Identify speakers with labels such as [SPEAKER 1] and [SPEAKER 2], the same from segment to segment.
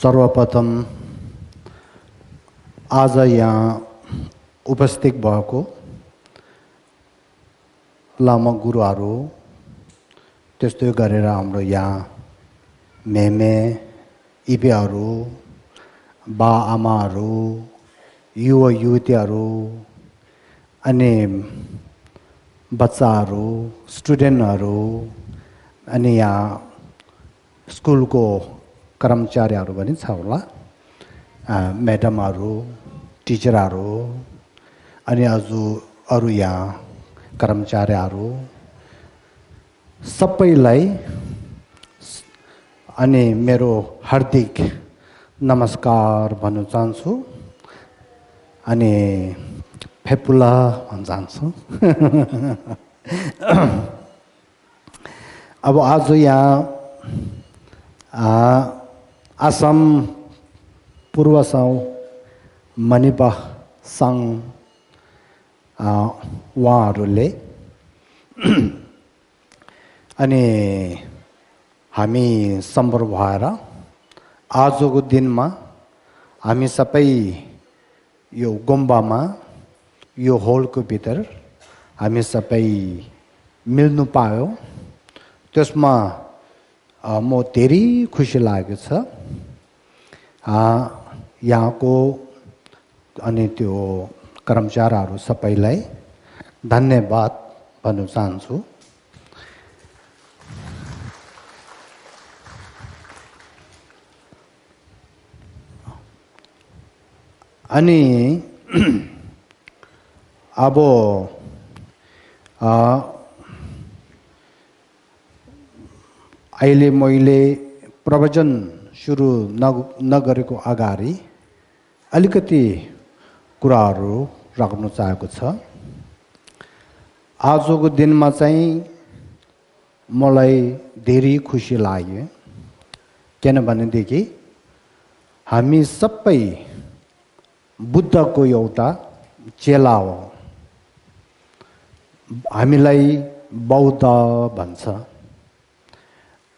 [SPEAKER 1] सर्वप्रथम आज यहाँ उपस्थित भएको लामा गुरुहरू त्यस्तै गरेर हाम्रो यहाँ मेमे इबेहरू बा आमाहरू युवा युवतीहरू अनि बच्चाहरू स्टुडेन्टहरू अनि यहाँ स्कुलको कर्मचारीहरू पनि छ होला म्याडमहरू टिचरहरू अनि अरू यहाँ कर्मचारीहरू सबैलाई अनि मेरो हार्दिक नमस्कार भन्न चाहन्छु अनि फेपुला भन्न चाहन्छु। अब आज यहाँ आसाम पूर्वसाउ मणिपा सङ्घ उहाँहरूले अनि हामी सम्पर्क भएर आजको दिनमा हामी सबै यो गुम्बामा यो हलको भित्र हामी सबै मिल्नु पायो। त्यसमा म धेरै खुसी लागेको छ। यहाँको अनि त्यो कर्मचारीहरू सबैलाई धन्यवाद भन्न चाहन्छु। अनि अब अहिले मैले प्रवचन सुरु नगरेको अगाडि अलिकति कुराहरू राख्न चाहेको छ। आजको दिनमा चाहिँ मलाई धेरै खुसी लाग्यो किनभनेदेखि हामी सबै बुद्धको एउटा चेला हो। हामीलाई बौद्ध भन्छ।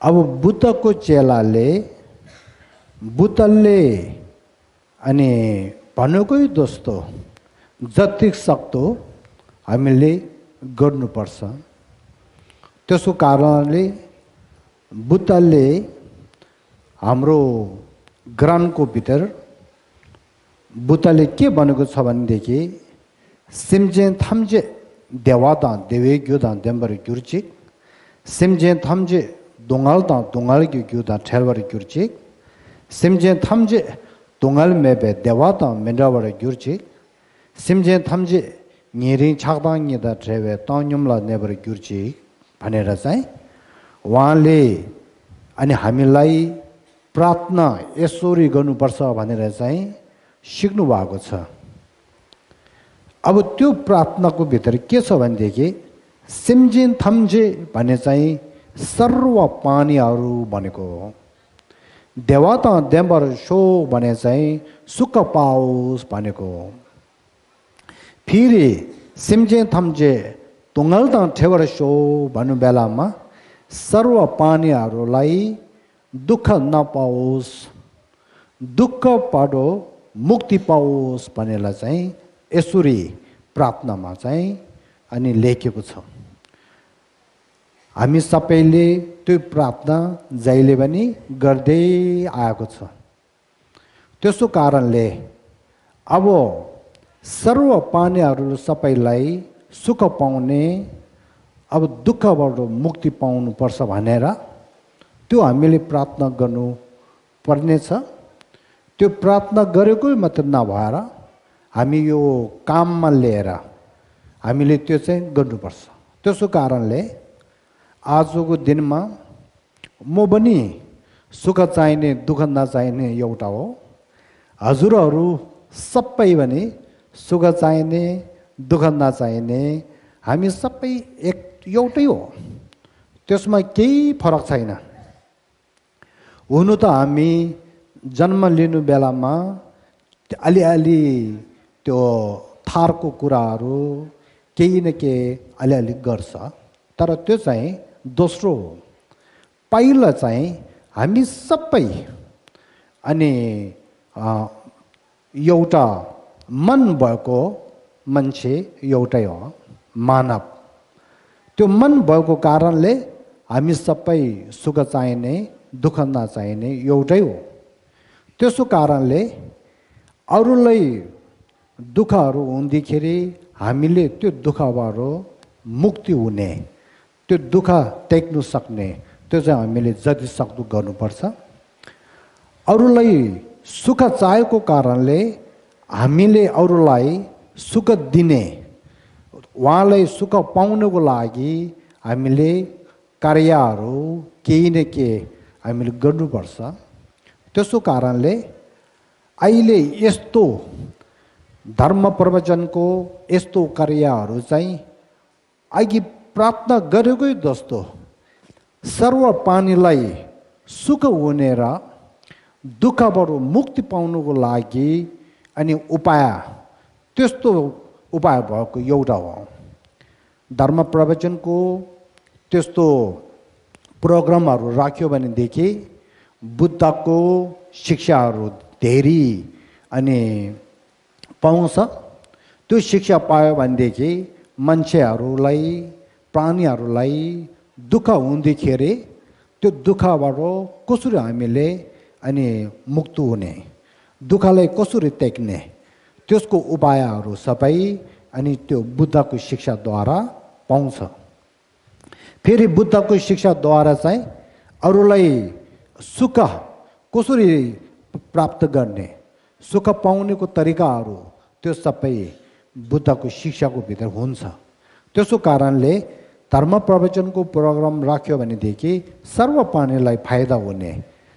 [SPEAKER 1] अब बुद्धको चेलाले बुद्धले अनि भनेकै जस्तो जति सक्दो हामीले गर्नुपर्छ। त्यसको कारणले बुद्धले हाम्रो ग्रन्थको भित्र बुद्धले के भनेको छ भनेदेखि सिम्जे थाम्जे देवादा देवे ग्योदा देम्बर ग्युर्चिक सिम्जे थाम्जे दोंगालदा दोंगाल ग्योदा ठेलवर ग्युर्चिक सिम्जे थाम्जे दोंगाल मेबे देवादा मेन्डावर ग्युर्चिक सिम्जे थाम्जे निरिङ छाक्दा निदा ठेवे तान्युमला नेबर ग्युर्चिक भनेर चाहिँ उहाँले अनि हामीलाई प्रार्थना यसरी गर्नुपर्छ भनेर चाहिँ सिक्नु भएको छ। अब त्यो प्रार्थनाको भित्र के छ भनेदेखि सिम्जिन थम्जे भने चाहिँ सर्व पानीहरू भनेको हो। देवता देम्बर सो भने चाहिँ सुख पाओस् भनेको हो। फेरि सिम्जिन थम्जे तुङ्गलता ठेवर सो भन्नु बेलामा सर्व पानीहरूलाई दुःख नपाओस् दुःख पाडो मुक्ति पाओस् भनेर चाहिँ यसरी प्रार्थनामा चाहिँ अनि लेखेको छ। हामी सबैले त्यो प्रार्थना जहिले पनि गर्दै आएको छ। त्यसो कारणले अब सर्व प्राणीहरू सबैलाई सुख पाउने अब दुःखबाट मुक्ति पाउनुपर्छ भनेर त्यो हामीले प्रार्थना गर्नु पर्नेछ। त्यो प्रार्थना गरेकै मात्र नभएर हामी यो काममा लिएर हामीले त्यो चाहिँ गर्नुपर्छ। त्यसो कारणले आजको दिनमा म पनि सुख चाहिने दुःख नचाहिने एउटा हो। हजुरहरू सबै पनि सुख चाहिने दुःख नचाहिने हामी सबै एउटै हो। त्यसमा केही फरक छैन। हुनु त हामी जन्म लिनु बेलामा अलिअलि त्यो थारको कुराहरू केही न केही अलिअलि गर्छ। तर त्यो चाहिँ दोस्रो हो। पहिला चाहिँ हामी सबै अनि एउटा मन भएको मान्छे एउटै हो, मानव। त्यो मन भएको कारणले हामी सबै सुख चाहिने दुःख नचाहिने एउटै हो। त्यसो कारणले अरूलाई दुःखहरू हुँदाखेरि हामीले त्यो दुःखबाट मुक्ति हुने, त्यो दुःख टेक्नु सक्ने, त्यो चाहिँ हामीले जति सक्दो गर्नुपर्छ। अरूलाई सुख चाहेको कारणले हामीले अरूलाई सुख दिने, उहाँलाई सुख पाउनको लागि हामीले कार्यहरू केही न केही हामीले गर्नुपर्छ। त्यसो कारणले अहिले यस्तो धर्म प्रवचनको यस्तो कार्यहरू चाहिँ अघि प्रार्थना गरेकै जस्तो सर्व प्राणीलाई सुख हुने र दुःखबाट मुक्ति पाउनुको लागि अनि उपाय, त्यस्तो उपाय भएको एउटा हो। धर्म प्रवचनको त्यस्तो प्रोग्रामहरू राख्यो भनेदेखि बुद्धको शिक्षाहरू धेरै अनि पाउँछ। त्यो शिक्षा पायो भनेदेखि मान्छेहरूलाई, प्राणीहरूलाई दुःख हुँदाखेरि त्यो दुःखबाट कसरी हामीले अनि मुक्त हुने, दुःखलाई कसरी टेक्ने, त्यसको उपायहरू सबै अनि त्यो बुद्धको शिक्षाद्वारा पाउँछ। फेरि बुद्धको शिक्षाद्वारा चाहिँ अरूलाई सुख कसरी प्राप्त गर्ने, सुख पाउनेको तरिकाहरू त्यो सबै बुद्धको शिक्षाको भित्र हुन्छ। त्यसो कारणले धर्म प्रवचनको प्रोग्राम राख्यो भनेदेखि सर्व प्राणीलाई फाइदा हुने,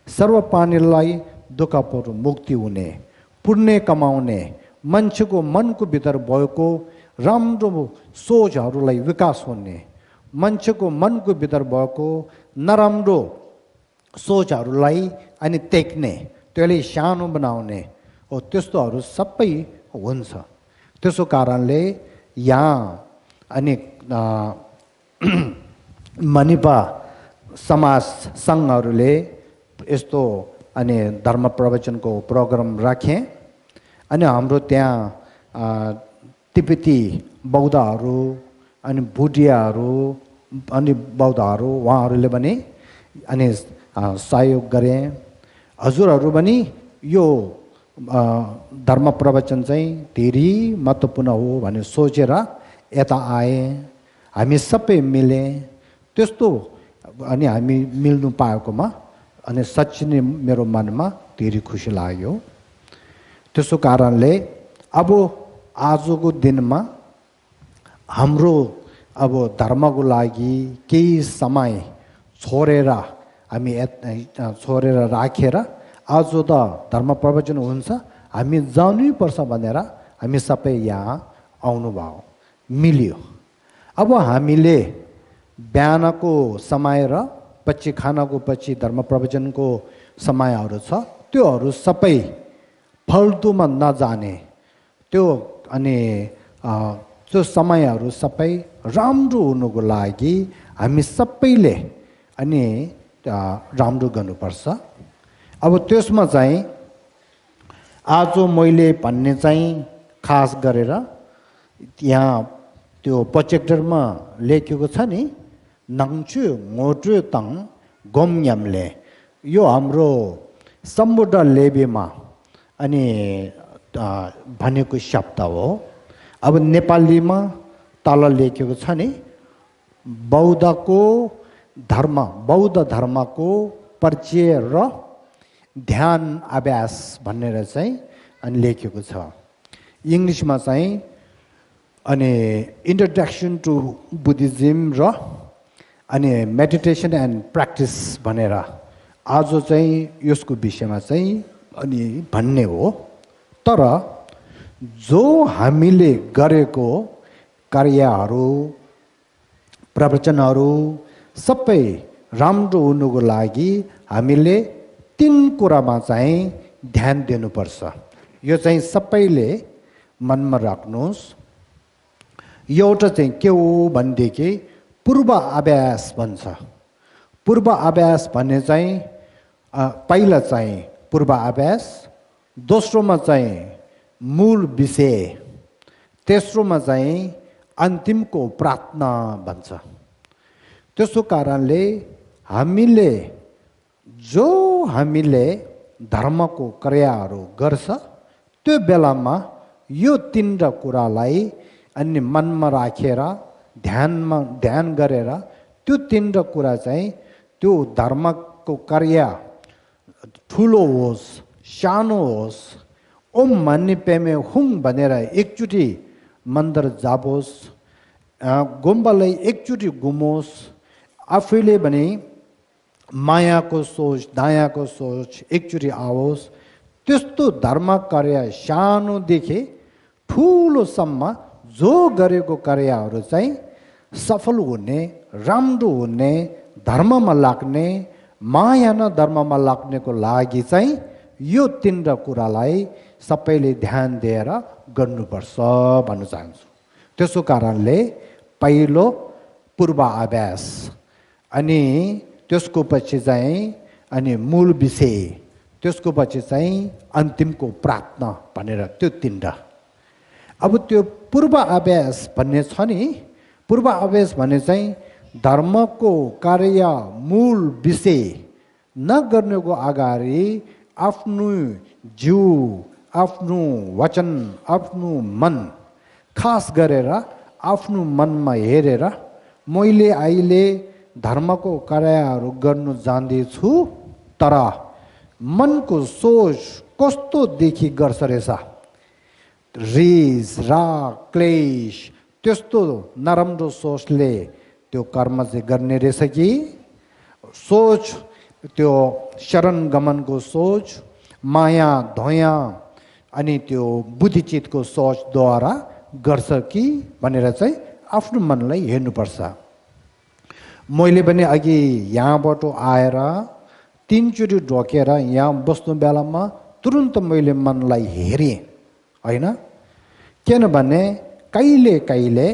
[SPEAKER 1] सर्व प्राणीलाई दुःखबाट मुक्ति हुने, पुण्य कमाउने, मान्छेको मनको भित्र भएको राम्रो सोचहरूलाई विकास हुने, मान्छेको मनको भित्र भएको नराम्रो सोचहरूलाई अनि टेक्ने, त्यसले सानो बनाउने हो, त्यस्तोहरू सबै हुन्छ। त्यसो कारणले यहाँ अनि मणिपा समाज सङ्घहरूले यस्तो अनि धर्म प्रवचनको प्रोग्राम राखे। अनि हाम्रो त्यहाँ तिब्बती बौद्धहरू अनि भुटियाहरू अनि बौद्धहरू उहाँहरूले पनि अनि सहयोग गरे। हजुरहरू पनि यो धर्म प्रवचन चाहिँ धेरै महत्त्वपूर्ण हो भनेर सोचेर यता आए। हामी सबै मिले। त्यस्तो अनि हामी मिल्नु पाएकोमा अनि साँच्चै नै मेरो मनमा धेरै खुसी लाग्यो। त्यसो कारणले अब आजको दिनमा हाम्रो अब धर्मको लागि केही समय छोडेर हामी छोडेर राखेर आज त धर्म प्रवचन हुन्छ, हामी जानै पर्छ भनेर हामी सबै यहाँ आउनुभयो, मिल्यो। अब हामीले बिहानको समय र पछि खानाको पछि धर्म प्रवचनको समयहरू छ, त्योहरू सबै फाल्तुमा नजाने, त्यो अनि त्यो समयहरू सबै राम्रो हुनुको लागि हामी सबैले अनि राम्रो गर्नुपर्छ। अब त्यसमा चाहिँ आज मैले भन्ने चाहिँ खास गरेर यहाँ त्यो प्रोजेक्टरमा लेखेको छ नि, नङचु मोटु तङ गोमयमले, यो हाम्रो सम्बुद्ध लेबेमा अनि भनेको शब्द हो। अब नेपालीमा तल लेखेको छ नि, बौद्धको धर्म, बौद्ध धर्मको परिचय र ध्यान अभ्यास भनेर चाहिँ अनि लेखेको छ। इङ्ग्लिसमा चाहिँ अनि इन्ट्रोडक्सन टु बुद्धिज्म र अनि मेडिटेसन एन्ड प्र्याक्टिस भनेर आज चाहिँ यसको विषयमा चाहिँ अनि भन्ने हो। तर जो हामीले गरेको कार्यहरू, प्रवचनहरू सबै राम्रो हुनुको लागि हामीले 3 कुरामा चाहिँ ध्यान दिनुपर्छ। यो चाहिँ सबैले मनमा राख्नुहोस्। एउटा चाहिँ के हो भनेदेखि पूर्व अभ्यास भन्छ। पूर्व अभ्यास भन्ने चाहिँ पहिला चाहिँ पूर्वाभ्यास, दोस्रोमा चाहिँ मूल विषय, तेस्रोमा चाहिँ अन्तिमको प्रार्थना भन्छ। त्यसो कारणले हामीले धर्मको क्रियाहरू गर्छ त्यो बेलामा यो तीनवटा कुरालाई अनि मनमा राखेर ध्यान गरेर त्यो तीनवटा कुरा चाहिँ त्यो धर्मको क्रिया ठुलो होस् सानो होस्, ओम मन्नी पेमे हुङ भनेर एकचोटि मन्दिर जाबोस्, गुम्बालाई एकचोटि घुमोस्, आफैले भने मायाको सोच दयाको सोच एकचोटि आओस्। त्यस्तो धर्म कार्य सानोदेखि ठुलोसम्म जो गरेको कार्यहरू चाहिँ सफल हुने, राम्रो हुने, धर्ममा लाग्ने, माया न धर्ममा लाग्नेको लागि चाहिँ यो तीनवटा कुरालाई सबैले ध्यान दिएर गर्नुपर्छ भन्न चाहन्छु। त्यसो कारणले पहिलो पूर्वाभ्यास, अनि त्यसको पछि चाहिँ अनि मूल विषय, त्यसको पछि चाहिँ अन्तिमको प्रार्थना भनेर त्यो तीनवटा। अब त्यो पूर्वाभ्यास भन्ने छ नि, पूर्वाभ्यास भने चाहिँ धर्मको कार्य मूल विषय नगर्नेको अगाडि आफ्नो जिउ, आफ्नो वचन, आफ्नो मन खास गरेर आफ्नो मनमा हेरेर मैले अहिले धर्मको कार्यहरू गर्नु जान्दैछु, तर मनको सोच कस्तो देखि गर्छ रहेछ, रिस राग क्लेश त्यस्तो नराम्रो सोचले त्यो कर्म चाहिँ गर्ने रहेछ कि सोच त्यो शरण गमनको सोच, माया धोया अनि त्यो बुद्धिचितको सोचद्वारा गर्छ कि भनेर चाहिँ आफ्नो मनलाई हेर्नुपर्छ। मैले पनि अघि यहाँबाट आएर तीनचोटि ढोकेर यहाँ बस्नु बेलामा तुरुन्त मैले मनलाई हेरेँ होइन, किनभने कहिले कहिले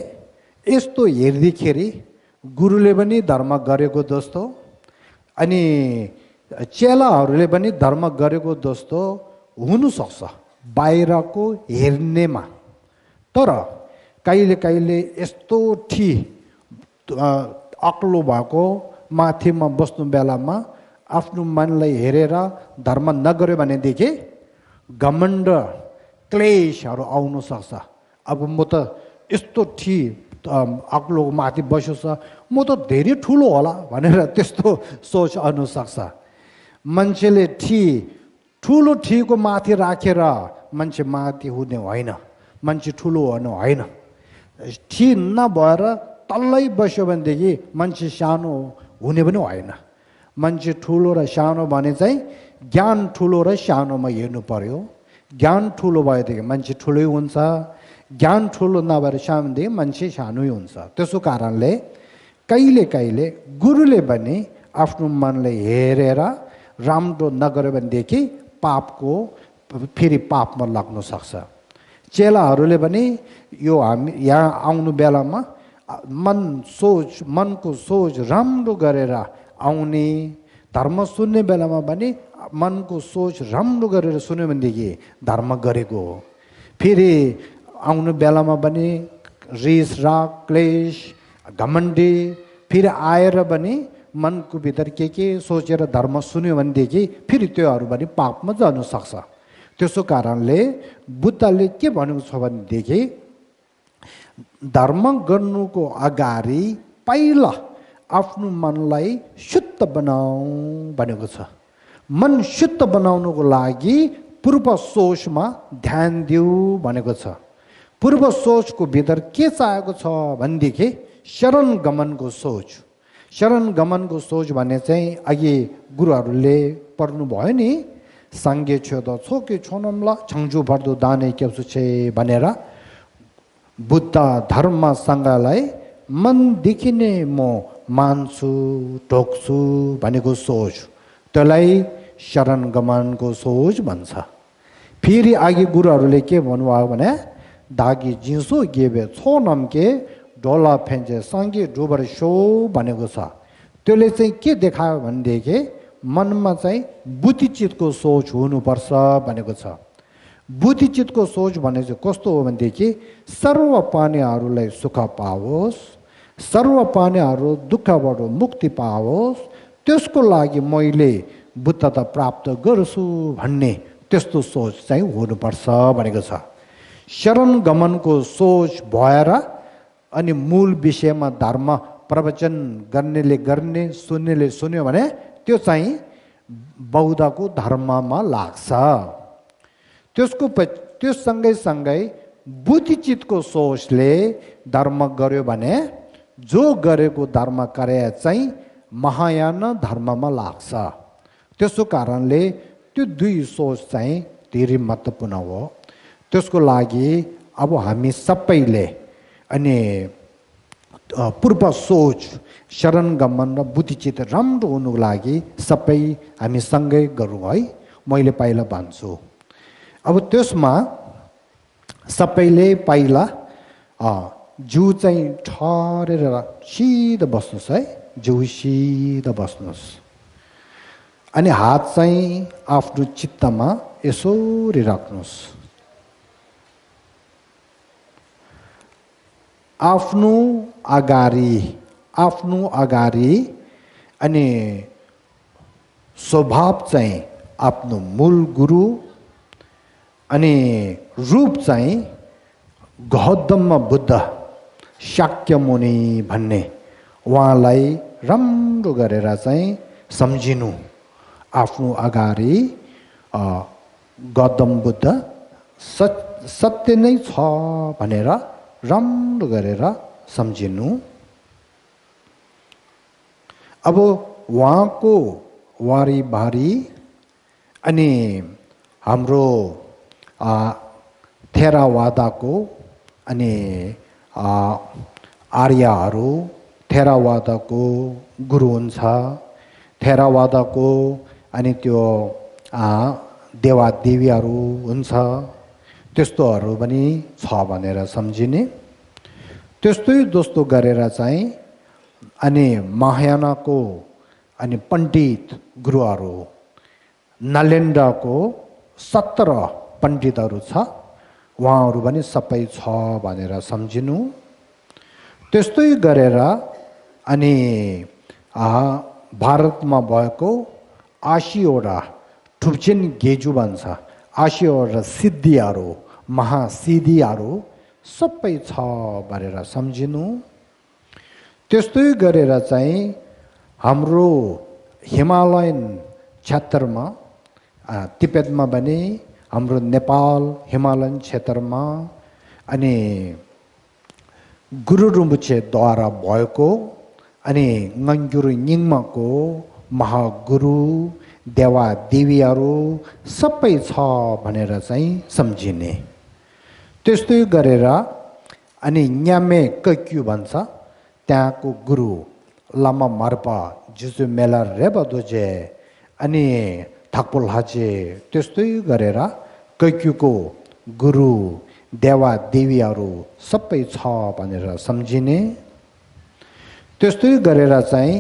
[SPEAKER 1] यस्तो हेर्दाखेरि गुरुले पनि धर्म गरेको जस्तो अनि चेलाहरूले पनि धर्म गरेको जस्तो हुनसक्छ बाहिरको हेर्नेमा। तर कहिले कहिले यस्तो अक्लो भएको माथिमा बस्नु बेलामा आफ्नो मनलाई हेरेर धर्म नगर्यो भनेदेखि घमण्ड क्लेशहरू आउन सक्छ। अब म त यस्तो अग्लो माथि बस्यो छ, म त धेरै ठुलो होला भनेर त्यस्तो सोच आउन सक्छ। मान्छेले ठुलो को माथि राखेर मान्छे माथि हुने होइन, मान्छे ठुलो हुनु होइन। नभएर तल्लै बस्यो भनेदेखि मान्छे सानो हुने पनि होइन। मान्छे ठुलो र सानो भने चाहिँ ज्ञान ठुलो र सानोमा हेर्नु पर्यो। ज्ञान ठुलो भएदेखि मान्छे ठुलै हुन्छ, ज्ञान ठुलो नभएर सानोदेखि मान्छे सानै हुन्छ। त्यसो कारणले कहिले कहिले गुरुले पनि आफ्नो मनले हेरेर राम्रो नगर्यो भनेदेखि फेरि पापमा लाग्न सक्छ। चेलाहरूले पनि यो हामी यहाँ आउनु बेलामा मनको सोच राम्रो गरेर आउने, धर्म सुन्ने बेलामा पनि मनको सोच राम्रो गरेर सुन्यो भनेदेखि धर्म गरेको हो। फेरि आउनु बेलामा पनि रिस राग क्लेश घमण्डी फेरि आएर पनि मनको भित्र के सोचेर धर्म सुन्यो भनेदेखि फेरि त्योहरू पनि पापमा जानु सक्छ। त्यसो कारणले बुद्धले के भनेको छ भनेदेखि धर्म गर्नुको अगाडि पहिला आफ्नो मनलाई शुद्ध बनाऊ भनेको छ। मन शुद्ध बनाउनुको लागि पूर्व सोचमा ध्यान दिऊ भनेको छ। पूर्व सोचको भित्र के चाहेको छ भनेदेखि शरण गमनको सोच। शरण गमनको सोच भने चाहिँ अघि गुरुहरूले पढ्नु भयो नि, साङ्गे छेद छोके छोनमला छङ्जु भर्दो दाने केप्सु छे भनेर बुद्ध धर्म सङ्घलाई मनदेखि नै म मान्छु ढोक्छु भनेको सोच, त्यसलाई शरण गमनको सोच भन्छ। फेरि अघि गुरुहरूले के भन्नुभयो भने दागी जिन्सो गेबे छो नम्के ढोला फेन्चे साङ्गे डुबर सो भनेको छ। त्यसले चाहिँ के देखायो भनेदेखि मनमा चाहिँ बुद्धिचितको सोच हुनुपर्छ भनेको छ। बुद्धिचितको सोच भने चाहिँ कस्तो हो भनेदेखि सर्व प्राणीहरूलाई सुख पाओस्, सर्व प्राणीहरू दुःखबाट मुक्ति पाओस्, त्यसको लागि मैले बुद्धता प्राप्त गर्छु भन्ने त्यस्तो सोच चाहिँ हुनुपर्छ भनेको छ। शरण गमनको सोच भएर अनि मूल विषयमा धर्म प्रवचन गर्नेले गर्ने, सुन्नेले सुन्यो भने त्यो चाहिँ बौद्धको धर्ममा लाग्छ। त्यो सँगै बुद्धिचितको सोचले धर्म गर्यो भने जो गरेको धर्म कार्य चाहिँ महायान धर्ममा लाग्छ। त्यसो कारणले त्यो दुई सोच चाहिँ धेरै महत्त्वपूर्ण हो। त्यसको लागि अब हामी सबैले अनि पूर्व सोच शरण गमन र बुद्धिचित राम्रो हुनुको लागि सबै हामी सँगै गरौँ है, मैले पहिला भन्छु। अब त्यसमा सबैले पहिला जिउ चाहिँ ठरेर सिधा बस्नुहोस् है, जिउ सिधा बस्नुहोस्। अनि हात चाहिँ आफ्नो चित्तमा यसरी राख्नुहोस्। आफ्नो अगाडि अनि स्वभाव चाहिँ आफ्नो मूल गुरु अनि रूप चाहिँ गौतम बुद्ध शाक्यमुनि भन्ने उहाँलाई राम्रो गरेर चाहिँ सम्झिनु। आफ्नो अगाडि गौतम बुद्ध सत्य नै छ भनेर राम्रो गरेर सम्झिनु। अब उहाँको वारीबारी अनि हाम्रो थेरावादाको अनि आर्यहरू थेरावादाको गुरु हुन्छ, थेरावादाको अनि त्यो देवादेवीहरू हुन्छ, त्यस्तोहरू पनि छ भनेर सम्झिने। त्यस्तै जस्तो गरेर चाहिँ अनि महायानको अनि पण्डित गुरुहरू नालेन्डाको 17 पण्डितहरू छ, उहाँहरू पनि सबै छ भनेर सम्झिनु। त्यस्तै गरेर अनि भारतमा भएको 80वटा ठुप्चेन गेजु भन्छ, 80वटा सिद्धिहरू महासिद्धिहरू सबै छ भनेर सम्झिनु। त्यस्तै गरेर चाहिँ हाम्रो हिमालयन क्षेत्रमा तिब्बतमा पनि हाम्रो नेपाल हिमालयन क्षेत्रमा अनि गुरु रिम्पोछेद्वारा भएको अनि nganggyur nyingmako महागुरु देवादेवीहरू सबै छ भनेर चाहिँ सम्झिने। त्यस्तै गरेर अनि न्यामे कक्यु भन्छ, त्यहाँको गुरु लामा मार्पा जुजु मेला रेबदोजे अनि थाकपोल हाजे, त्यस्तै गरेर कक्युको गुरु देवादेवीहरू सबै छ भनेर सम्झिने। त्यस्तै गरेर चाहिँ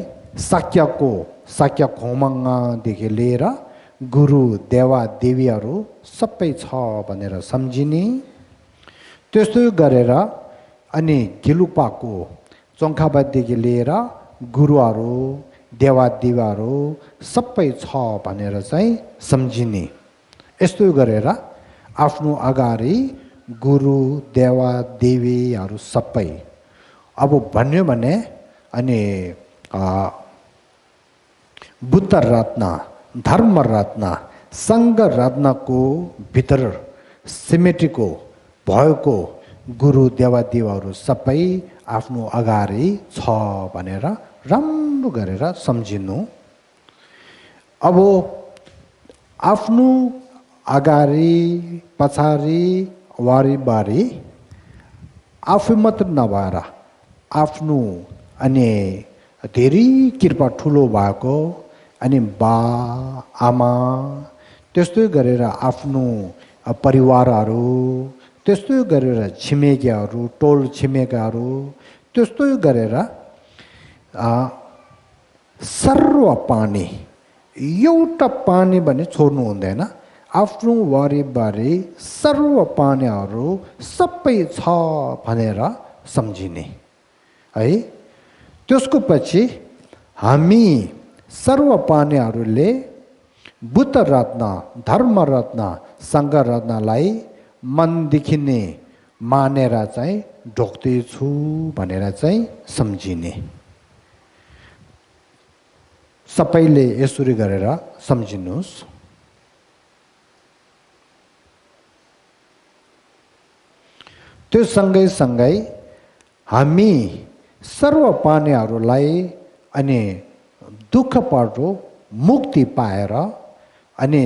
[SPEAKER 1] साक्य खोमाङदेखि लिएर गुरु देवादेवीहरू सबै छ भनेर सम्झिने। त्यस्तै गरेर अनि गिलुपाको चोङ्खाबादेखि लिएर गुरुहरू देवादेवीहरू सबै छ भनेर चाहिँ सम्झिने। यस्तो गरेर आफ्नो अगाडि गुरु देवादेवीहरू सबै अब भन्यो भने अनि बुद्ध रत्न, धर्म रत्न, सङ्घ रत्नको भित्र सिमेटेको भएको गुरु देवादेवहरू सबै आफ्नो अगाडि छ भनेर राम्रो गरेर सम्झिनु। अब आफ्नो अगाडि पछाडि वारीबारी आफै मात्र नभएर आफ्नो अनि धेरै कृपा ठुलो भएको अनि बा आमा, त्यस्तै गरेर आफ्नो परिवारहरू, त्यस्तै गरेर छिमेकीहरू, टोल छिमेकीहरू, त्यस्तै गरेर सर्व प्राणी एउटा पानी पनि छोड्नु हुँदैन आफ्नो वरिपरि सर्व पानीहरू सबै छ भनेर सम्झिने है त्यसको पछि हामी सर्व पानीहरूले बुद्ध रत्न धर्म रत्न सङ्घ रत्नलाई मनदेखि नै मानेर चाहिँ ढोग्दैछु भनेर चाहिँ सम्झिने सबैले यसरी गरेर सम्झिनुहोस् त्यो सँगै सँगै हामी सर्व पानीहरूलाई अनि दुःखबाट मुक्ति पाएर अनि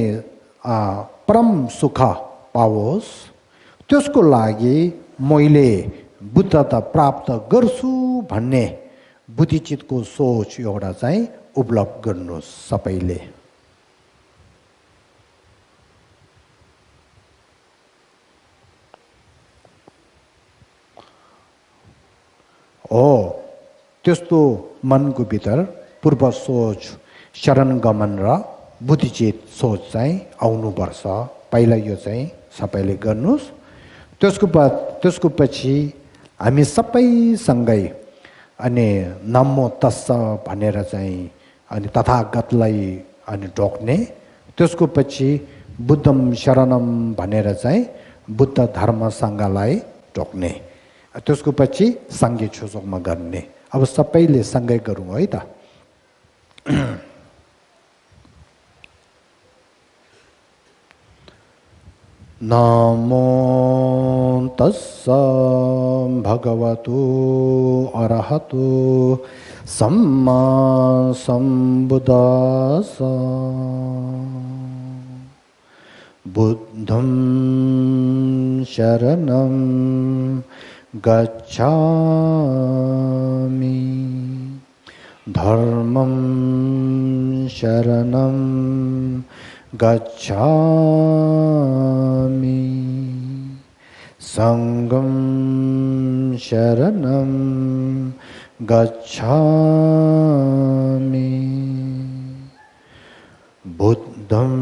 [SPEAKER 1] परम सुख पाओस् त्यसको लागि मैले बुद्धता प्राप्त गर्छु भन्ने बुद्धिचितको सोच एउटा चाहिँ उपलब्ध गर्नुहोस् सबैले त्यस्तो मनको भित्र पूर्व सोच शरण गमन र बुद्धिचित सोच चाहिँ आउनुपर्छ पहिला यो चाहिँ सबैले गर्नुहोस् त्यसको पछि हामी सबैसँगै अनि नमो तस्स भनेर चाहिँ अनि तथागतलाई अनि ढोक्ने त्यसको पछि बुद्धम शरणम भनेर चाहिँ बुद्ध धर्म सङ्घलाई ढोक्ने त्यसको पछि सङ्घे छुचोकमा गर्ने अब सबैले सँगै गरौँ है त नमो तस्स भगवतो अरहतो सम्मा सम्बुद्धास्स बुद्धं शरणं गच्छामि धर्मं शरणं गच्छामि संघं शरणं गच्छामि बुद्धं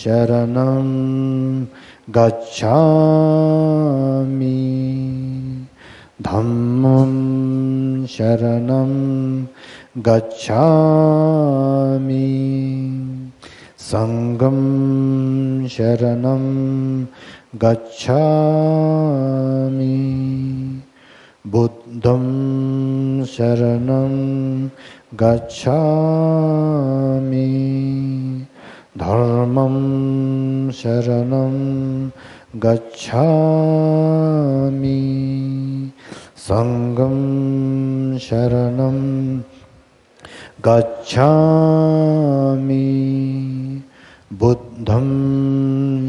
[SPEAKER 1] शरणं गच्छामि धम्मं शरणं गच्छामि संघं शरणं गच्छामि बुद्धं शरणं गच्छामि धर्मं शरणं गच्छामि संघं शरणं गच्छामि बुद्धं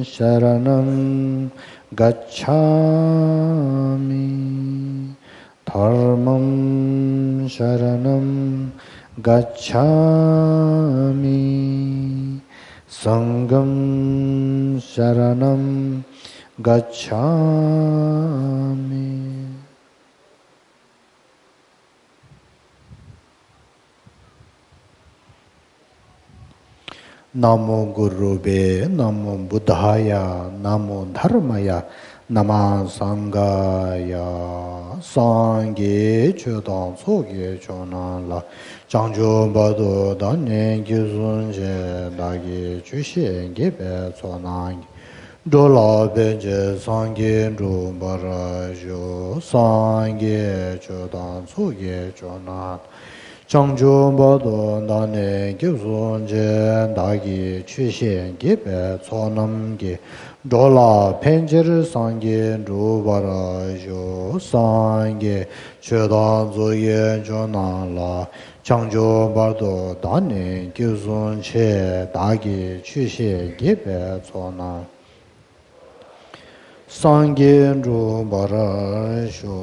[SPEAKER 1] शरणं गच्छामि धर्मं शरणं गच्छामि संघं शरणं गच्छामि नमो गुरुवे नमो बुद्धाय नमो धर्मय नमः संघाय सांगे चोदां सोगे चोनाला चांजो बदो दाने गिजुनजे दागे चुशे गेबे चोनांगे डोला बेजे सांगे रूबराजो सांगे चोदां सोगे चोनाला चांजो बदो दाने गिजुनजे दागे चुशे गेबे चोनांगे डोला पेंजर सांगे रूबराजो सांगे चोदां सोगे चोनाला चांजो बदो दाने गिजुनजे दागे चुशे गेबे चोनांगे सांगे रूबराजो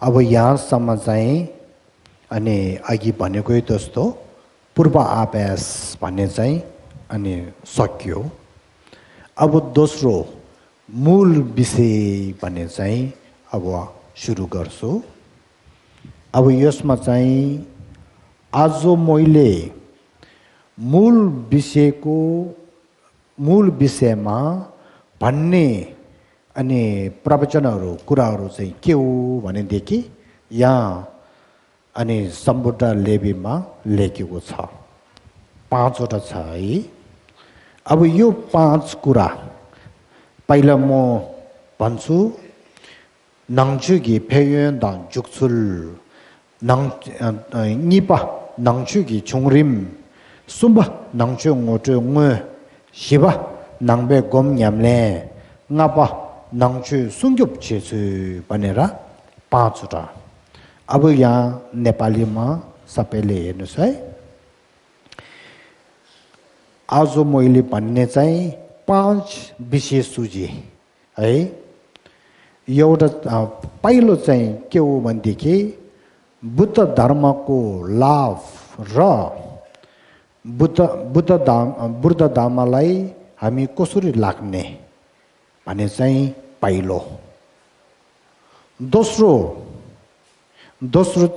[SPEAKER 1] अब यहाँसम्म चाहिँ अनि अघि भनेकै जस्तो पूर्व आभास भन्ने चाहिँ अनि सकियो। अब दोस्रो मूल विषय भन्ने चाहिँ अब सुरु गर्छु। अब यसमा चाहिँ आज मैले मूल विषयमा भन्ने अनि प्रवचनहरू कुराहरू चाहिँ के हो भनेदेखि यहाँ अनि सम्बुद्ध लिपिमा लेखेको छ, 5 वटा छ है। अब यो 5 कुरा पहिला म भन्छु। नङचुगी फेयुन दाङ जुक्सुल निपा नङचुगी छुङरिम सुम्बा नङचु ngotu ngwe शिवा नङबे गोम न्यामले ngapa नङचु सुङजुप छेछु भनेर 5 वटा। अब यहाँ नेपालीमा सबैले हेर्नुस् है। आज मैले भन्ने चाहिँ 5 विशेष सूची है। एउटा पहिलो चाहिँ के हो भनेदेखि बुद्ध धर्मको लाभ र बुद्ध धर्मलाई हामी कसरी लाग्ने भन्ने चाहिँ पहिलो। दोस्रो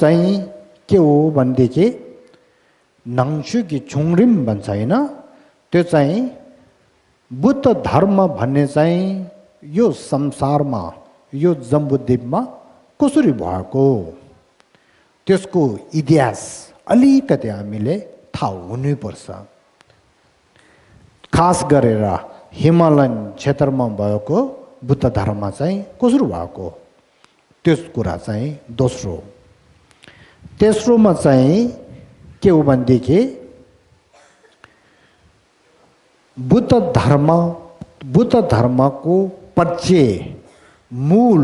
[SPEAKER 1] चाहिँ के हो भनेदेखि नङचुगी छुङरिम भन्छ हैन, त्यो चाहिँ बुद्ध धर्म भन्ने चाहिँ यो संसारमा यो जम्बुद्वीपमा कसरी भएको त्यसको इतिहास अलिकति हामीले थाहा हुनुपर्छ। खास गरेर हिमालयन क्षेत्रमा भएको बुद्ध धर्म चाहिँ कसरी भएको त्यस कुरा चाहिँ दोस्रो। तेस्रोमा चाहिँ के हो भनेदेखि बुद्ध धर्मको परिचय, मूल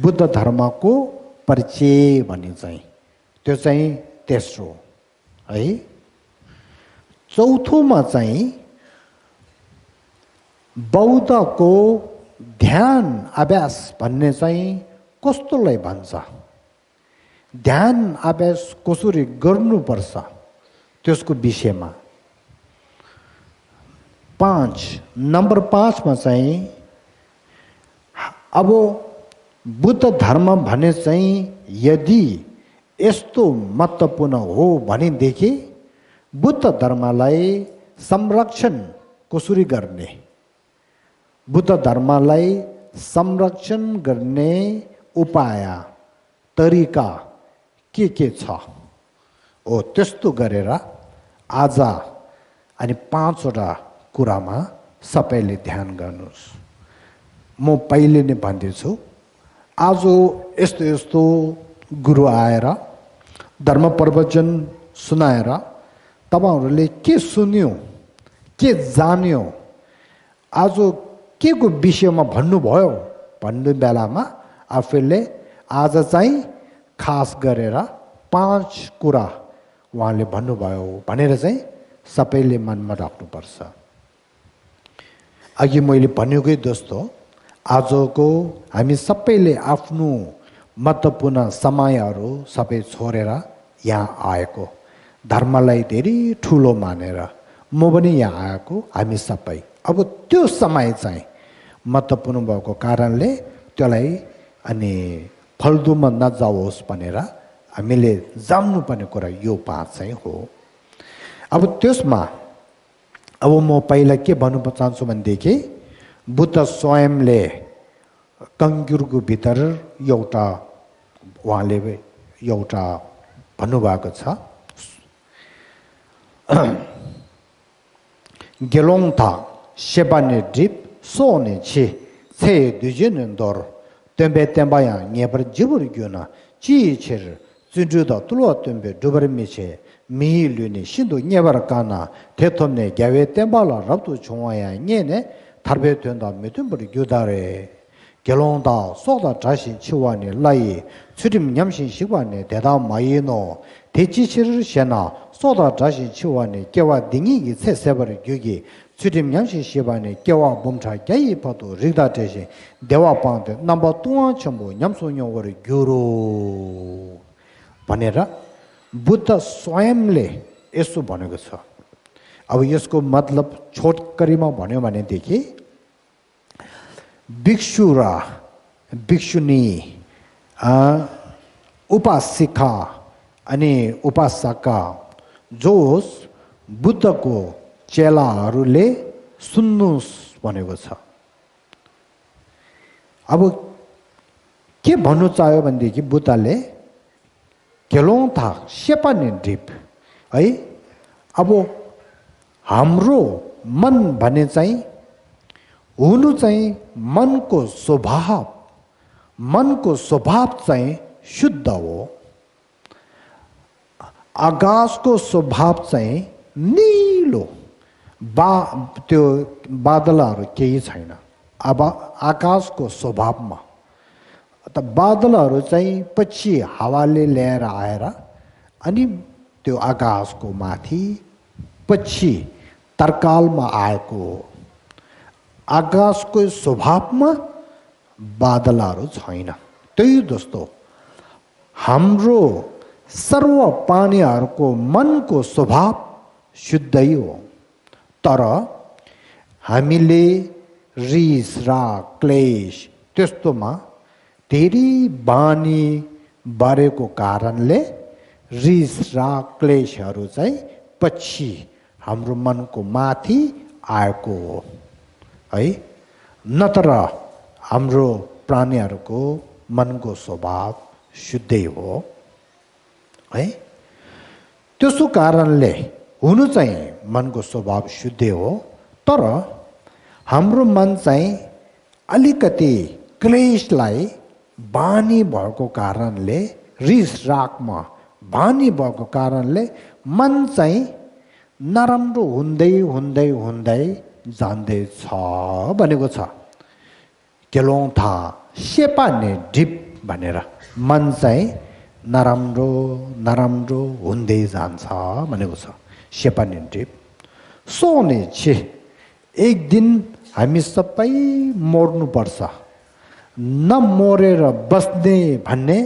[SPEAKER 1] बुद्ध धर्मको परिचय भन्ने चाहिँ त्यो चाहिँ तेस्रो है। चौथोमा चाहिँ बौद्धको ध्यान अभ्यास भन्ने चाहिँ कस्तोलाई भन्छ, ध्यान अभ्यास कसरी गर्नुपर्छ त्यसको विषयमा। नम्बर 5 मा चाहिँ अब बुद्ध धर्म भने चाहिँ यदि यस्तो महत्त्वपूर्ण हो भनेदेखि बुद्ध धर्मलाई संरक्षण कसरी गर्ने, बुद्ध धर्मलाई संरक्षण गर्ने उपाय तरिका के छ हो त्यस्तो गरेर आज अनि 5 वटा कुरामा सबैले ध्यान गर्नुस्। म पहिले नै भन्दैछु, आज यस्तो गुरु आएर धर्म प्रवचन सुनाएर तपाईहरुले के सुन्यो, के जान्यो, आज के को विषयमा भन्नुभयो भन्ने बेलामा आफूले आज चाहिँ खास गरेर 5 कुरा उहाँले भन्नुभयो भनेर चाहिँ सबैले मनमा राख्नुपर्छ। अघि मैले भनेकै जस्तो आजको हामी सबैले आफ्नो महत्त्वपूर्ण समयहरू सबै छोडेर यहाँ आएको, धर्मलाई धेरै ठुलो मानेर म पनि यहाँ आएको हामी सबै। अब त्यो समय चाहिँ महत्त्वपूर्ण भएको कारणले त्यसलाई अनि फल्दुमा नजाओस् भनेर हामीले जान्नुपर्ने कुरा यो 5 चाहिँ हो। अब त्यसमा अब म पहिला के भन्नु चाहन्छु भनेदेखि बुद्ध स्वयंले कङ्गुरको भित्र उहाँले एउटा भन्नुभएको छ, गेलोङथा सेबाने ड्रिप सोने छि छे दुजिन दर तेम्बे तेम्बाया नेपर जिबुर ग्योना ची छेर जुजुदा तुलो तेम्बे डुबर मिछे मिलुने सिन्दु नेबर काना तेथोमने ग्यावे तेम्बाला रब्तु छोवाया नेने थार्बे 된다 메tum버리 교다래 결혼다 소다 자신 치와니 라이 추림 냠신 시관에 대다 마이노 대치치를 셔나 소다 자신 치와니 깨와 딩이 세세버리 교기 추림 냠신 시관에 깨와 몸차 깨이 파도 리다 대신 대와 방데 넘버 2 전부 냠소녀거리 교로 바네라 बुद्ध स्वयंले यसो भनेको छ। अब यसको मतलब छोटकरीमा भन्यो भनेदेखि भिक्षु र भिक्षुनी उपासिका अनि उपासका जो बुद्धको चेलाहरूले सुन्नुस् भनेको छ। अब के भन्नु चाह्यो भनेदेखि बुद्धले गेलोङथा सेपाने ड्रिप है। अब हाम्रो मन भने चाहिँ हुनु चाहिँ मनको स्वभाव चाहिँ शुद्ध हो। आकाशको स्वभाव चाहिँ नीलो, त्यो बादलहरू केही छैन। अब आकाशको स्वभावमा त बादलहरू चाहिँ पछि हावाले ल्याएर आएर अनि त्यो आकाशको माथि पछि तर्कालमा आएको हो। आकाशको स्वभावमा बादलहरू छैन। त्यही जस्तो हाम्रो सर्व प्राणीहरूको मनको स्वभाव शुद्धै हो। तर हामीले रिस राग क्लेश त्यस्तोमा धेरै बानी बढेको कारणले रिस राग क्लेशहरू चाहिँ पछि हाम्रो मनको माथि आएको हो है। नत्र हाम्रो प्राणीहरूको मनको स्वभाव शुद्धै हो है। त्यसो कारणले हुनु चाहिँ मनको स्वभाव शुद्धै हो। तर हाम्रो मन चाहिँ अलिकति क्लेशलाई बानी भएको कारणले, रिस रागमा बानी भएको कारणले मन चाहिँ नराम्रो हुँदै हुँदै हुँदै जाँदैछ भनेको छ। गेलोङथा सेपाने ढिप भनेर मन चाहिँ नराम्रो नराम्रो हुँदै जान्छ भनेको छ। सेपाने ढिप सोने छे, एक दिन हामी सबै मर्नुपर्छ। नमरेर बस्ने भन्ने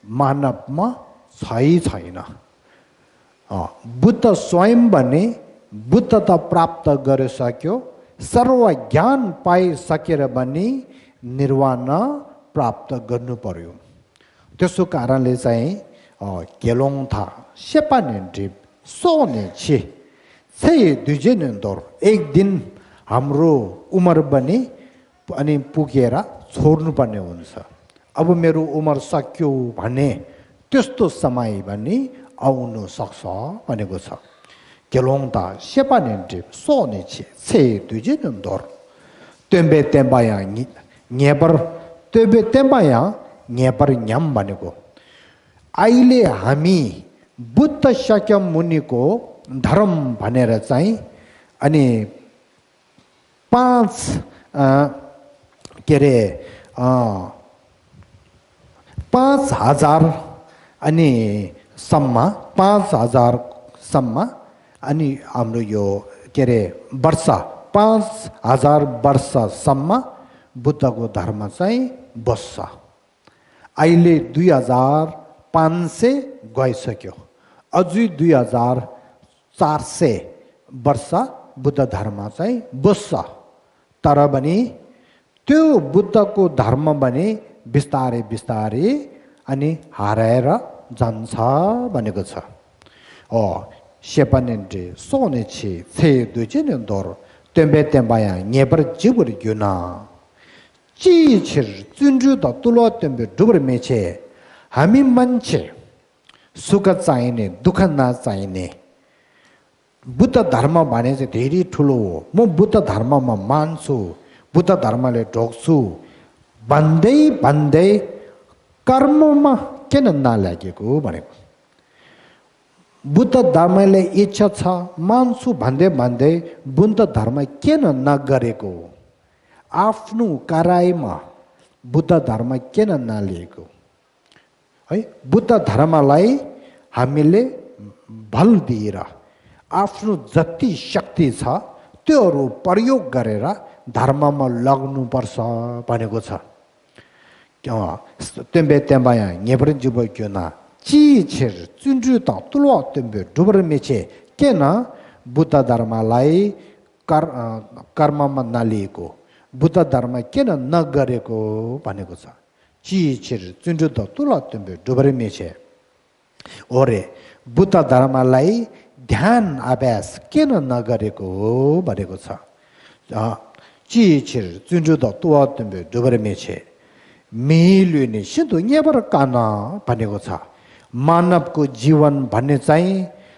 [SPEAKER 1] मानवमा छैन। बुद्ध स्वयं भने बुद्धता प्राप्त गरिसक्यो, सर्व ज्ञान पाइसकेर पनि निर्वाण प्राप्त गर्नु पर्यो। त्यसो कारणले चाहिँ गेलोङथा सेपाने ड्रिप सोने छे छै दुजेनन्दोर, एक दिन हाम्रो उमर पनि अनि पुगेर छोड्नुपर्ने हुन्छ। अब मेरो उमर सक्यो भने त्यस्तो समय पनि आउनु सक्छ भनेको छ। गेलोङथा सेपाने ड्रिप सोने छे छै दुजेनन्दोर तेम्बे तेम्बाया न्यापर तेम्बे तेम्बाया न्यापर न्याम भनेको अहिले हामी बुद्ध शाक्य मुनिको धर्म भनेर चाहिँ अनि 5 के अरे 5000 अनि सम्म 5000 सम्म अनि हाम्रो यो के अरे वर्ष 5000 वर्षसम्म बुद्धको धर्म चाहिँ बस्छ। अहिले 2500 गइसक्यो, अझै 2400 वर्ष बुद्ध धर्म चाहिँ बस्छ। तर पनि त्यो बुद्धको धर्म पनि बिस्तारै बिस्तारै अनि हराएर जान्छ भनेको छ। सेपानेन्टे सोने छे थे दुजेनन्दोर तेम्बे तेम्बाया न्यापर जिबुर युना ची छिर चुन्जु त तुलो तेम्बे डुबर मेछे। हामी मान्छे सुख चाहिने दुःख नचाहिने, बुद्ध धर्म भने चाहिँ धेरै ठुलो हो, म बुद्ध धर्ममा मान्छु, बुद्ध धर्मले ढोक्छु भन्दै भन्दै कर्ममा किन नलागेको भनेको। बुद्ध धर्मले इच्छा छ मान्छु भन्दै भन्दै बुद्ध धर्म किन नगरेको, आफ्नो कराईमा बुद्ध धर्म किन नलिएको है। बुद्ध धर्मलाई हामीले बल दिएर आफ्नो जति शक्ति छ त्योहरू प्रयोग गरेर धर्ममा लाग्नुपर्छ भनेको छ। तेम्बे तेम्बाया न्यापर जिबो क्युना चिछिर चुन्जु त तुलो तेम्बे डुबर मेचे केन बुद्ध धर्मलाई कर्ममा नलिएको बुद्ध धर्म किन नगरेको भनेको छ चिछिर चुन्जु त तुलो तेम्बे डुबर मेचे ओरे बुद्ध धर्मलाई ध्यान अभ्यास किन नगरेको भनेको छ चिछिर चुन्जु त तुलो तेम्बे डुबर मेचे मिलुने सिधो नेबर कान भनेको छ मानवको जीवन भन्ने चाहिँ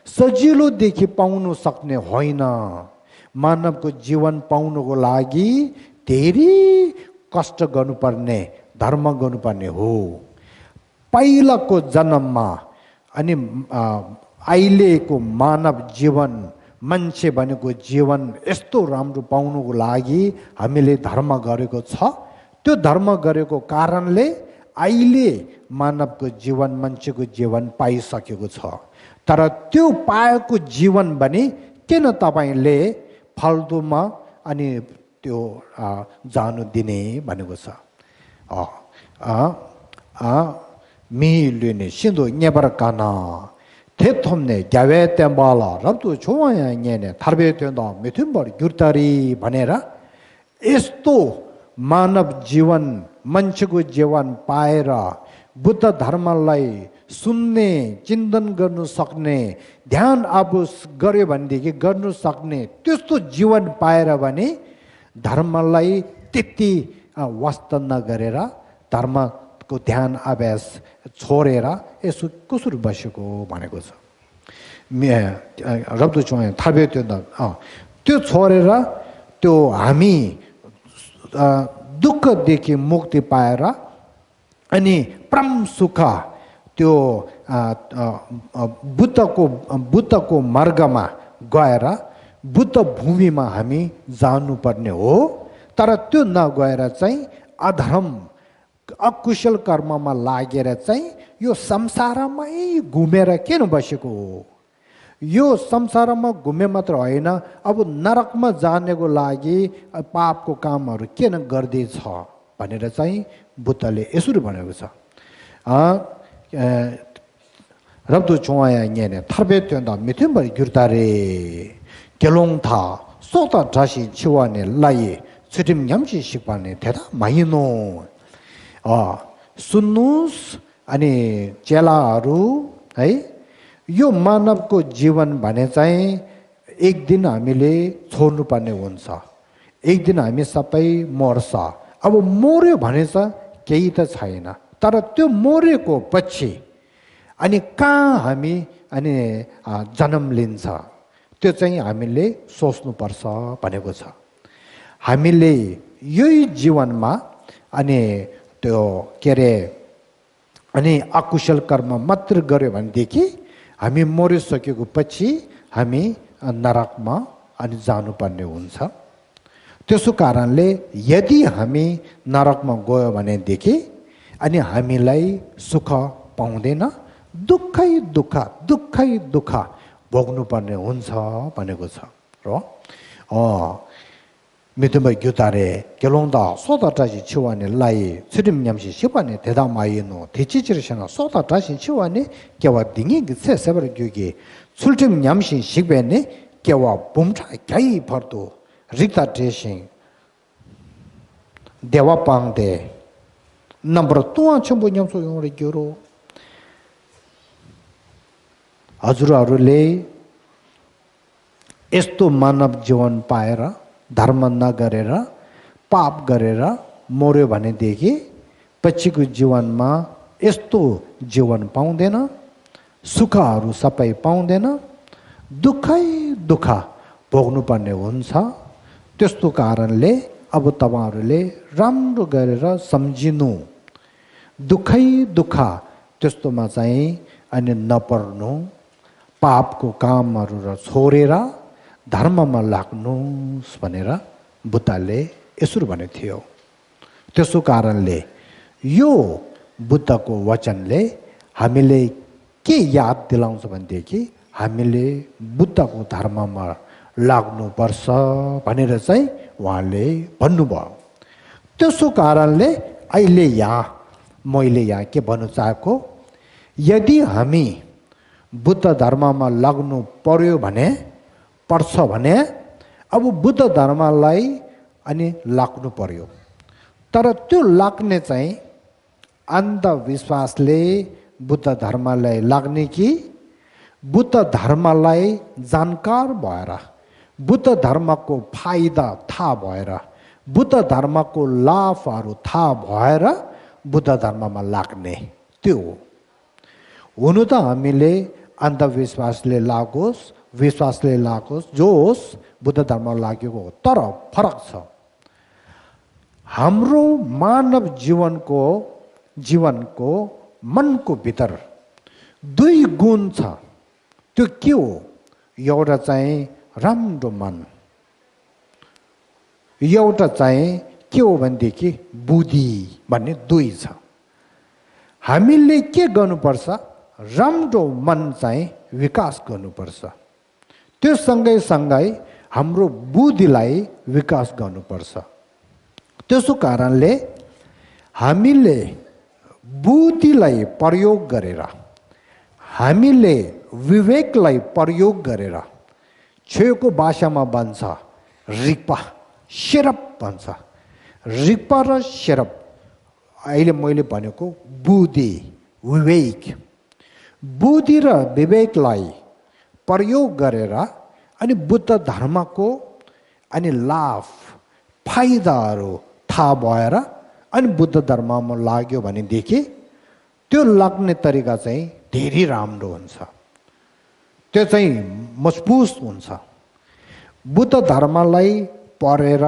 [SPEAKER 1] सजिलोदेखि पाउनु सक्ने होइन मानवको जीवन पाउनुको लागि धेरै कष्ट गर्नुपर्ने धर्म गर्नुपर्ने हो पहिलाको जन्ममा अनि अहिलेको मानव जीवन मान्छे भनेको जीवन यस्तो राम्रो पाउनुको लागि हामीले धर्म गरेको छ त्यो धर्म गरेको कारणले अहिले मानवको जीवन मान्छेको जीवन पाइसकेको छ तर त्यो पाएको जीवन पनि किन तपाईले फाल्तुमा अनि त्यो जानु दिने भनेको छ मिलुने सिधो नेबर काना थेथोम्ने ग्यावे तेम्बाला रब्दु छोया न्याने थर्बे तेन्दा मिथुम्बर गुर्तारी भनेर यस्तो मानव जीवन मान्छेको जीवन पाएर बुद्ध धर्मलाई सुन्ने चिन्तन गर्नु सक्ने ध्यान आबुस गर्यो भनेदेखि गर्नु सक्ने त्यस्तो जीवन पाएर भने धर्मलाई त्यति वास्ता नगरेर धर्मको ध्यान अभ्यास छोडेर यसो कसरी बसेको भनेको छ रब्दु चोया थाबे त्यो छोडेर त्यो हामी दुःखदेखि मुक्ति पाएर अनि परम सुख त्यो बुद्धको मार्गमा गएर बुद्ध भूमिमा हामी जानुपर्ने हो तर त्यो नगएर चाहिँ अधर्म अकुशल कर्ममा लागेर चाहिँ यो संसारमै घुमेर किन बसेको हो यो संसारमा घुमे मात्र होइन अब नरकमा जानेको लागि पापको कामहरू किन गर्दैछ भनेर चाहिँ बुद्धले यसरी भनेको छ रब्दु चोया न्याने थर्बे तेन्दा मिथुम्बर गुर्तारे केलोङथा सोता जासी छिवाने लाए छिटिम न्याम्ची सिक्पाने थेदा माइनो सुन्नुस् अनि चेलाहरू है यो मानवको जीवन भने चाहिँ एक दिन हामीले छोड्नुपर्ने हुन्छ एक दिन हामी सबै मर्छ अब मर्यो भने चाहिँ केही त छैन तर त्यो मरेको पछि अनि कहाँ हामी अनि जन्म लिन्छ त्यो चाहिँ हामीले सोच्नुपर्छ भनेको छ हामीले यही जीवनमा अनि त्यो के अरे अनि अकुशल कर्म मात्र गर्यो भनेदेखि हामी मरिसकेको पछि हामी नरकमा अनि जानुपर्ने हुन्छ त्यसो कारणले यदि हामी नरकमा गयो भनेदेखि अनि हामीलाई सुख पाउँदैन दुःखै दुःख भोग्नुपर्ने हुन्छ भनेको छ र मिथुम्बा gyutare kelongda soda tashi chiwane layi tsirim nyamshi shibane teda mayino techichirishana soda tashi chiwane kyawa dingi gitse sebar gyugi sultim nyamshi shigbene kyawa bumcha kyayi pardo rikta teshin dewa pangde number 2 chambu nyamso yongre gyuro हजुरहरूले यस्तो मानव जीवन पाएर धर्म नगरेर पाप गरेर मर्यो भनेदेखि पछिको जीवनमा यस्तो जीवन पाउँदैन सुखहरू सबै पाउँदैन दुःखै दुःख भोग्नुपर्ने हुन्छ त्यस्तो कारणले अब तपाईहरुले राम्रो गरेर सम्झिनु दुःखै दुःख त्यस्तोमा चाहिँ अनि नपर्नु पापको कामहरू छोडेर धर्ममा लाग्नुस् भनेर बुद्धले यसरी भनेको थियो त्यसो कारणले यो बुद्धको वचनले हामीले के याद दिलाउँछ भनेदेखि हामीले बुद्धको धर्ममा लाग्नुपर्छ भनेर चाहिँ उहाँले भन्नुभयो त्यसो कारणले अहिले यहाँ मैले यहाँ के भन्न चाहेको यदि हामी बुद्ध धर्ममा लाग्नु पर्यो भने पर्छ भने अब बुद्ध धर्मलाई अनि लाग्नु पर्यो। तर त्यो लाग्ने चाहिँ अन्धविश्वासले बुद्ध धर्मलाई लाग्ने कि बुद्ध धर्मलाई जानकार भएर, बुद्ध धर्मको फाइदा थाहा भएर, बुद्ध धर्मको लाभहरू थाहा भएर बुद्ध धर्ममा लाग्ने त्यो हो। हुनु त हामीले अन्धविश्वासले लागोस्, विश्वासले लागोस्, जो होस् बुद्ध धर्म लागेको हो। तर फरक छ। हाम्रो मानव जीवनको मनको भित्र दुई गुण छ। त्यो के हो? एउटा चाहिँ राम्रो मन, एउटा चाहिँ के हो भनेदेखि बुद्धि भन्ने दुई छ। हामीले के गर्नुपर्छ? राम्रो मन चाहिँ विकास गर्नुपर्छ। त्यो सँगै हाम्रो बुद्धिलाई विकास गर्नुपर्छ। त्यसो कारणले हामीले बुद्धिलाई प्रयोग गरेर, हामीले विवेकलाई प्रयोग गरेर, छेउको भाषामा भन्छ रिक्पा शेरप भन्छ। रिक्पा र शेरप अहिले मैले भनेको बुद्धि, विवेक, बुद्धि र विवेकलाई प्रयोग गरेर अनि बुद्ध धर्मको अनि लाभ फाइदाहरू थाहा भएर अनि बुद्ध धर्ममा लाग्यो भनेदेखि त्यो लाग्ने तरिका चाहिँ धेरै राम्रो हुन्छ। त्यो चाहिँ मजबुत हुन्छ। बुद्ध धर्मलाई पढेर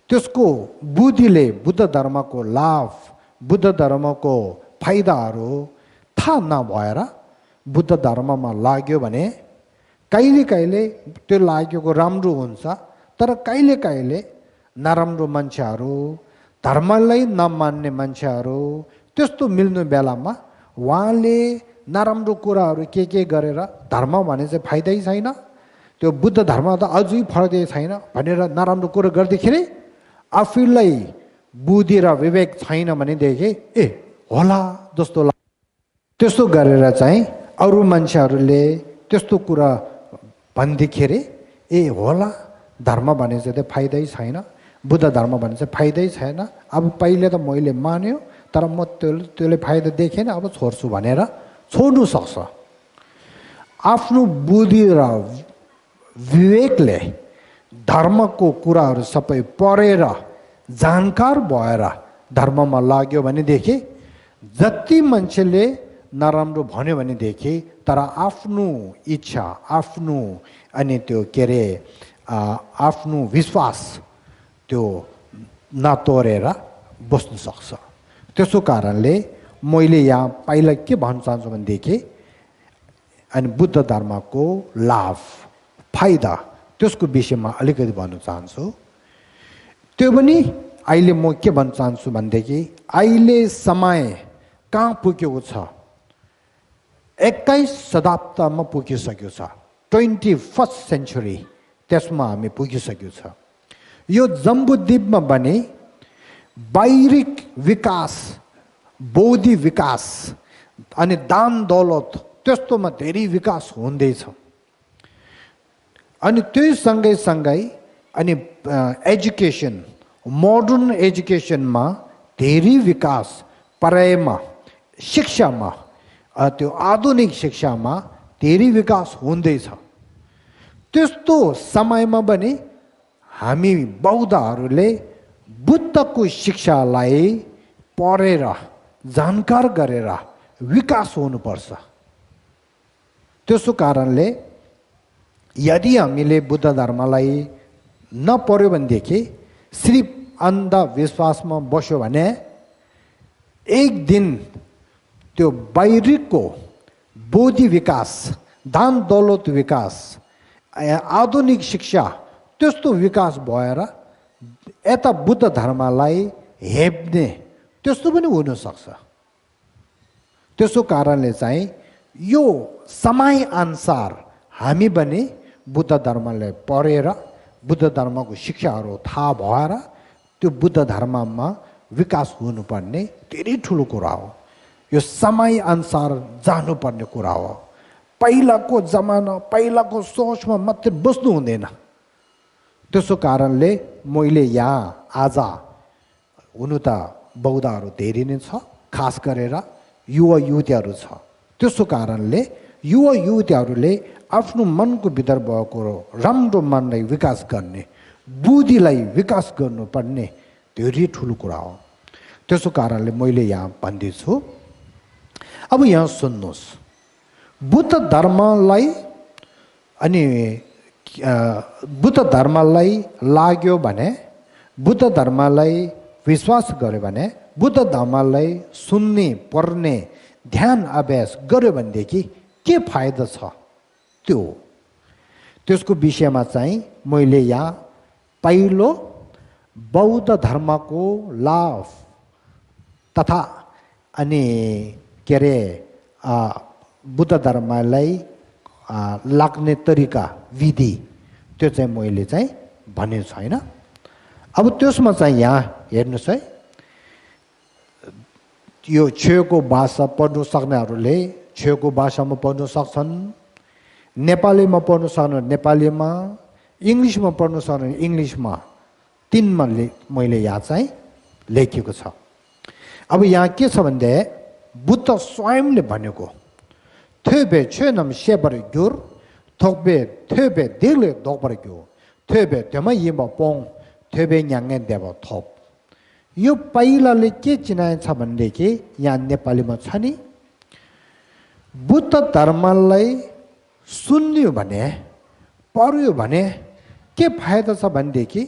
[SPEAKER 1] त्यसको बुद्धिले बुद्ध धर्मको लाभ, बुद्ध धर्मको फाइदाहरू थाहा नभएर बुद्ध धर्ममा लाग्यो भने कहिले त्यो लागेको राम्रो हुन्छ। तर कहिले नराम्रो मान्छेहरू, धर्मलाई नमान्ने मान्छेहरू त्यस्तो मिल्ने बेलामा उहाँले नराम्रो कुराहरू के गरेर धर्म भने चाहिँ फाइदै छैन, त्यो बुद्ध धर्म त अझै फर्दै छैन भनेर नराम्रो कुरो गर्दाखेरि आफूलाई बुद्धि र विवेक छैन भनेदेखि होला जस्तो लाग्छ। त्यस्तो गरेर चाहिँ अरू मान्छेहरूले त्यस्तो कुरा भन्दाखेरि होला धर्म भने चाहिँ फाइदै छैन, बुद्ध धर्म भने चाहिँ फाइदै छैन। अब पहिले त मैले मान्यो तर म त्यसले फाइदा देखेन, अब छोड्छु भनेर छोड्नु सक्छ। आफ्नो बुद्धि र विवेकले धर्मको कुराहरू सबै पढेर जानकार भएर धर्ममा लाग्यो भनेदेखि जति मान्छेले नराम्रो भन्यो भनेदेखि तर आफ्नो इच्छा, आफ्नो अनि त्यो के अरे आफ्नो विश्वास त्यो नतोडेर बस्नु सक्छ। त्यसो कारणले मैले यहाँ पहिला के भन्न चाहन्छु भनेदेखि अनि बुद्ध धर्मको लाभ फाइदा त्यसको विषयमा अलिकति भन्न चाहन्छु। त्यो पनि अहिले म के भन्न चाहन्छु भनेदेखि अहिले समय कहाँ पुगेको छ? 21 शताब्दीमा पुगिसक्यो छ। 21st सेन्चुरी त्यसमा हामी पुगिसक्यो छ। यो जम्बुद्वीपमा पनि बाहिरिक विकास, बौद्धिक विकास अनि दान दौलत त्यस्तोमा धेरै विकास हुँदैछ। अनि त्यो सँगै अनि एजुकेसन, मोडर्न एजुकेसनमा धेरै विकास, पढाइमा, शिक्षामा, त्यो आधुनिक शिक्षामा धेरै विकास हुँदैछ। त्यस्तो समयमा पनि हामी बौद्धहरूले बुद्धको शिक्षालाई पढेर जानकार गरेर विकास हुनुपर्छ। त्यसो कारणले यदि हामीले बुद्ध धर्मलाई नपढ्यो भनेदेखि सिर्फ अन्धविश्वासमा बस्यो भने एक दिन त्यो बाहिरको बौद्धिक विकास, दान दौलत विकास, आधुनिक शिक्षा त्यस्तो विकास भएर यता बुद्ध धर्मलाई हेप्ने त्यस्तो पनि हुनसक्छ। त्यसो कारणले चाहिँ यो समय अनुसार हामी पनि बुद्ध धर्मलाई पढेर बुद्ध धर्मको शिक्षाहरू थाहा भएर त्यो बुद्ध धर्ममा विकास हुनुपर्ने धेरै ठुलो कुरा हो। यो समय अनुसार जानुपर्ने कुरा हो। पहिलाको जमाना पहिलाको सोचमा मात्रै बस्नु हुँदैन। त्यसो कारणले मैले यहाँ आज हुनु त बौद्धहरू धेरै नै छ, खास गरेर युवा युवतीहरू छ। त्यसो कारणले युवा युवतीहरूले आफ्नो मनको भित्र भएको राम्रो मनलाई विकास गर्ने, बुद्धिलाई विकास गर्नुपर्ने धेरै ठुलो कुरा हो। त्यसो कारणले मैले यहाँ भन्दैछु। अब यहाँ सुन्नुहोस्, बुद्ध धर्मलाई अनि बुद्ध धर्मलाई लाग्यो भने, बुद्ध धर्मलाई विश्वास गर्यो भने, बुद्ध धर्मलाई सुन्ने पढ्ने ध्यान अभ्यास गर्यो भनेदेखि के फाइदा छ त्यसको विषयमा चाहिँ मैले यहाँ पहिलो बौद्ध धर्मको लाभ तथा अनि के अरे बुद्ध धर्मलाई लाग्ने तरिका विधि त्यो चाहिँ मैले चाहिँ भनेको छैन। अब त्यसमा चाहिँ यहाँ हेर्नुहोस् है, यो छेउको भाषा पढ्नु सक्नेहरूले छेउको भाषामा पढ्न सक्छन्, नेपालीमा पढ्न सक्ने नेपालीमा, इङ्ग्लिसमा पढ्न सक्ने इङ्ग्लिसमा, तीनमा मैले यहाँ चाहिँ लेखेको छ। अब यहाँ के छ भन्दा बुद्ध स्वयंले भनेको थेबे छेनम सेबर ग्युर थोबे थेबे देले दोबर ग्यो थेबे तेमा यिमा पोङ थेबे न्याङे देव थोप। यो पहिलाले के चिनाएछ भनेदेखि यहाँ नेपालीमा छ नि, बुद्ध धर्मलाई सुन्यो भने पढ्यो भने के फाइदा छ भनेदेखि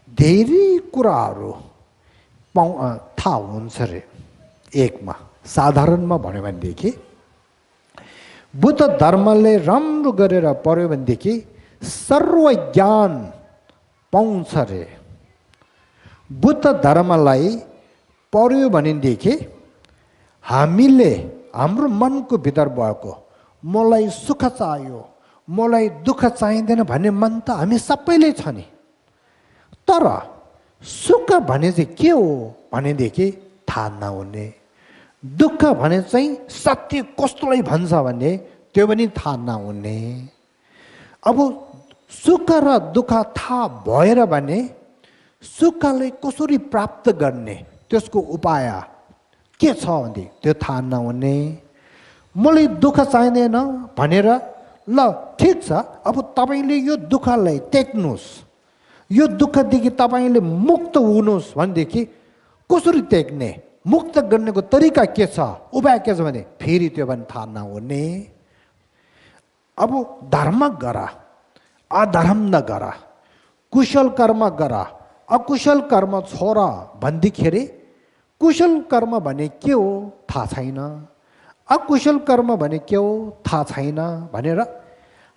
[SPEAKER 1] धेरै कुराहरू थाहा हुन्छ रे। एकमा साधारणमा भन्यो भनेदेखि बुद्ध धर्मले राम्रो गरेर पढ्यो भनेदेखि सर्व ज्ञान पाउँछ रे। बुद्ध धर्मलाई पढ्यो भनेदेखि हामीले हाम्रो मनको भित्र भएको मलाई सुख चाहियो, मलाई दुःख चाहिँदैन भन्ने मन त हामी सबैले छ नि। तर सुख भने चाहिँ के हो भनेदेखि थाहा नहुने, दुःख भने चाहिँ सत्य कस्तोलाई भन्छ भने त्यो पनि थाहा नहुने। अब सुख र दुःख थाहा भएर भने सुखलाई कसरी प्राप्त गर्ने त्यसको उपाय के छ भने त्यो थाहा नहुने। मलाई दुःख चाहिँदैन भनेर ल ठिक छ, अब तपाईँले यो दुःखलाई त्याग्नुहोस्, यो दुःखदेखि तपाईँले मुक्त हुनुहोस् भनेदेखि कसरी त्याग्ने, मुक्त गर्नेको तरिका के छ, उपाय के छ भने फेरि त्यो पनि थाहा नहुने। अब धर्म गर, अधर्म नगर, कुशल कर्म गर, अकुशल कर्म छोड भन्दाखेरि कुशल कर्म भने के हो थाहा छैन, अकुशल कर्म भने के हो थाहा छैन भनेर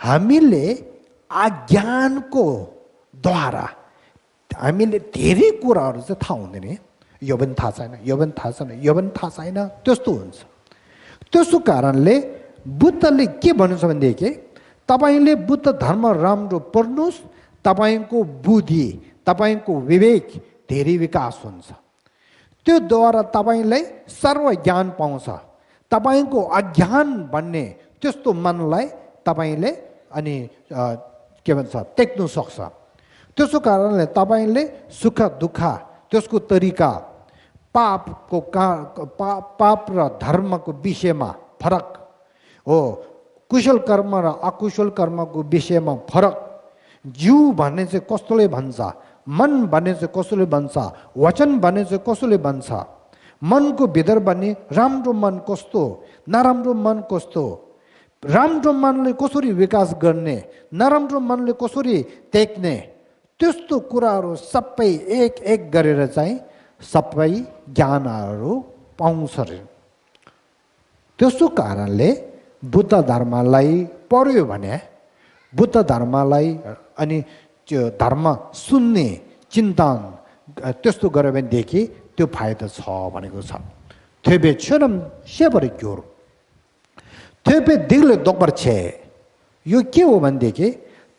[SPEAKER 1] हामीले अज्ञानको द्वारा हामीले धेरै कुराहरू चाहिँ थाहा हुँदैन। यो पनि थाहा छैन, यो पनि थाहा छैन, यो पनि थाहा छैन, त्यस्तो हुन्छ। त्यसो कारणले बुद्धले के भन्नुहुन्छ भनेदेखि तपाईँले बुद्ध धर्म राम्रो पढ्नुहोस्, तपाईँको बुद्धि तपाईँको विवेक धेरै विकास हुन्छ। त्यो द्वारा तपाईँलाई सर्व ज्ञान पाउँछ। तपाईँको अज्ञान भन्ने त्यस्तो मनलाई तपाईँले अनि के भन्छ टेक्नु सक्छ। त्यसो कारणले तपाईँले सुख दुःख त्यसको तरिका, पापको पाप र धर्मको विषयमा फरक हो, कुशल कर्म र अकुशल कर्मको विषयमा फरक, जीव भन्ने चाहिँ कस्तोले भन्छ, मन भन्ने चाहिँ कसोले भन्छ, वचन भन्ने चाहिँ कसोले भन्छ, मनको भित्र भन्ने राम्रो मन कस्तो, नराम्रो मन कस्तो, राम्रो मनले कसरी विकास गर्ने, नराम्रो मनले कसरी त्याग्ने, त्यस्तो कुराहरू सबै एक एक गरेर चाहिँ सबै ज्ञानहरू पाउँछ रे। त्यसो कारणले बुद्ध धर्मलाई पढ्यो भने, बुद्ध धर्मलाई अनि त्यो धर्म सुन्ने चिन्तन त्यस्तो गर्यो भनेदेखि त्यो फाइदा छ भनेको छ। थेबे छोरम सेबर क्योर थेबे दिगले दोबर छे। यो के हो भनेदेखि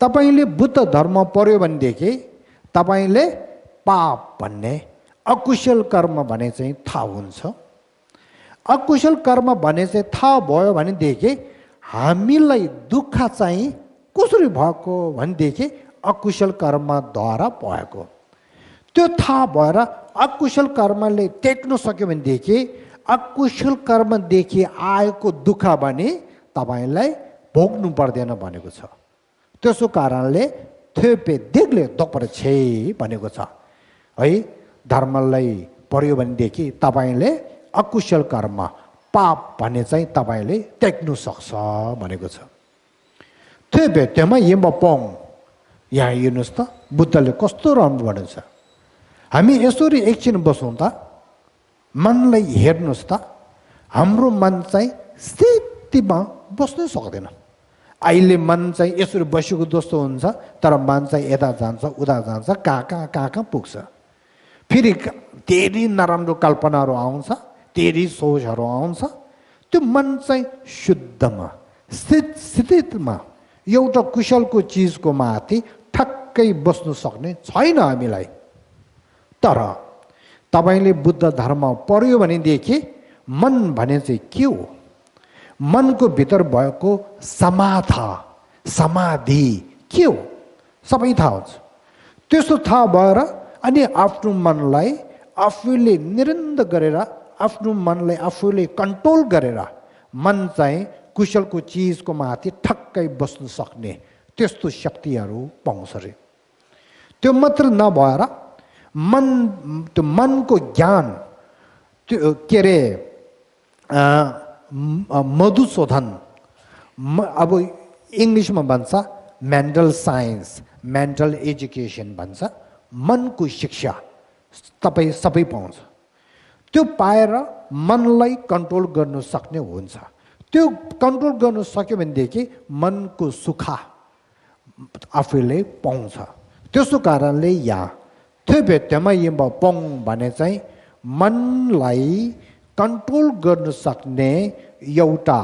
[SPEAKER 1] तपाईँले बुद्ध धर्म पढ्यो भनेदेखि तपाईँले पाप भन्ने, अकुशल कर्म भने चाहिँ थाहा हुन्छ। अकुशल कर्म भने चाहिँ थाहा भयो भनेदेखि हामीलाई दुःख चाहिँ कसरी भएको भनेदेखि अकुशल कर्मद्वारा भएको। त्यो थाहा भएर अकुशल कर्मले टेक्न सक्यो भनेदेखि अकुशल कर्मदेखि आएको दुःख भने तपाईँलाई भोग्नु पर्दैन भनेको छ। त्यसो कारणले थेपे देख्ले दोपर छे भनेको छ है। धर्मलाई पर्यो भनेदेखि तपाईँले अकुशल कर्म पाप भन्ने चाहिँ तपाईँले टेक्नु सक्छ भनेको छ। थेपे त्यहाँ यम पङ यहाँ हेर्नुहोस् त बुद्धले कस्तो राम्रो भनेको छ। हामी यसरी एकछिन बसौँ त, मनलाई हेर्नुहोस् त, हाम्रो मन चाहिँ स्थितिमा बस्नै सक्दैन। अहिले मन चाहिँ यसरी बसेको जस्तो हुन्छ, तर मन चाहिँ यता जान्छ उता जान्छ, कहाँ कहाँ पुग्छ। फेरि धेरै नराम्रो कल्पनाहरू आउँछ, धेरै सोचहरू आउँछ। त्यो मन चाहिँ शुद्धमा स्थितिमा एउटा कुशलको चिजको माथि ठक्कै बस्नु सक्ने छैन हामीलाई। तर तपाईँले बुद्ध धर्म पढ्यो भनेदेखि मन भने चाहिँ के हो, मनको भित्र भएको समाधि के हो सबै थाहा हुन्छ। त्यसो थाहा भएर अनि आफ्नो मनलाई आफूले निरन्तर गरेर, आफ्नो मनलाई आफूले कन्ट्रोल गरेर मन चाहिँ कुशलको चिजको माथि ठक्कै बस्नु सक्ने त्यस्तो शक्तिहरू पाउँछ रे। त्यो मात्र नभएर त्यो मनको ज्ञान, त्यो के अरे मधुशोधन, अब इङ्ग्लिसमा भन्छ मेन्टल साइन्स, मेन्टल एजुकेसन भन्छ, मनको शिक्षा तपाईँ सबै पाउँछ। त्यो पाएर मनलाई कन्ट्रोल गर्नु सक्ने हुन्छ। त्यो कन्ट्रोल गर्नु सक्यो भनेदेखि मनको सुख आफूले पाउँछ। त्यसो कारणले यहाँ थेपेत्यमा यम पङ भने चाहिँ मनलाई कन्ट्रोल गर्न सक्ने एउटा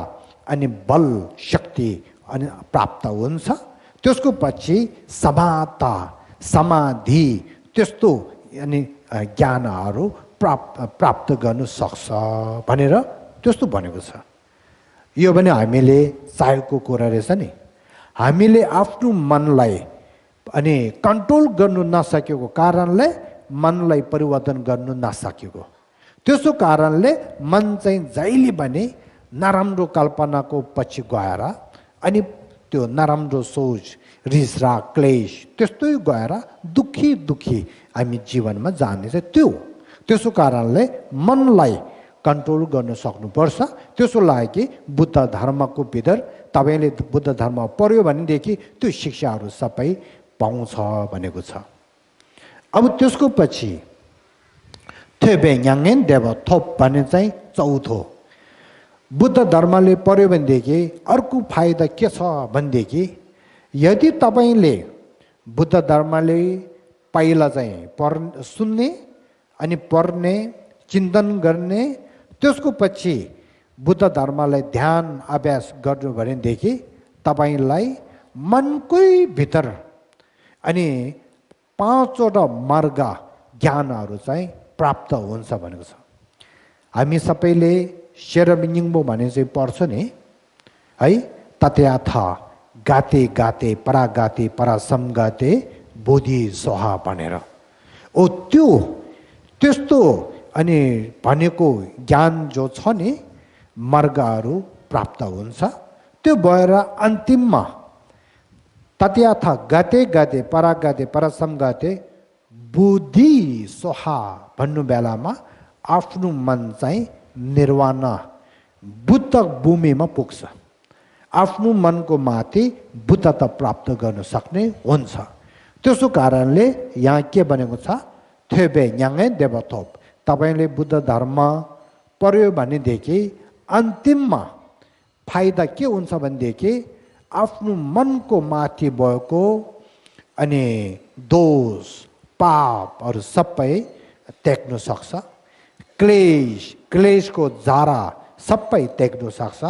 [SPEAKER 1] अनि बल शक्ति अनि प्राप्त हुन्छ। त्यसको पछि समाता समाधि त्यस्तो अनि ज्ञानहरू प्राप्त गर्नु सक्छ भनेर त्यस्तो भनेको छ। यो पनि हामीले चाहेको कुरा रहेछ नि। हामीले आफ्नो मनलाई अनि कन्ट्रोल गर्नु नसकेको कारणले मनलाई परिवर्तन गर्नु नसकेको, त्यसो कारणले मन चाहिँ जहिले पनि नराम्रो कल्पनाको पछि गएर अनि त्यो नराम्रो सोच, रिस राग क्लेश त्यस्तै गएर दुखी हामी जीवनमा जाने चाहिँ त्यो। त्यसो कारणले मनलाई कन्ट्रोल गर्न सक्नुपर्छ। त्यसो लागि बुद्ध धर्मको भित्र तपाईँले बुद्ध धर्म पढ्यो भनेदेखि त्यो शिक्षाहरू सबै पाउँछ भनेको छ। अब त्यसको पछि थेबे न्याङ्गेन देव थोप भन्ने चाहिँ चौथो, बुद्ध धर्मले पढ्यो भनेदेखि अर्को फाइदा के छ भनेदेखि यदि तपाईँले बुद्ध धर्मले पहिला चाहिँ सुन्ने अनि पढ्ने चिन्तन गर्ने, त्यसको पछि बुद्ध धर्मलाई ध्यान अभ्यास गर्नु भनेदेखि तपाईँलाई मनकै भित्र अनि 5वटा मार्ग ज्ञानहरू चाहिँ प्राप्त हुन्छ भनेको छ। हामी सबैले शेरबिङबो भने चाहिँ पढ्छ नि है, तत्याथ गाते गाते परागाते परासमगाते बोधि सोहा भनेर। ओ त्यो त्यस्तो अनि भनेको ज्ञान जो छ नि मार्गहरू प्राप्त हुन्छ। त्यो भएर अन्तिममा तत्याथ गाते गाते परागाते परासमगाते बुद्धि सोहा भन्नु बेलामा आफ्नो मन चाहिँ निर्वाण बुद्ध भूमिमा पुग्छ। आफ्नो मनको माथि बुद्धता प्राप्त गर्न सक्ने हुन्छ। त्यसो कारणले यहाँ के भनेको छ, थेबे न्याङ्गे देवथोप, तपाईँले बुद्ध धर्म पढ्यो भनेदेखि अन्तिममा फाइदा के हुन्छ भनेदेखि आफ्नो मनको माथि भएको अनि दोष पापहरू सबै त्याग्नु सक्छ। क्लेशको जारा सबै त्याग्नु सक्छ।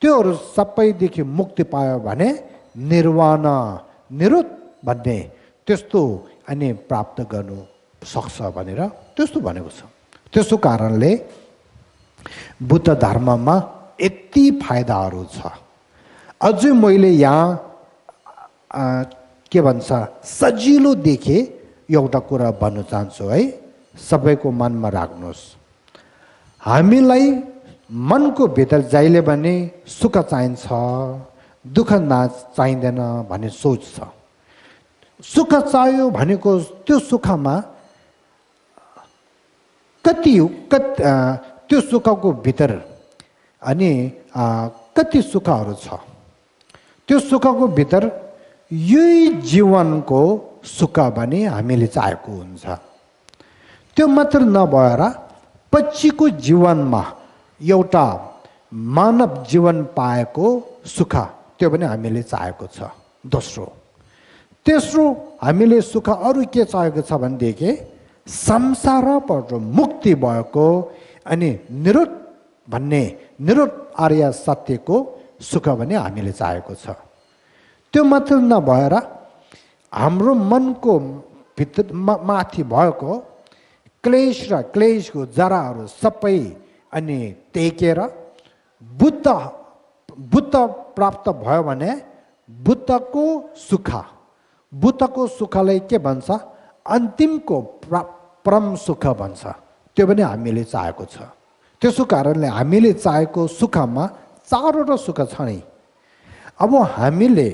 [SPEAKER 1] त्योहरू सबैदेखि मुक्ति पायो भने निर्वाण निरुत भन्ने त्यस्तो अनि प्राप्त गर्नु सक्छ भनेर त्यस्तो भनेको छ। त्यसो कारणले बुद्ध धर्ममा यति फाइदाहरू छ। अझै मैले यहाँ के भन्छ सजिलो देखे एउटा कुरा भन्न चाहन्छु है, सबैको मनमा राख्नुहोस्। हामीलाई मनको भित्र जहिले पनि सुख चाहिन्छ, दुःख चाहिँदैन भन्ने सोच छ। सुख चाहियो भनेको त्यो सुखमा त्यो सुखको भित्र अनि कति सुखहरू छ। त्यो सुखको भित्र यही जीवनको सुख पनि हामीले चाहेको हुन्छ। त्यो मात्र नभएर पछिको जीवनमा एउटा मानव जीवन पाएको सुख त्यो पनि हामीले चाहेको छ। तेस्रो हामीले सुख अरू के चाहेको छ भनेदेखि संसारबाट मुक्ति भएको अनि निरुट आर्य सत्यको सुख पनि हामीले चाहेको छ। त्यो मात्र नभएर हाम्रो मनको भित्र माथि भएको क्लेशको जराहरू सबै अनि टेकेर बुद्ध प्राप्त भयो भने बुद्धको सुखलाई के भन्छ, अन्तिमको परम सुख भन्छ। त्यो पनि हामीले चाहेको छ। त्यसो कारणले हामीले चाहेको सुखमा चारवटा सुख छ नि। अब हामीले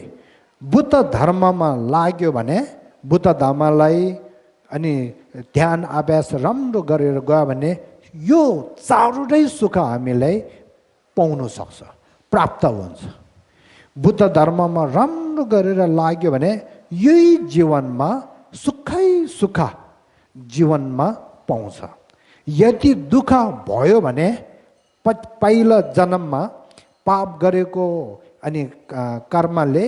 [SPEAKER 1] बुद्ध धर्ममा लाग्यो भने बुद्ध धर्मलाई अनि ध्यान अभ्यास राम्रो गरेर गयो भने यो चारवटै सुख हामीलाई पाउन सक्छ, प्राप्त हुन्छ। बुद्ध धर्ममा राम्रो गरेर लाग्यो भने यही जीवनमा सुखै सुख जीवनमा पाउँछ। यदि दुःख भयो भने पहिलो जन्ममा पाप गरेको अनि कर्मले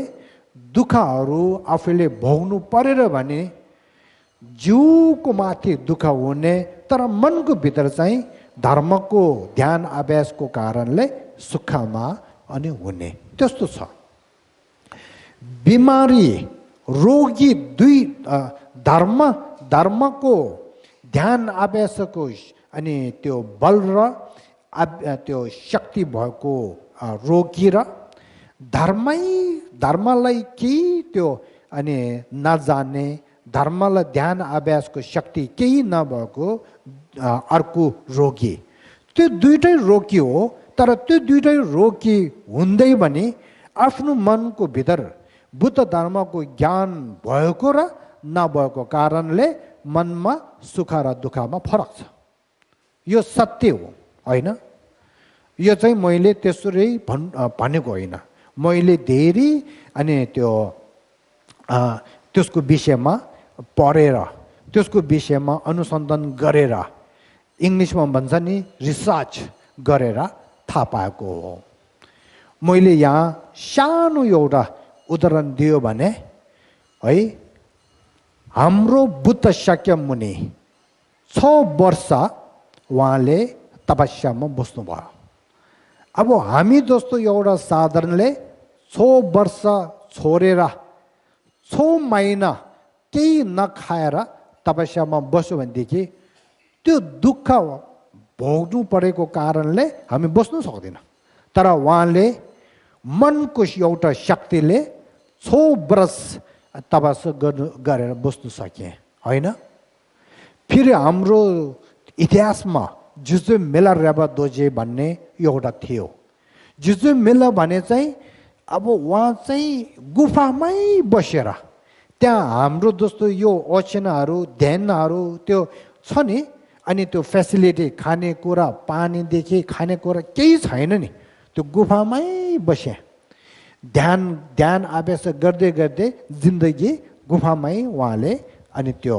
[SPEAKER 1] दुःखहरू आफूले भोग्नु परेर भने जिउको माथि दुःख हुने, तर मनको भित्र चाहिँ धर्मको ध्यान अभ्यासको कारणले सुखमा अनि हुने त्यस्तो छ। बिमारी रोगी दुई धर्मको ध्यान अभ्यासको अनि त्यो बल र त्यो शक्ति भएको रोगी र धर्मलाई केही त्यो अनि नजाने, धर्मलाई ध्यान अभ्यासको शक्ति केही नभएको अर्को रोगी, त्यो दुइटै रोगी हो। तर त्यो दुइटै रोगी हुँदै पनि आफ्नो मनको भित्र बुद्ध धर्मको ज्ञान भएको र नभएको कारणले मनमा सुख र दुःखमा फरक छ। यो सत्य हो होइन? यो चाहिँ मैले त्यसरी भनेको होइन। मैले धेरै अनि त्यसको विषयमा पढेर, त्यसको विषयमा अनुसन्धान गरेर, इङ्ग्लिसमा भन्छ नि रिसर्च गरेर थाहा पाएको हो। मैले यहाँ सानो एउटा उदाहरण दियो भने है, हाम्रो बुद्ध शाक्यमुनि 6 वर्ष उहाँले तपस्यामा बस्नुभयो। अब हामी जस्तो एउटा साधारणले 6 वर्ष छोडेर 6 महिना केही नखाएर तपस्यामा बस्यो भनेदेखि त्यो दुःख भोग्नु परेको कारणले हामी बस्नु सक्दैन। तर उहाँले मनको एउटा शक्तिले 6 वर्ष तपस्या गरेर बस्नु सके होइन? फेरि हाम्रो इतिहासमा जुजु मेला रेबा दोजे भन्ने एउटा थियो। जुजु मेला भने चाहिँ अब उहाँ चाहिँ गुफामै बसेर त्यहाँ हाम्रो जस्तो यो ओछेनाहरू ध्यानहरू त्यो छ नि, अनि त्यो फेसिलिटी खानेकुरा पानीदेखि खानेकुरा केही छैन नि, त्यो गुफामै बसे ध्यान अभ्यास गर्दै गर्दै जिन्दगी गुफामै उहाँले अनि त्यो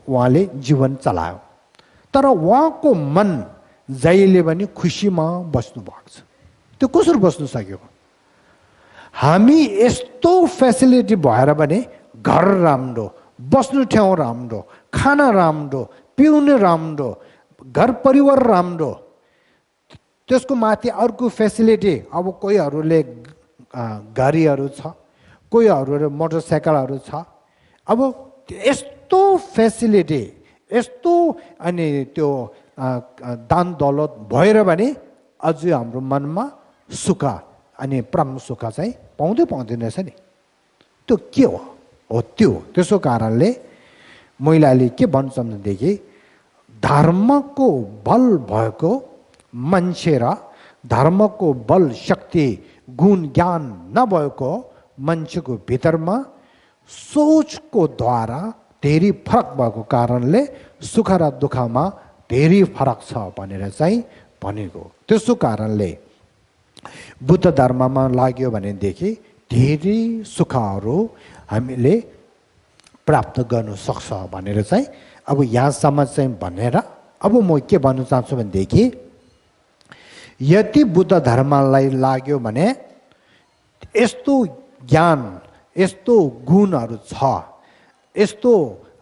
[SPEAKER 1] उहाँले जीवन चलायो। तर उहाँको मन जहिले पनि खुसीमा बस्नु भएको छ। त्यो कसरी बस्नु सक्यो? हामी यस्तो फेसिलिटी भएर पनि घर राम्रो, बस्नु ठाउँ राम्रो, खाना राम्रो, पिउने राम्रो, घर परिवार राम्रो, त्यसको माथि अर्को फेसिलिटी। अब कोहीहरूले गाडीहरू छ, कोहीहरूले मोटरसाइकलहरू छ। अब यस्तो फेसिलिटी, यस्तो अनि त्यो दान दौलत भएर भने अझै हाम्रो मनमा सुख अनि परम सुख चाहिँ पाउँदैन रहेछ नि। त्यो के हो त्यो त्यसो कारणले मैले अहिले के भन्छु भनेदेखि धर्मको बल भएको मान्छे र धर्मको बल शक्ति गुण ज्ञान नभएको मान्छेको भित्रमा सोचको द्वारा धेरै फरक भएको कारणले सुख र दुःखमा धेरै फरक छ भनेर चाहिँ भनेको। त्यसो कारणले बुद्ध धर्ममा लाग्यो भनेदेखि धेरै सुखहरू हामीले प्राप्त गर्नु सक्छ भनेर चाहिँ अब यहाँसम्म चाहिँ भनेर अब म के भन्न चाहन्छु भनेदेखि यदि बुद्ध धर्मलाई लाग्यो भने यस्तो ज्ञान यस्तो गुणहरू छ, यस्तो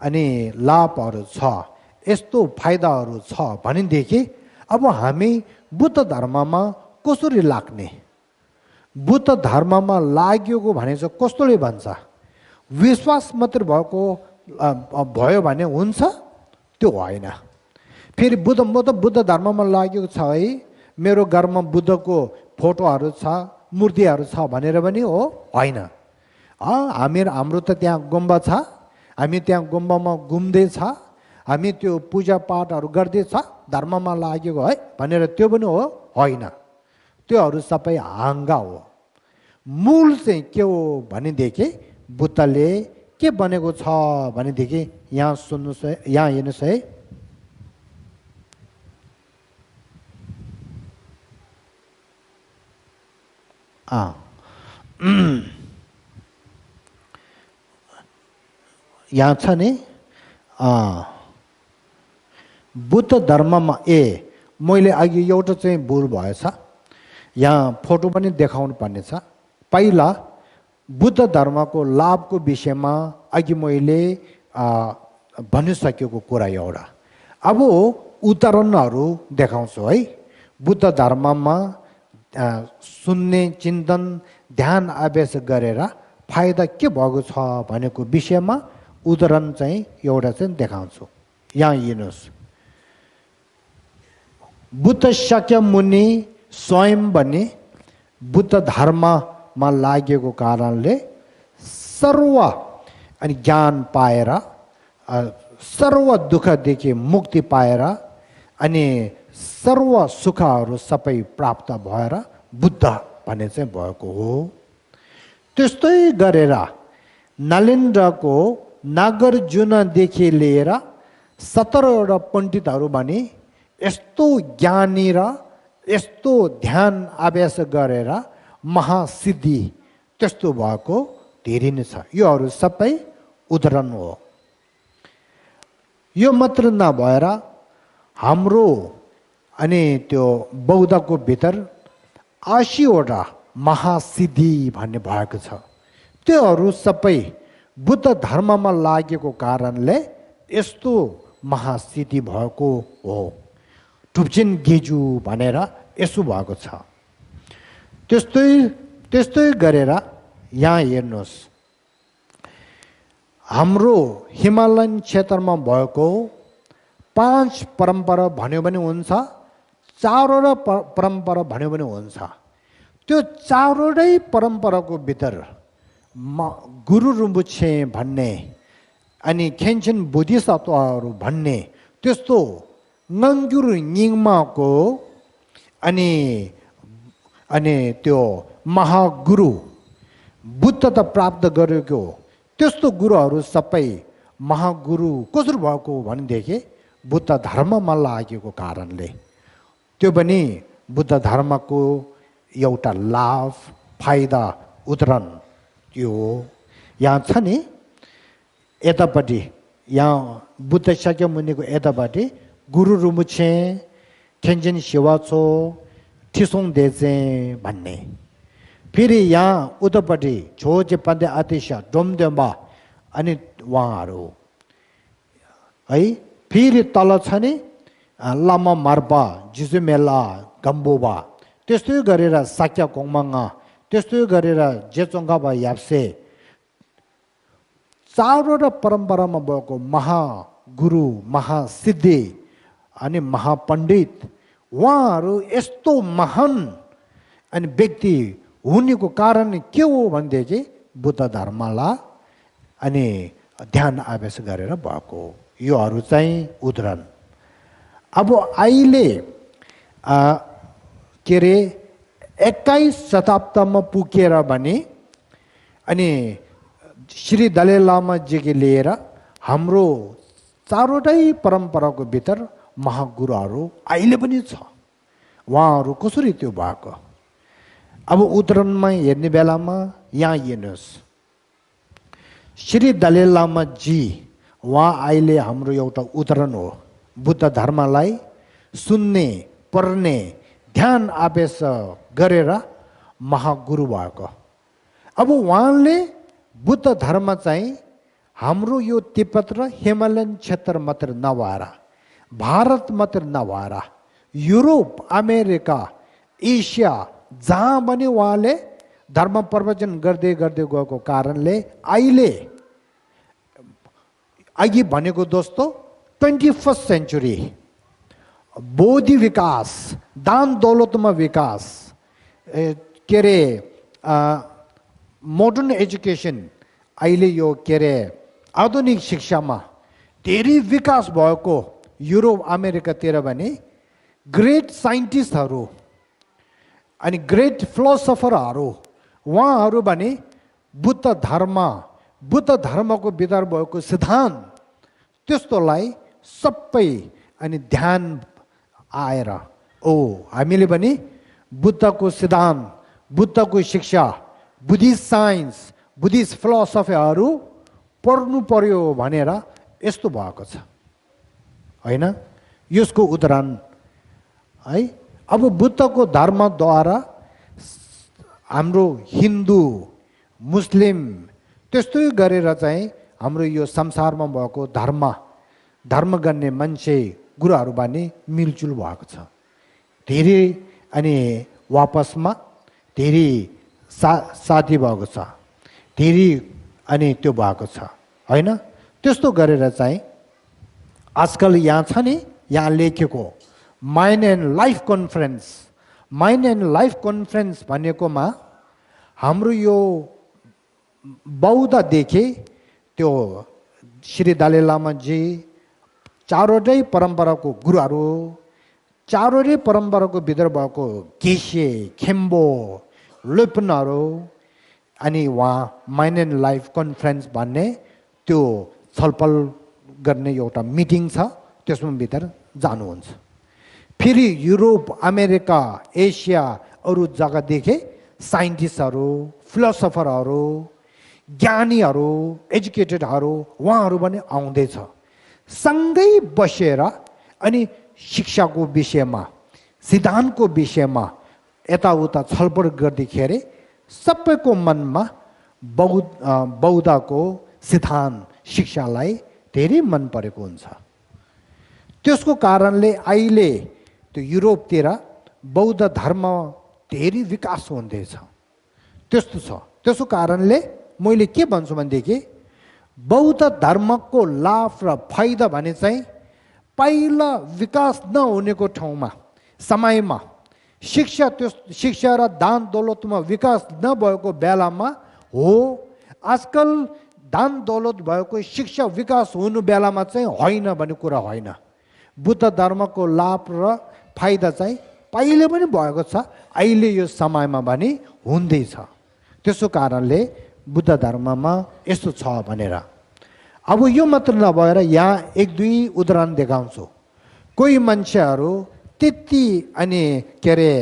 [SPEAKER 1] अनि लाभहरू छ, यस्तो फाइदाहरू छ भनेदेखि अब हामी बुद्ध धर्ममा कसरी लाग्ने? बुद्ध धर्ममा लाग्यो भने चाहिँ कस्तोले भन्छ? विश्वास मात्र भएको भयो भने हुन्छ? त्यो होइन। फेरि म त बुद्ध धर्ममा लागेको छ है, मेरो घरमा बुद्धको फोटोहरू छ, मूर्तिहरू छ भनेर पनि हो होइन। हाम्रो त त्यहाँ गुम्बा छ, हामी त्यहाँ गुम्बामा घुम्दैछ, हामी त्यो पूजापाठहरू गर्दैछ, धर्ममा लागेको है भनेर त्यो पनि हो होइन। त्योहरू सबै हाँगा हो। मूल चाहिँ के हो भनेदेखि बुद्धले के भनेको छ भनेदेखि यहाँ सुन्नुहोस् है, यहाँ हेर्नुहोस् है। यहाँ छ नि बुद्ध धर्ममा मैले अघि एउटा चाहिँ भुल भएछ, यहाँ फोटो पनि देखाउनु पर्ने छ। पहिला बुद्ध धर्मको लाभको विषयमा अघि मैले भनिसकेको कुरा एउटा। अब उदाहरणहरू देखाउँछु है। बुद्ध धर्ममा सुन्ने चिन्तन ध्यान अभ्यास गरेर फाइदा के भएको छ भनेको विषयमा उदाहरण चाहिँ एउटा चाहिँ देखाउँछु। यहाँ हेर्नुहोस्, बुद्ध शाक्यमुनि स्वयं भने बुद्ध धर्ममा लागेको कारणले सर्व अनि ज्ञान पाएर सर्व दुःखदेखि मुक्ति पाएर अनि सर्व सुखहरू सबै प्राप्त भएर बुद्ध भन्ने चाहिँ भएको हो। त्यस्तै गरेर नलेन्द्रको नागार्जुनदेखि लिएर 17वटा पण्डितहरू भने यस्तो ज्ञानी र यस्तो ध्यान अभ्यास गरेर महासिद्धि त्यस्तो भएको धेरै नै छ। योहरू सबै उदाहरण हो। यो मात्र नभएर हाम्रो अनि त्यो बौद्धको भित्र 80वटा महासिद्धि भन्ने भएको छ। त्योहरू सबै बुद्ध धर्ममा लागेको कारणले यस्तो महासिद्धि भएको हो। टुप्चिन गेजु भनेर यसो भएको छ। त्यस्तै गरेर यहाँ हेर्नुहोस्, हाम्रो हिमालयन क्षेत्रमा भएको 5 परम्परा भन्यो भने हुन्छ, 4वटा परम्परा भन्यो भने हुन्छ। त्यो 4वटै परम्पराको भित्र गुरु रिम्पोछे भन्ने अनि खेन्चेन बोधिसत्वहरू भन्ने त्यस्तो नङ्गुर निङमाको अनि त्यो महागुरु बुद्धता प्राप्त गरेको त्यस्तो गुरुहरू सबै महागुरु कसरी भएको भनेदेखि बुद्ध धर्ममा लागेको कारणले। त्यो पनि बुद्ध धर्मको एउटा लाभ फाइदा उदाहरण त्यो हो। यहाँ छ नि यतापट्टि, यहाँ बुद्ध शाक्यमुनिको यतापट्टि गुरु रिम्पोछे, खेन्चेन शिवाचो, ठिसोङ देचे भन्ने। फेरि यहाँ उतापट्टि छोचे पन्ते आतिश डोमदेम्बा अनि उहाँहरू है। फेरि तल छ नि लामा मार्पा, जिजुमेला, गम्बोबा, त्यस्तै गरेर साक्या कोङमाङा, त्यस्तै गरेर जेचोङ्गाबा याप्से। 4वटा परम्परामा भएको महागुरु महासिद्धि अनि महापण्डित उहाँहरू यस्तो महान अनि व्यक्ति हुनेको कारण के हो भनेदेखि बुद्ध धर्मलाई अनि ध्यान आवेश गरेर भएको योहरू चाहिँ उदाहरण। अब अहिले के अरे 21 शताब्दीमा पुगेर भने अनि श्री दलाई लामाजीले लिएर हाम्रो चारवटै परम्पराको भित्र महागुरुहरू अहिले पनि छ। उहाँहरू कसरी त्यो भएको अब उदाहरणमा हेर्ने बेलामा यहाँ हेर्नुहोस्, श्री दलाई लामाजी उहाँ अहिले हाम्रो एउटा उदाहरण हो। बुद्ध धर्मलाई सुन्ने पढ्ने ध्यान आवेश गरेर महागुरु भएको। अब उहाँले बुद्ध धर्म चाहिँ हाम्रो यो तिब्बत र हिमालयन क्षेत्र मात्र नभएर भारत मात्र नभएर युरोप अमेरिका एसिया जहाँ पनि उहाँले धर्म प्रवचन गर्दै गर्दै गएको कारणले अहिले अघि भनेको दोस्तो 21st सेन्चुरी बौद्धि विकास दान दौलतमा विकास के अरे मोडर्न एजुकेसन अहिले यो के अरे आधुनिक शिक्षामा धेरै विकास भएको युरोप अमेरिकातिर भने ग्रेट साइन्टिस्टहरू अनि ग्रेट फिलोसफरहरू उहाँहरू भने बुद्ध धर्मको भित्र भएको सिद्धान्त त्यस्तोलाई सबै अनि ध्यान आएर हामीले पनि बुद्धको सिद्धान्त बुद्धको शिक्षा बुद्धिस्ट साइन्स बुद्धिस्ट फिलोसफीहरू पढ्नु पर्यो भनेर यस्तो भएको छ हैन। यसको उदाहरण है। अब बुद्धको धर्मद्वारा हाम्रो हिन्दू मुस्लिम त्यस्तै गरेर चाहिँ हाम्रो यो संसारमा भएको धर्म गर्ने मान्छे गुरुहरू भने मिलजुल भएको छ। धेरै अनि वापसमा धेरै साथी भएको छ, धेरै अनि त्यो भएको छ हैन। त्यस्तो गरेर चाहिँ आजकल यहाँ छ नि, यहाँ लेखेको माइन्ड एन्ड लाइफ कन्फरेन्स भनेकोमा हाम्रो यो बौद्धदेखि त्यो श्री दलाई लामाजी चारवटै परम्पराको गुरुहरू चारवटै परम्पराको भित्र भएको गेसे खेम्बो लोपनहरू अनि उहाँ माइन्ड एन्ड लाइफ कन्फरेन्स भन्ने त्यो छलफल गर्ने एउटा मिटिङ छ, त्यसमा भित्र जानुहुन्छ। फेरि युरोप अमेरिका एसिया अरू जग्गादेखि साइन्टिस्टहरू फिलोसफरहरू ज्ञानीहरू एजुकेटेडहरू उहाँहरू पनि आउँदैछ। सँगै बसेर अनि शिक्षाको विषयमा सिद्धान्तको विषयमा यताउता छलफल गर्दाखेरि सबैको मनमा बौद्धको सिद्धान्त शिक्षालाई धेरै मन परेको हुन्छ। त्यसको कारणले अहिले त्यो युरोपतिर बौद्ध धर्म धेरै विकास हुँदैछ। त्यस्तो छ। त्यसको कारणले मैले के भन्छु भनेदेखि बौद्ध धर्मको लाभ र फाइदा भने चाहिँ पहिला विकास नहुनेको ठाउँमा समयमा शिक्षा र दान दौलतमा विकास नभएको बेलामा हो। आजकल दान दौलत भएको शिक्षा विकास हुनु बेलामा चाहिँ होइन भन्ने कुरा होइन। बुद्ध धर्मको लाभ र फाइदा चाहिँ पहिले पनि भएको छ, अहिले यो समयमा पनि हुँदैछ। त्यसो कारणले बुद्ध धर्ममा यस्तो छ भनेर। अब यो मात्र नभएर यहाँ एक दुई उदाहरण देखाउँछु। कोही मान्छेहरू त्यति अनि के अरे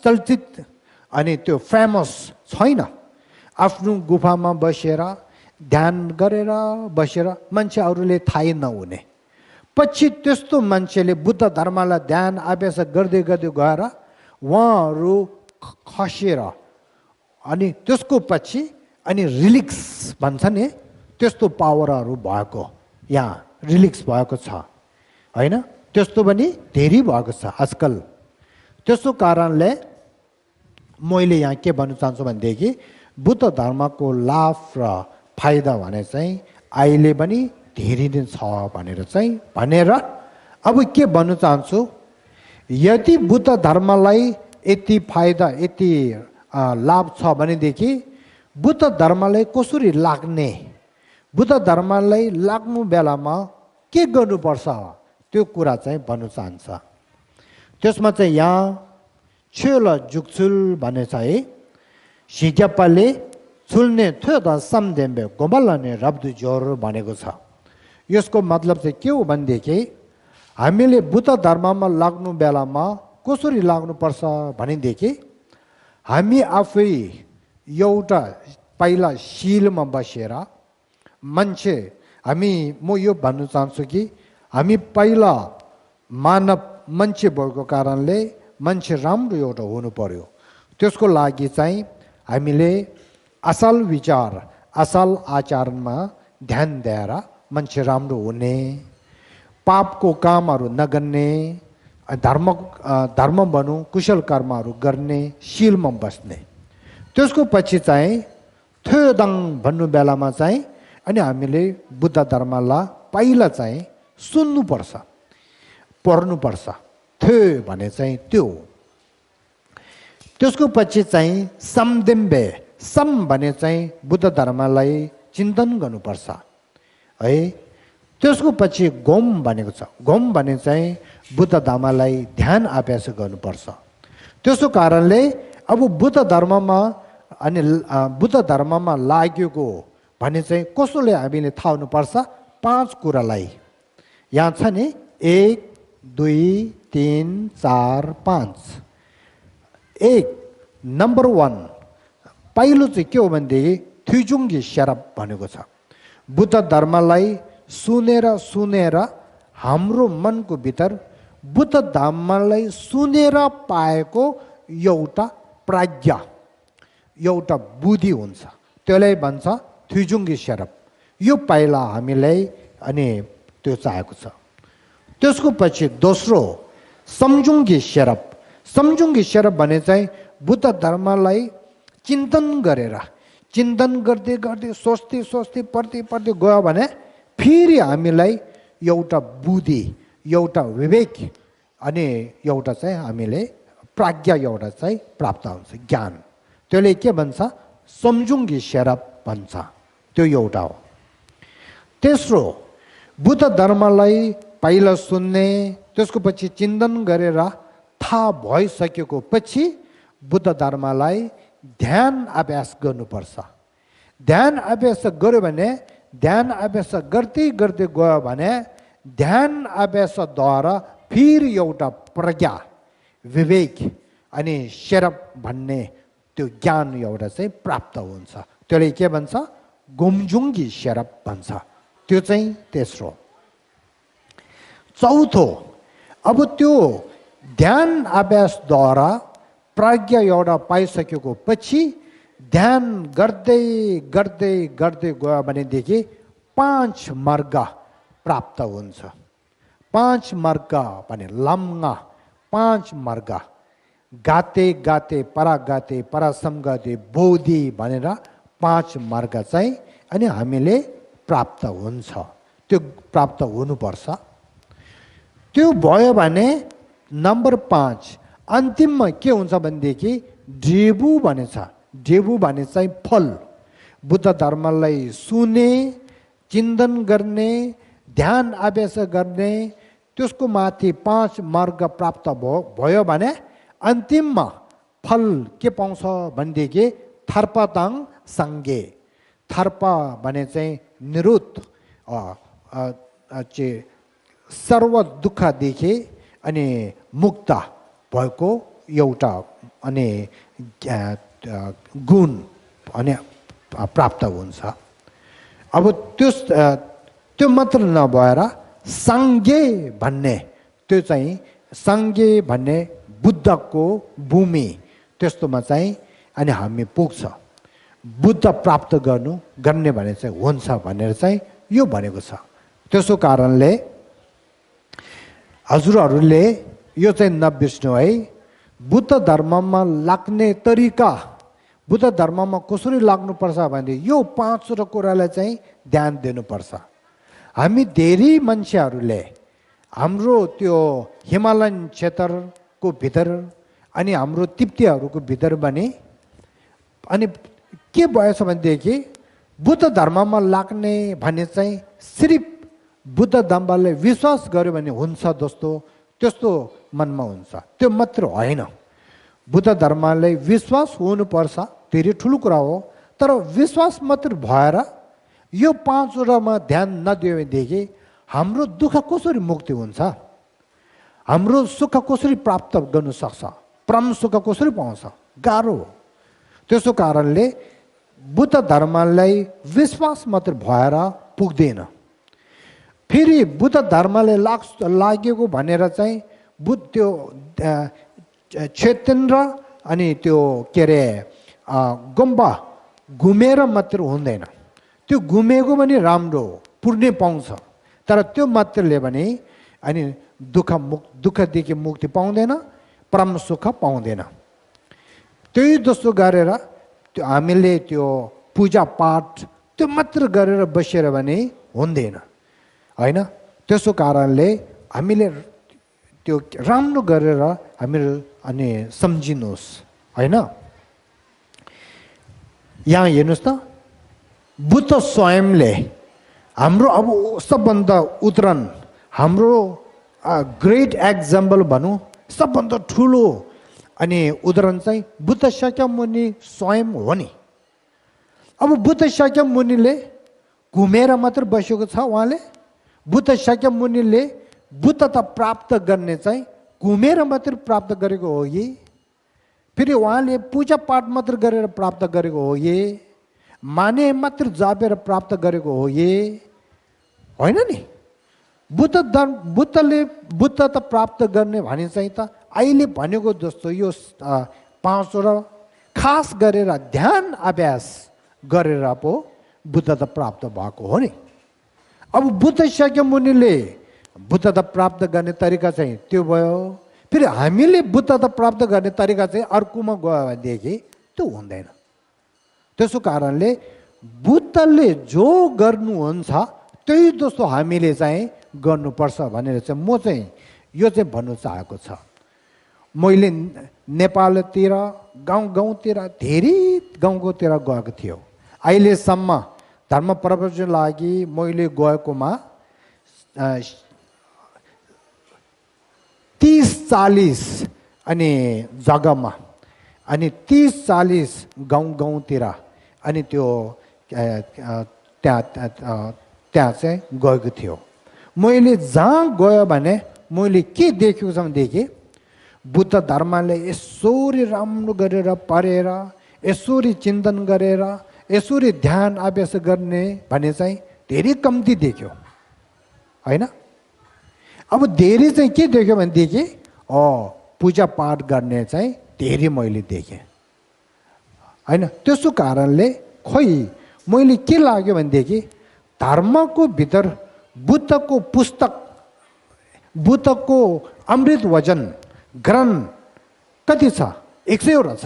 [SPEAKER 1] चलचित अनि त्यो फेमस छैन, आफ्नो गुफामा बसेर ध्यान गरेर बसेर मान्छेहरूले थाहै नहुने। पछि त्यस्तो मान्छेले बुद्ध धर्मलाई ध्यान अभ्यास गर्दै गर्दै गएर उहाँहरू खसेर अनि त्यसको पछि अनि रिलिक्स भन्छ नि, त्यस्तो पावरहरू भएको यहाँ रिलिक्स भएको छ होइन। त्यस्तो पनि धेरै भएको छ आजकल। त्यसो कारणले मैले यहाँ के भन्न चाहन्छु भनेदेखि बुद्ध धर्मको लाभ र फाइदा भने चाहिँ अहिले पनि धेरै नै छ भनेर अब के भन्नु चाहन्छु, यदि बुद्ध धर्मलाई यति फाइदा यति लाभ छ भनेदेखि बुद्ध धर्मलाई कसरी लाग्ने, बुद्ध धर्मलाई लाग्नु बेलामा के गर्नुपर्छ त्यो कुरा चाहिँ भन्नु चाहन्छ। त्यसमा चाहिँ यहाँ छेल जुक्चुल भने चाहिँ सिज्यापाले चुल्ने थियो त समदेम्बे गोमलने रब्दु जोर भनेको छ। यसको मतलब चाहिँ के हो भनेदेखि हामीले बुद्ध धर्ममा लाग्नु बेलामा कसरी लाग्नुपर्छ भनेदेखि हामी आफै एउटा पहिला शीलमा बसेर मान्छे म यो भन्नु चाहन्छु कि हामी पहिला मानव मान्छे भएको कारणले मान्छे राम्रो एउटा हुनु पर्यो। त्यसको लागि चाहिँ हामीले असल विचार असल आचरणमा ध्यान दिएर मान्छे राम्रो हुने, पापको कामहरू नगर्ने, धर्म भनौँ कुशल कर्महरू गर्ने, शीलमा बस्ने। त्यसको पछि चाहिँ थोदाङ भन्नु बेलामा चाहिँ अनि हामीले बुद्ध धर्मलाई पहिला चाहिँ सुन्नुपर्छ, पढ्नुपर्छ। थो भने चाहिँ त्यो। त्यसको पछि चाहिँ समदेम्बे, सम भने चाहिँ बुद्ध धर्मलाई चिन्तन गर्नुपर्छ है। त्यसको पछि गोम भनेको छ। गोम भने चाहिँ बुद्ध धर्मलाई ध्यान अभ्यास गर्नुपर्छ। त्यसो कारणले अब बुद्ध धर्ममा लागेको भने चाहिँ कसोले हामीले थाहा हुनुपर्छ, 5 कुरालाई यहाँ छ नि, 1 2 3 4 5। 1 नम्बर 1 पहिलो चाहिँ के हो भनेदेखि थुजुङ्गी शरब भनेको छ। बुद्ध धर्मलाई सुनेर हाम्रो मनको भित्र बुद्ध धर्मलाई सुनेर पाएको एउटा प्रज्ञा, एउटा बुद्धि हुन्छ, त्यसलाई भन्छ थुजुङ्गी शरब। यो पहिला हामीलाई अनि त्यो चाहिएको छ। त्यसको पछि दोस्रो सम्झुङ्गी शरब। सम्झुङ्गी शरब भने चाहिँ बुद्ध धर्मलाई चिन्तन गर्दै सोच्दै पढ्दै गयो भने फेरि हामीलाई एउटा बुद्धि, एउटा विवेक अनि एउटा चाहिँ हामीले प्रज्ञा एउटा चाहिँ प्राप्त हुन्छ, ज्ञान। त्यसले के भन्छ, सम्झुङ्गी शरब भन्छ। त्यो एउटा हो। तेस्रो बुद्ध धर्मलाई पहिला सुन्ने, त्यसको पछि चिन्तन गरेर थाहा भइसकेको पछि बुद्ध धर्मलाई ध्यान अभ्यास गर्नुपर्छ। ध्यान अभ्यास गर्यो भने, ध्यान अभ्यास गर्दै गयो भने ध्यान अभ्यासद्वारा फेरि एउटा प्रज्ञा, विवेक अनि शरब भन्ने त्यो ज्ञान एउटा चाहिँ प्राप्त हुन्छ। त्यसले के भन्छ, गोमजुङ्गी शरब भन्छ। त्यो चाहिँ तेस्रो। चौथो, अब त्यो ध्यान अभ्यासद्वारा प्रज्ञा एउटा पाइसकेको पछि ध्यान गर्दै गयो भनेदेखि 5 मार्ग प्राप्त हुन्छ। 5 मार्ग भने लम्गा 5 मार्ग, गाते परागाते परासमगाते बोधि भनेर 5 मार्ग चाहिँ अनि हामीले प्राप्त हुन्छ। त्यो प्राप्त हुनुपर्छ। त्यो भयो भने नम्बर 5 अन्तिममा के हुन्छ भनेदेखि डेबु भनेछ। डेबु भने चाहिँ फल। बुद्ध धर्मलाई सुने, चिन्तन गर्ने, ध्यान अभ्यास गर्ने, त्यसको माथि 5 मार्ग प्राप्त भयो भने अन्तिममा फल के पाउँछ भनेदेखि थर्पताङ सङ्गे। थर्पा भने चाहिँ निरुद्ध, सर्व दुःखदेखि अनि मुक्त भएको एउटा अनि गुण अनि प्राप्त हुन्छ। अब त्यो मात्र नभएर सङ्गे भन्ने, त्यो चाहिँ सङ्गे भन्ने बुद्धको भूमि, त्यस्तोमा चाहिँ अनि हामी पुग्छ। बुद्ध प्राप्त गर्ने भने चाहिँ हुन्छ भनेर चाहिँ यो भनेको छ। त्यसो कारणले हजुरहरूले यो चाहिँ नबिर्स्नु है। बुद्ध धर्ममा लाग्ने तरिका, बुद्ध धर्ममा कसरी लाग्नुपर्छ भने यो 5 कुरालाई चाहिँ ध्यान दिनुपर्छ। हामी धेरै मान्छेहरूले हाम्रो त्यो हिमालयन क्षेत्रको भित्र अनि हाम्रो तिब्तीहरूको भित्र पनि अनि के भएछ भनेदेखि बुद्ध धर्ममा लाग्ने भने चाहिँ सिर्फ बुद्ध धर्मले विश्वास गर्यो भने हुन्छ दोस्तो त्यस्तो मनमा हुन्छ। त्यो मात्र होइन, बुद्ध धर्मले विश्वास हुनुपर्छ, धेरै ठुलो कुरा हो। तर विश्वास मात्र भएर यो 5 वटामा ध्यान नदियो भनेदेखि हाम्रो दुःख कसरी मुक्ति हुन्छ, हाम्रो सुख कसरी प्राप्त गर्न सक्छ, परम सुख कसरी पाउँछ, गाह्रो हो। त्यसो कारणले बुद्ध धर्मलाई विश्वास मात्र भएर पुग्दैन। फेरि बुद्ध धर्मले लागेको भनेर चाहिँ त्यो चैतन्य अनि त्यो के अरे गुम्बा घुमेर मात्र हुँदैन। त्यो घुमेको पनि राम्रो हो, पुण्य पाउँछ। तर त्यो मात्रले पनि अनि दुःखदेखि मुक्ति पाउँदैन, परम सुख पाउँदैन। त्यही जस्तो गरेर त्यो हामीले त्यो पूजा पाठ त्यो मात्र गरेर बसेर भने हुँदैन, होइन। त्यसो कारणले हामीले त्यो राम्रो गरेर हामीले अनि सम्झिनुहोस्, होइन। यहाँ हेर्नुहोस् त, बुद्ध स्वयंले हाम्रो अब सबभन्दा उदाहरण, हाम्रो ग्रेट एक्जाम्पल भनौँ, सबभन्दा ठुलो अनि उदाहरण चाहिँ बुद्ध शाक्यमुनि स्वयं हो नि। अब बुद्ध शाक्यमुनिले घुमेर मात्र बसेको छ। उहाँले बुद्ध शाक्यमुनिले बुद्धता प्राप्त गर्ने चाहिँ घुमेर मात्र प्राप्त गरेको हो कि फेरि उहाँले पूजा पाठ मात्र गरेर प्राप्त गरेको हो कि माने मात्र जापेर प्राप्त गरेको हो कि होइन नि। बुद्धले बुद्धता प्राप्त गर्ने भने चाहिँ त अहिले भनेको जस्तो यो 5 वटा खास गरेर ध्यान अभ्यास गरेर पो बुद्धता प्राप्त भएको हो नि। अब बुद्ध शाक्यमुनिले बुद्धता प्राप्त गर्ने तरिका चाहिँ त्यो भयो। फेरि हामीले बुद्धता प्राप्त गर्ने तरिका चाहिँ अर्कोमा गयो भनेदेखि त्यो हुँदैन। त्यसो कारणले बुद्धले जो गर्नुहुन्छ त्यही जस्तो हामीले चाहिँ गर्नुपर्छ भनेर चाहिँ म चाहिँ यो चाहिँ भन्नु चाहेको छ। मैले नेपालतिर गाउँतिर धेरै गाउँकोतिर गएको थियो। अहिलेसम्म धर्म प्रवचन लागि मैले गएकोमा 30-40 अनि जग्गामा अनि 30-40 गाउँतिर अनि त्यो त्यहाँ चाहिँ गएको थियो। मैले जहाँ गयो भने मैले के देखेको छ भनेदेखि बुद्ध धर्मले यसरी राम्रो गरेर पढेर यसरी चिन्तन गरेर यसरी ध्यान अभ्यास गर्ने भने चाहिँ धेरै कम्ती देख्यो, होइन। अब धेरै चाहिँ के देख्यो भनेदेखि पूजा पाठ गर्ने चाहिँ धेरै मैले देखेँ, होइन। त्यसो कारणले खोइ मैले के लाग्यो भनेदेखि धर्मको भित्र बुद्धको पुस्तक, बुद्धको अमृत वचन ग्रन्थ कति छ? 100 वटा छ।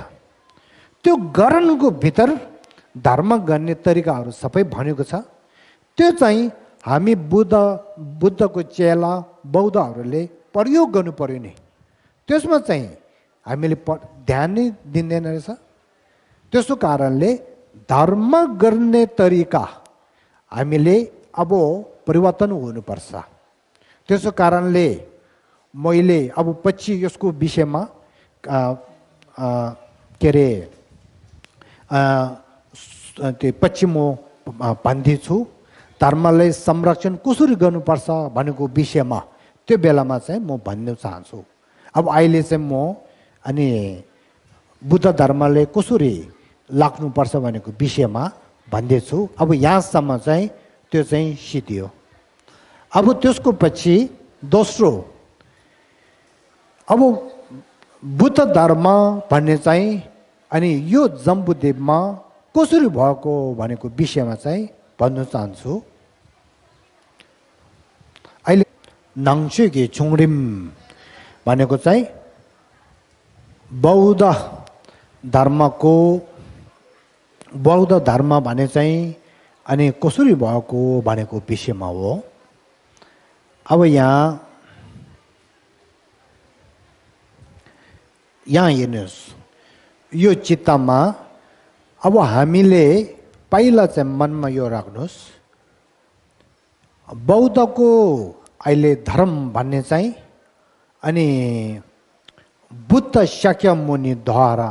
[SPEAKER 1] त्यो ग्रन्थको भित्र धर्म गर्ने तरिकाहरू सबै भनेको छ। त्यो चाहिँ हामी बुद्धको चेला बौद्धहरूले प्रयोग गर्नु पर्यो नि। त्यसमा चाहिँ हामीले ध्यान नै दिँदैन रहेछ। त्यसो कारणले धर्म गर्ने तरिका हामीले अब परिवर्तन हुनुपर्छ। त्यसो कारणले मैले अब पछि यसको विषयमा के अरे त्यो पछि म भन्दैछु। धर्मलाई संरक्षण कसरी गर्नुपर्छ भनेको विषयमा त्यो बेलामा चाहिँ म भन्न चाहन्छु। अब अहिले चाहिँ म अनि बुद्ध धर्मले कसरी लाग्नुपर्छ भनेको विषयमा भन्दैछु। अब यहाँसम्म चाहिँ त्यो चाहिँ सिद्धियो। अब त्यसको पछि दोस्रो, अब बुद्ध धर्म भन्ने चाहिँ अनि यो जम्बुद्वीपमा कसरी भएको भनेको विषयमा चाहिँ भन्न चाहन्छु। अहिले नाङ्चुके छुङरिम भनेको चाहिँ बौद्ध धर्म भने चाहिँ अनि कसरी भएको भनेको विषयमा हो। अब यहाँ हेर्नुहोस्, यो चित्तमा अब हामीले पहिला चाहिँ मनमा यो राख्नुहोस्, बौद्धको अहिले धर्म भन्ने चाहिँ अनि बुद्ध शाक्यमुनिद्वारा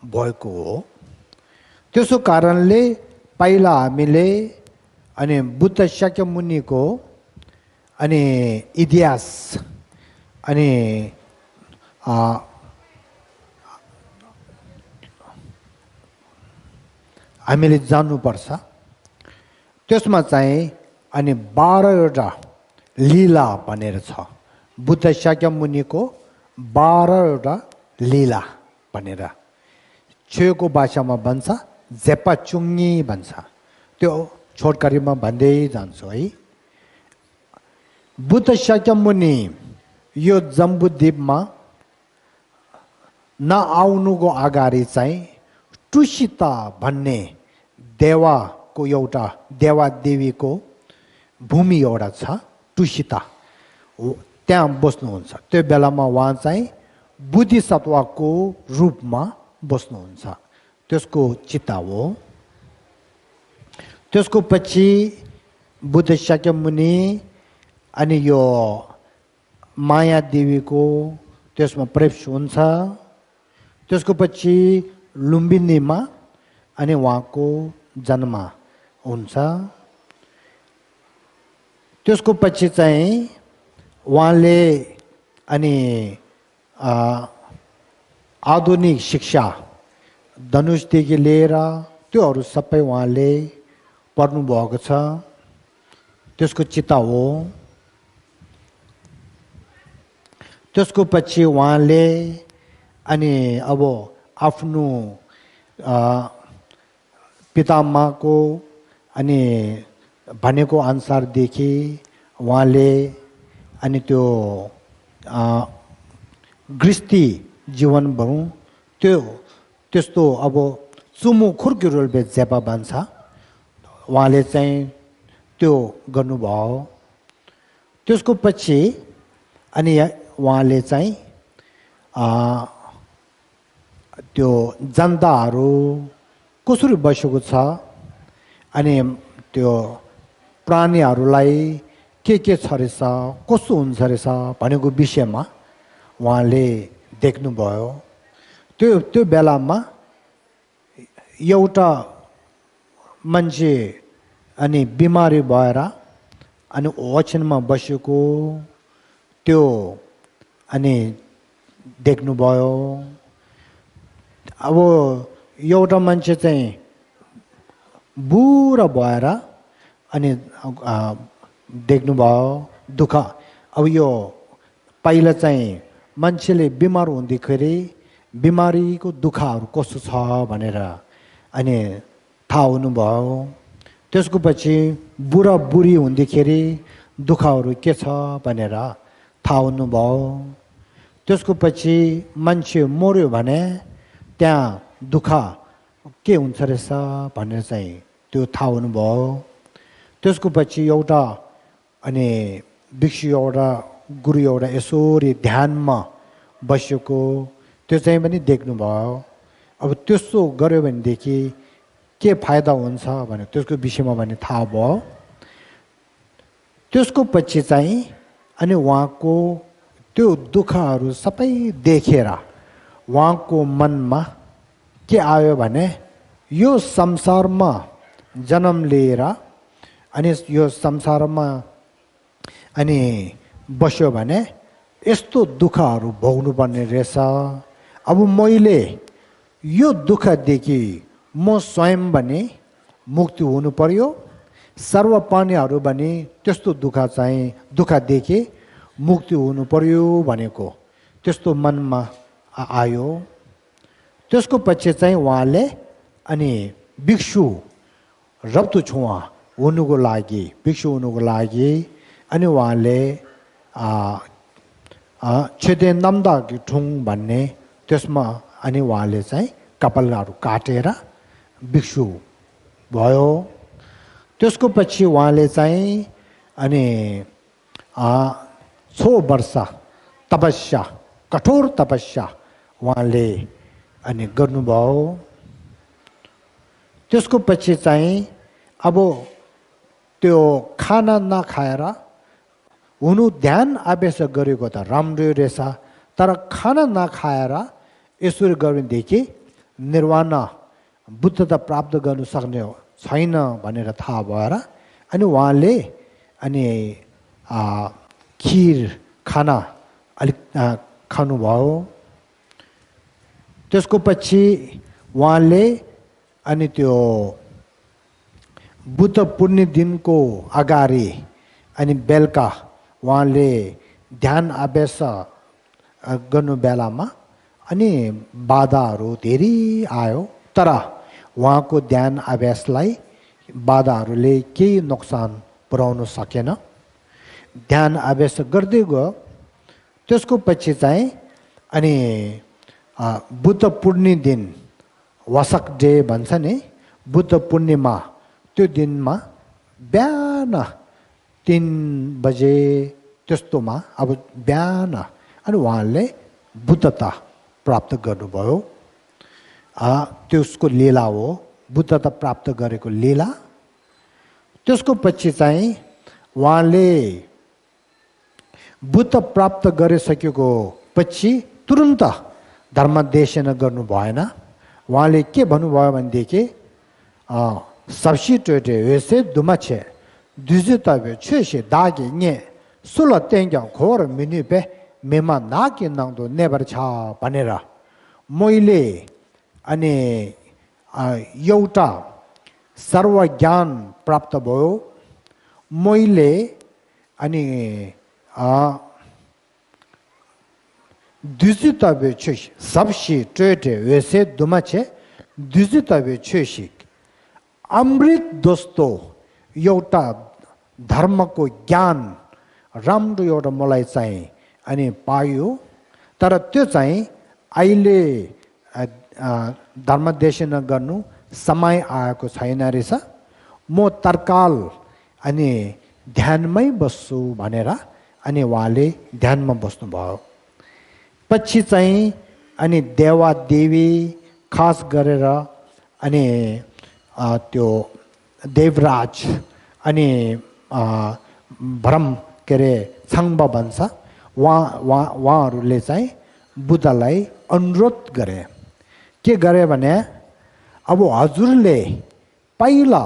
[SPEAKER 1] भएको हो। त्यसो कारणले पहिला हामीले अनि बुद्ध शाक्यमुनिको अनि इतिहास अनि हामीले जान्नुपर्छ। त्यसमा चाहिँ अनि 12वटा लीला भनेर छ। बुद्ध शाक्यमुनिको 12वटा लीला भनेर छेउको भाषामा भन्छ, जेपाचुङ्गी भन्छ। त्यो छोटकरीमा भन्दै जान्छु है। बुद्ध शाक्यमुनि यो जम्बुद्वीपमा नआउनुको अगाडि चाहिँ टुसिता भन्ने देवाको एउटा देवादेवीको भूमि एउटा छ, टुसिता, त्यहाँ बस्नुहुन्छ। त्यो बेलामा उहाँ चाहिँ बुद्धिसत्वको रूपमा बस्नुहुन्छ। त्यसको चित्त हो। त्यसको पछि बुद्ध शाक्यमुनि अनि यो माया देवीको त्यसमा प्रवेश हुन्छ। त्यसको पछि लुम्बिनीमा अनि उहाँको जन्म हुन्छ। त्यसको पछि चाहिँ उहाँले अनि आधुनिक शिक्षा धनुषदेखि लिएर त्योहरू सबै उहाँले पढ्नुभएको छ। त्यसको चित्त हो। त्यसको पछि उहाँले अनि अब आफ्नो पितामहको अनि भनेको अनुसारदेखि उहाँले अनि त्यो गृहस्थी जीवन भनौँ त्यस्तो अब चुमु खुर्किरोल्बे जेपा भन्छ, उहाँले चाहिँ त्यो गर्नुभयो। त्यसको पछि अनि उहाँले चाहिँ त्यो जनताहरू कसरी बसेको छ अनि त्यो प्राणीहरूलाई के छ रहेछ, कस्तो हुन्छ रहेछ भनेको विषयमा उहाँले देख्नुभयो। त्यो बेलामा एउटा मान्छे अनि बिमारी भएर अनि ओछ्यानमा बसेको त्यो अनि देख्नुभयो। अब एउटा मान्छे चाहिँ बुढा भएर अनि देख्नुभयो दुःख। अब यो पहिला चाहिँ मान्छेले बिमार हुँदाखेरि बिमारीको दुःखहरू कस्तो छ भनेर अनि थाहा हुनुभयो। त्यसको पछि बुढा बुढी हुँदाखेरि दुःखहरू के छ भनेर थाहा हुनुभयो। त्यसको पछि मान्छे मर्यो भने त्यहाँ दुःख के हुन्छ रहेछ भनेर चाहिँ त्यो थाहा हुनुभयो। त्यसको पछि एउटा अनि भिक्षु एउटा गुरु एउटा यसरी ध्यानमा बसेको त्यो चाहिँ पनि देख्नुभयो। अब त्यस्तो गर्यो भनेदेखि के फाइदा हुन्छ भने त्यसको विषयमा भने थाहा भयो। त्यसको पछि चाहिँ अनि उहाँको त्यो दुःखहरू सबै देखेर उहाँको मनमा के आयो भने यो संसारमा जन्म लिएर अनि यो संसारमा अनि बस्यो भने यस्तो दुःखहरू भोग्नुपर्ने रहेछ। अब मैले यो दुःखदेखि म स्वयं भने मुक्ति हुनु पर्यो। सर्व प्राणीहरू भने त्यस्तो दुःखदेखि मुक्ति हुनु पर्यो भनेको त्यस्तो मनमा आयो। त्यसको पछि चाहिँ उहाँले अनि भिक्षु रब्तुछुवा हुनुको लागि भिक्षु हुनुको लागि अनि उहाँले छेदे नम्दा ठुङ भन्ने त्यसमा अनि उहाँले चाहिँ कपालहरू काटेर भिक्षु भयो। त्यसको पछि उहाँले चाहिँ अनि 100 वर्ष तपस्या कठोर तपस्या उहाँले अनि गर्नुभयो त्यसको पछि चाहिँ अब त्यो खाना नखाएर हुनु ध्यान अभ्यास गरेको त राम्रो रहेछ तर खाना नखाएर यसरी गर्नेदेखि निर्वाण बुद्धता प्राप्त गर्न सक्ने छैन भनेर थाहा भएर अनि उहाँले अनि खिर खाना अलिक खानुभयो त्यसको पछि उहाँले अनि त्यो बुद्ध पूर्णि दिनको अगाडि अनि बेलुका उहाँले ध्यान अभ्यास गर्नु बेलामा अनि बाधाहरू धेरै आयो तर उहाँको ध्यान अभ्यासलाई बाधाहरूले केही नोक्सान पुर्याउन सकेन ध्यान अभ्यास गर्दै गयो त्यसको पछि चाहिँ अनि बुद्ध पूर्णि दिन वसक डे भन्छ नि बुद्ध पूर्णिमा त्यो दिनमा बिहान 3 बजे त्यस्तोमा अब बिहान अनि उहाँले बुद्धता प्राप्त गर्नुभयो त्यसको लीला हो बुद्धता प्राप्त गरेको लीला त्यसको पछि चाहिँ उहाँले बुद्ध प्राप्त गरिसकेको पछि तुरुन्त धर्मदेशन गर्नु भएन उहाँले के भन्नुभयो भनेदेखि सबस्टिट्युट वेसे दुमाछे दुजितबे छेसे दागे ने सुल तेंग्या खोर मिनिपे मेमा नाके नंदो नेबर छ भनेर मैले अनि एउटा सर्व ज्ञान प्राप्त भयो मैले अनि दुजितबे छेसे सबस्टिट्युट वेसे दुमाछे दुजितबे छेसे अमृत दोस्तो एउटा धर्मको ज्ञान राम्रो एउटा मलाई चाहिँ अनि पायो तर त्यो चाहिँ अहिले धर्मदेशन गर्नु समय आएको छैन रहेछ म तत्काल अनि ध्यानमै बस्छु भनेर अनि उहाँले ध्यानमा बस्नुभयो पछि चाहिँ अनि देवा देवी खास गरेर अनि त्यो देवराज अनि भ्रम के अरे छाङ्बा भन्छ उहाँहरूले चाहिँ बुद्धलाई अनुरोध गरे के गरे भने अब हजुरले पहिला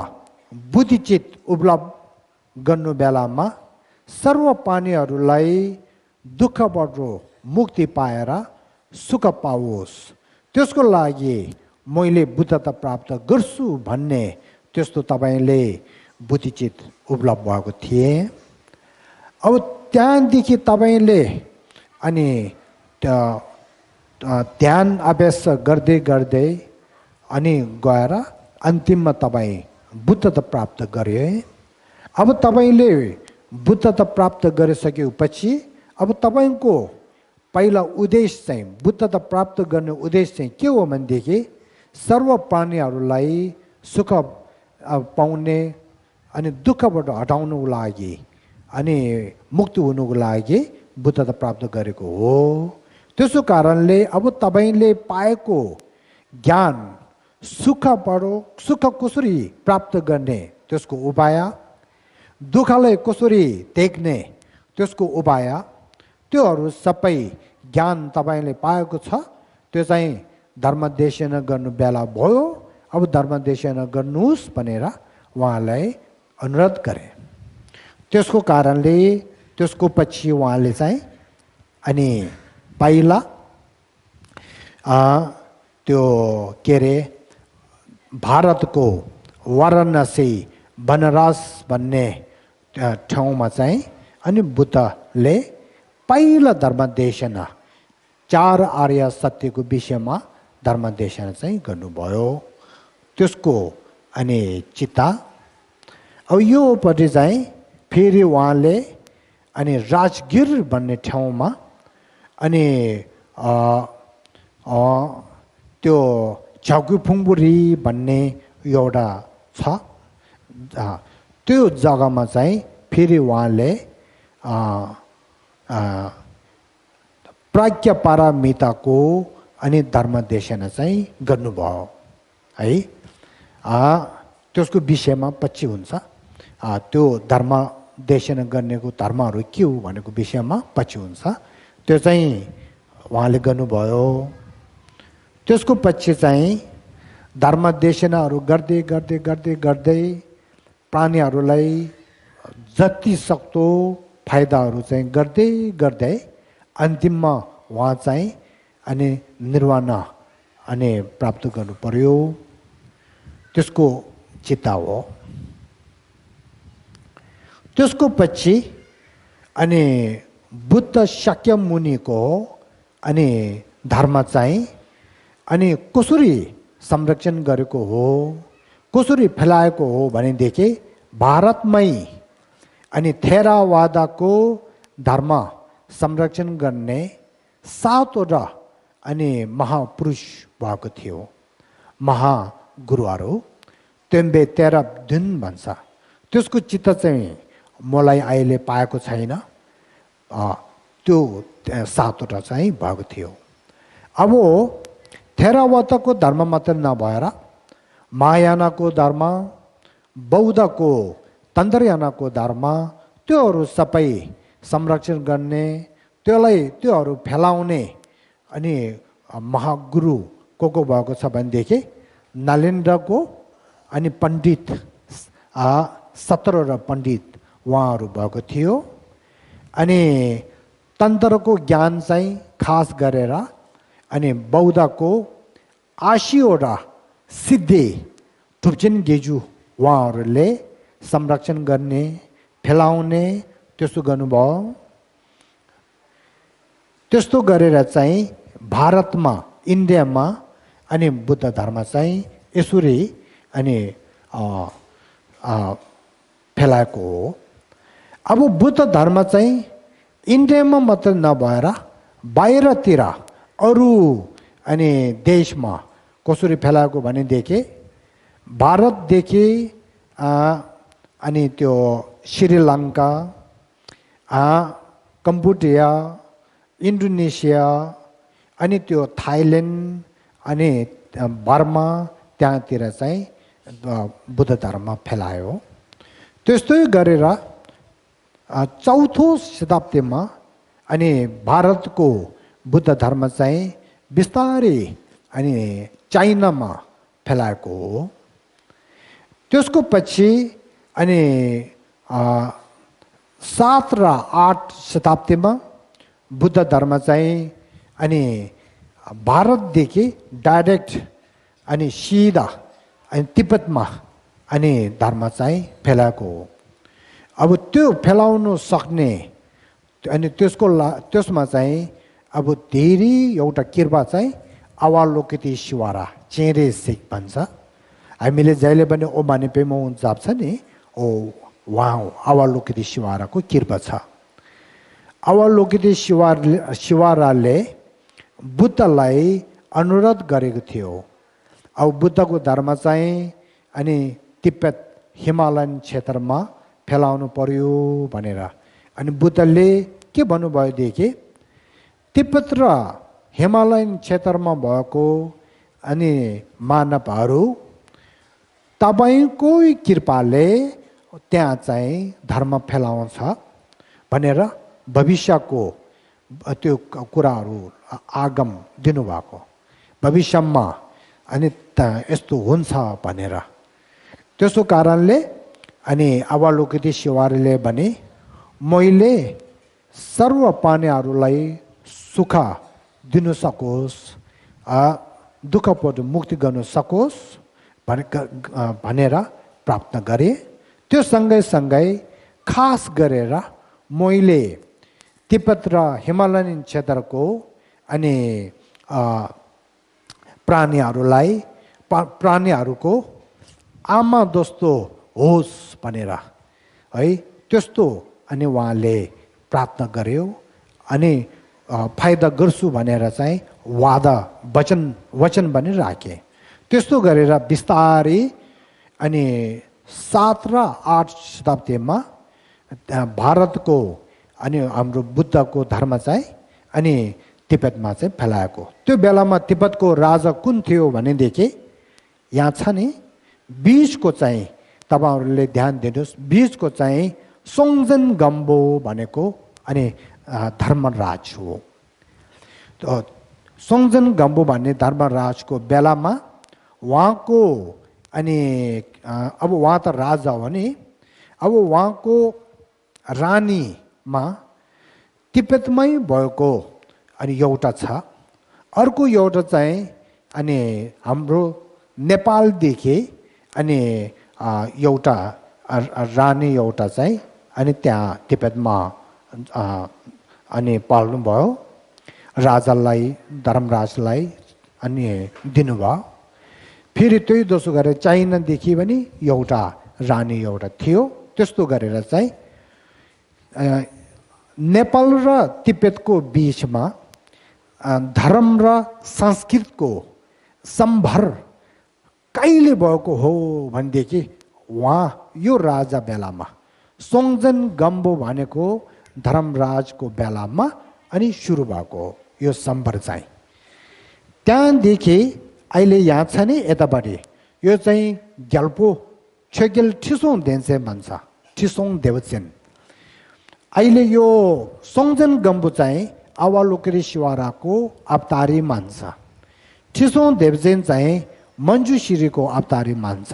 [SPEAKER 1] बुद्धिचित उपलब्ध गर्नु बेलामा सर्व प्राणीहरूलाई दुःखबाट मुक्ति पाएर सुख पाओस् त्यसको लागि मैले बुद्धता प्राप्त गर्छु भन्ने त्यस्तो तपाईले बुद्धिचित उपलब्ध भएको थिए अब त्यहाँदेखि तपाईले अनि ध्यान अभ्यास गर्दै गर्दै अनि गएर अन्तिममा तपाई बुद्धता प्राप्त गरे अब तपाईले बुद्धता प्राप्त गरिसकेपछि अब तपाईको पहिला उद्देश्य चाहिँ बुद्धता प्राप्त गर्ने उद्देश्य चाहिँ के हो भनेदेखि सर्व प्राणीहरूलाई सुख पाउने अनि दुःखबाट हटाउनको लागि अनि मुक्ति हुनुको लागि बुद्धता प्राप्त गरेको हो त्यसो कारणले अब तपाईले पाएको ज्ञान सुख कसरी प्राप्त गर्ने त्यसको उपाय दुःखलाई कसरी देख्ने त्यसको उपाय त्योहरू सबै ज्ञान तपाईले पाएको छ त्यो चाहिँ धर्मदेशन गर्नु बेला भयो अब धर्मदेशन गर्नुहोस् भनेर उहाँलाई अनुरोध गरे त्यसको कारणले त्यसको पछि उहाँले चाहिँ अनि पहिला त्यो के अरे भारतको वाराणसी बनारस भन्ने ठाउँमा चाहिँ अनि बुद्धले पहिला धर्मदेशन 4 आर्य सत्यको विषयमा धर्मदेशन चाहिँ गर्नुभयो त्यसको अनि चिता अब यो पटि चाहिँ फेरि उहाँले अनि राजगिर भन्ने ठाउँमा अनि त्यो झगुफुङबुरी भन्ने एउटा छ त्यो जग्गामा चाहिँ फेरि उहाँले प्राज्ञ पारमिताको अनि धर्मदेशना चाहिँ गर्नुभयो है। त्यसको विषयमा पछि हुन्छ। त्यो धर्मदेशना गर्नेको धर्महरू के हो भनेको विषयमा पछि हुन्छ। त्यो चाहिँ उहाँले गर्नुभयो। त्यसको पछि चाहिँ धर्मदेशनाहरू गर्दै गर्दै गर्दै गर्दै प्राणीहरूलाई जति सक्दो फाइदाहरू चाहिँ गर्दै गर्दै अन्तिममा उहाँ चाहिँ अनि निर्वाण अनि प्राप्त गर्नु पर्यो। त्यसको चिता हो। त्यसको पछि अनि बुद्ध शाक्य मुनिको अनि धर्म चाहिँ अनि कसरी संरक्षण गरेको हो, कसरी फैलाएको हो भनेदेखि भारतमै अनि थेरावादाको धर्म संरक्षण गर्ने 7वटा अनि महापुरुष भएको थियो, महागुरुहरू। तेम्बे तेह्रदिन भन्छ। त्यसको चित्त चाहिँ मलाई अहिले पाएको छैन। त्यो 7वटा चाहिँ भएको थियो। अब थेरावादाको धर्म मात्र नभएर महायानको धर्म, बौद्धको तन्त्रयानको धर्म, त्योहरू सबै संरक्षण गर्ने, त्योहरू फैलाउने अनि महागुरु को भएको छ भनेदेखि नलेन्द्रको अनि पण्डित 17 पण्डित उहाँहरू भएको थियो। अनि तन्त्रको ज्ञान चाहिँ खास गरेर अनि बौद्धको 80वटा सिद्धि थुप्चिन गेजु उहाँहरूले संरक्षण गर्ने, फैलाउने त्यस्तो गर्नुभयो। त्यस्तो गरेर चाहिँ भारतमा, इन्डियामा अनि बुद्ध धर्म चाहिँ यसरी अनि फैलाएको हो। अब बुद्ध धर्म चाहिँ इन्डियामा मात्र नभएर बाहिरतिर अरू अनि देशमा कसरी फैलाएको भनेदेखि भारतदेखि अनि त्यो श्रीलङ्का, कम्बोडिया, इन्डोनेसिया अनि त्यो थाइल्यान्ड अनि बर्मा त्यहाँतिर चाहिँ बुद्ध धर्म फैलायो। त्यस्तै गरेर 4औं शताब्दीमा अनि भारतको बुद्ध धर्म चाहिँ बिस्तारै अनि चाइनामा फैलाएको हो। त्यसको पछि अनि 7 र 8 शताब्दीमा बुद्ध धर्म चाहिँ अनि भारतदेखि डाइरेक्ट अनि सिधा अनि तिब्बतमा अनि धर्म चाहिँ फैलाएको हो। अब त्यो फैलाउन सक्ने अनि त्यसमा चाहिँ अब धेरै एउटा कृपा चाहिँ अवलोकितेश्वरा चेरे सिक भन्छ। हामीले जहिले पनि ओ मानेपेमा जाप्छ नि, ओ उहाँ अवलोकितेश्वराको कृपा छ। अवलोकितेश्वराले बुद्धलाई अनुरोध गरेको थियो, अब बुद्धको धर्म चाहिँ अनि तिब्बत हिमालयन क्षेत्रमा फैलाउनु पर्यो भनेर। अनि बुद्धले के भन्नुभयोदेखि तिब्बत र हिमालयन क्षेत्रमा भएको अनि मानवहरू तपाईको कृपाले त्यहाँ चाहिँ धर्म फैलाउँछ भनेर भविष्यको त्यो कुराहरू आगम दिनुभएको। भविष्यमा अनि यस्तो हुन्छ भनेर। त्यसो कारणले अनि अवलोकितेश्वरले भने मैले सर्व प्राणीहरूलाई सुख दिनु सकोस्, दुःखबाट मुक्ति गर्न सकोस् भनेर प्रार्थना गरे। त्यो सँगै खास गरेर मैले तिब्बत र हिमालयन क्षेत्रको अनि प्राणीहरूको आमा जस्तो होस् भनेर है, त्यस्तो अनि उहाँले प्रार्थना गर्यो। अनि फाइदा गर्छु भनेर चाहिँ वचन पनि राखे। त्यस्तो गरेर बिस्तारै अनि 7 र 8 शताब्दीमा भारतको अनि हाम्रो बुद्धको धर्म चाहिँ अनि तिब्बतमा चाहिँ फैलाएको। त्यो बेलामा तिब्बतको राजा कुन थियो भनेदेखि यहाँ छ नि 20 को चाहिँ तपाईहरुले ध्यान दिनुस् 20 को चाहिँ सोङजन गम्बो भनेको अनि धर्मराज हो। सोङजन गम्बो भन्ने धर्मराजको बेलामा उहाँको अनि अब उहाँ त राजा हो नि, अब उहाँको रानीमा तिब्बतमै भएको अनि एउटा छ। अर्को एउटा चाहिँ अनि हाम्रो नेपालदेखि अनि एउटा रानी एउटा चाहिँ अनि त्यहाँ तिब्बतमा अनि पाल्नु भयो, राजालाई धर्मराजलाई अनि दिनुभयो। फेरि त्यही दोस्रो गरेर चाइनादेखि पनि एउटा रानी एउटा थियो। त्यस्तो गरेर चाहिँ नेपाल र तिब्बतको बीचमा धर्म र संस्कृतको सम्भर कहिले भएको हो भनेदेखि उहाँ यो राजा बेलामा सोङजन गम्बो भनेको धर्मराजको बेलामा अनि सुरु भएको यो सम्भर चाहिँ। त्यहाँदेखि अहिले यहाँ छ नि यतापट्टि यो चाहिँ ग्याल्पो छेगेल ठिसोङ देन्से भन्छ, ठिसोङ देवचेन। अहिले यो सोङजन गम्बो चाहिँ आवालुकरी शिवाराको अवतारी मान्छ। ठिसोङ देवचेन चाहिँ मञ्जुश्रीको अवतारी मान्छ।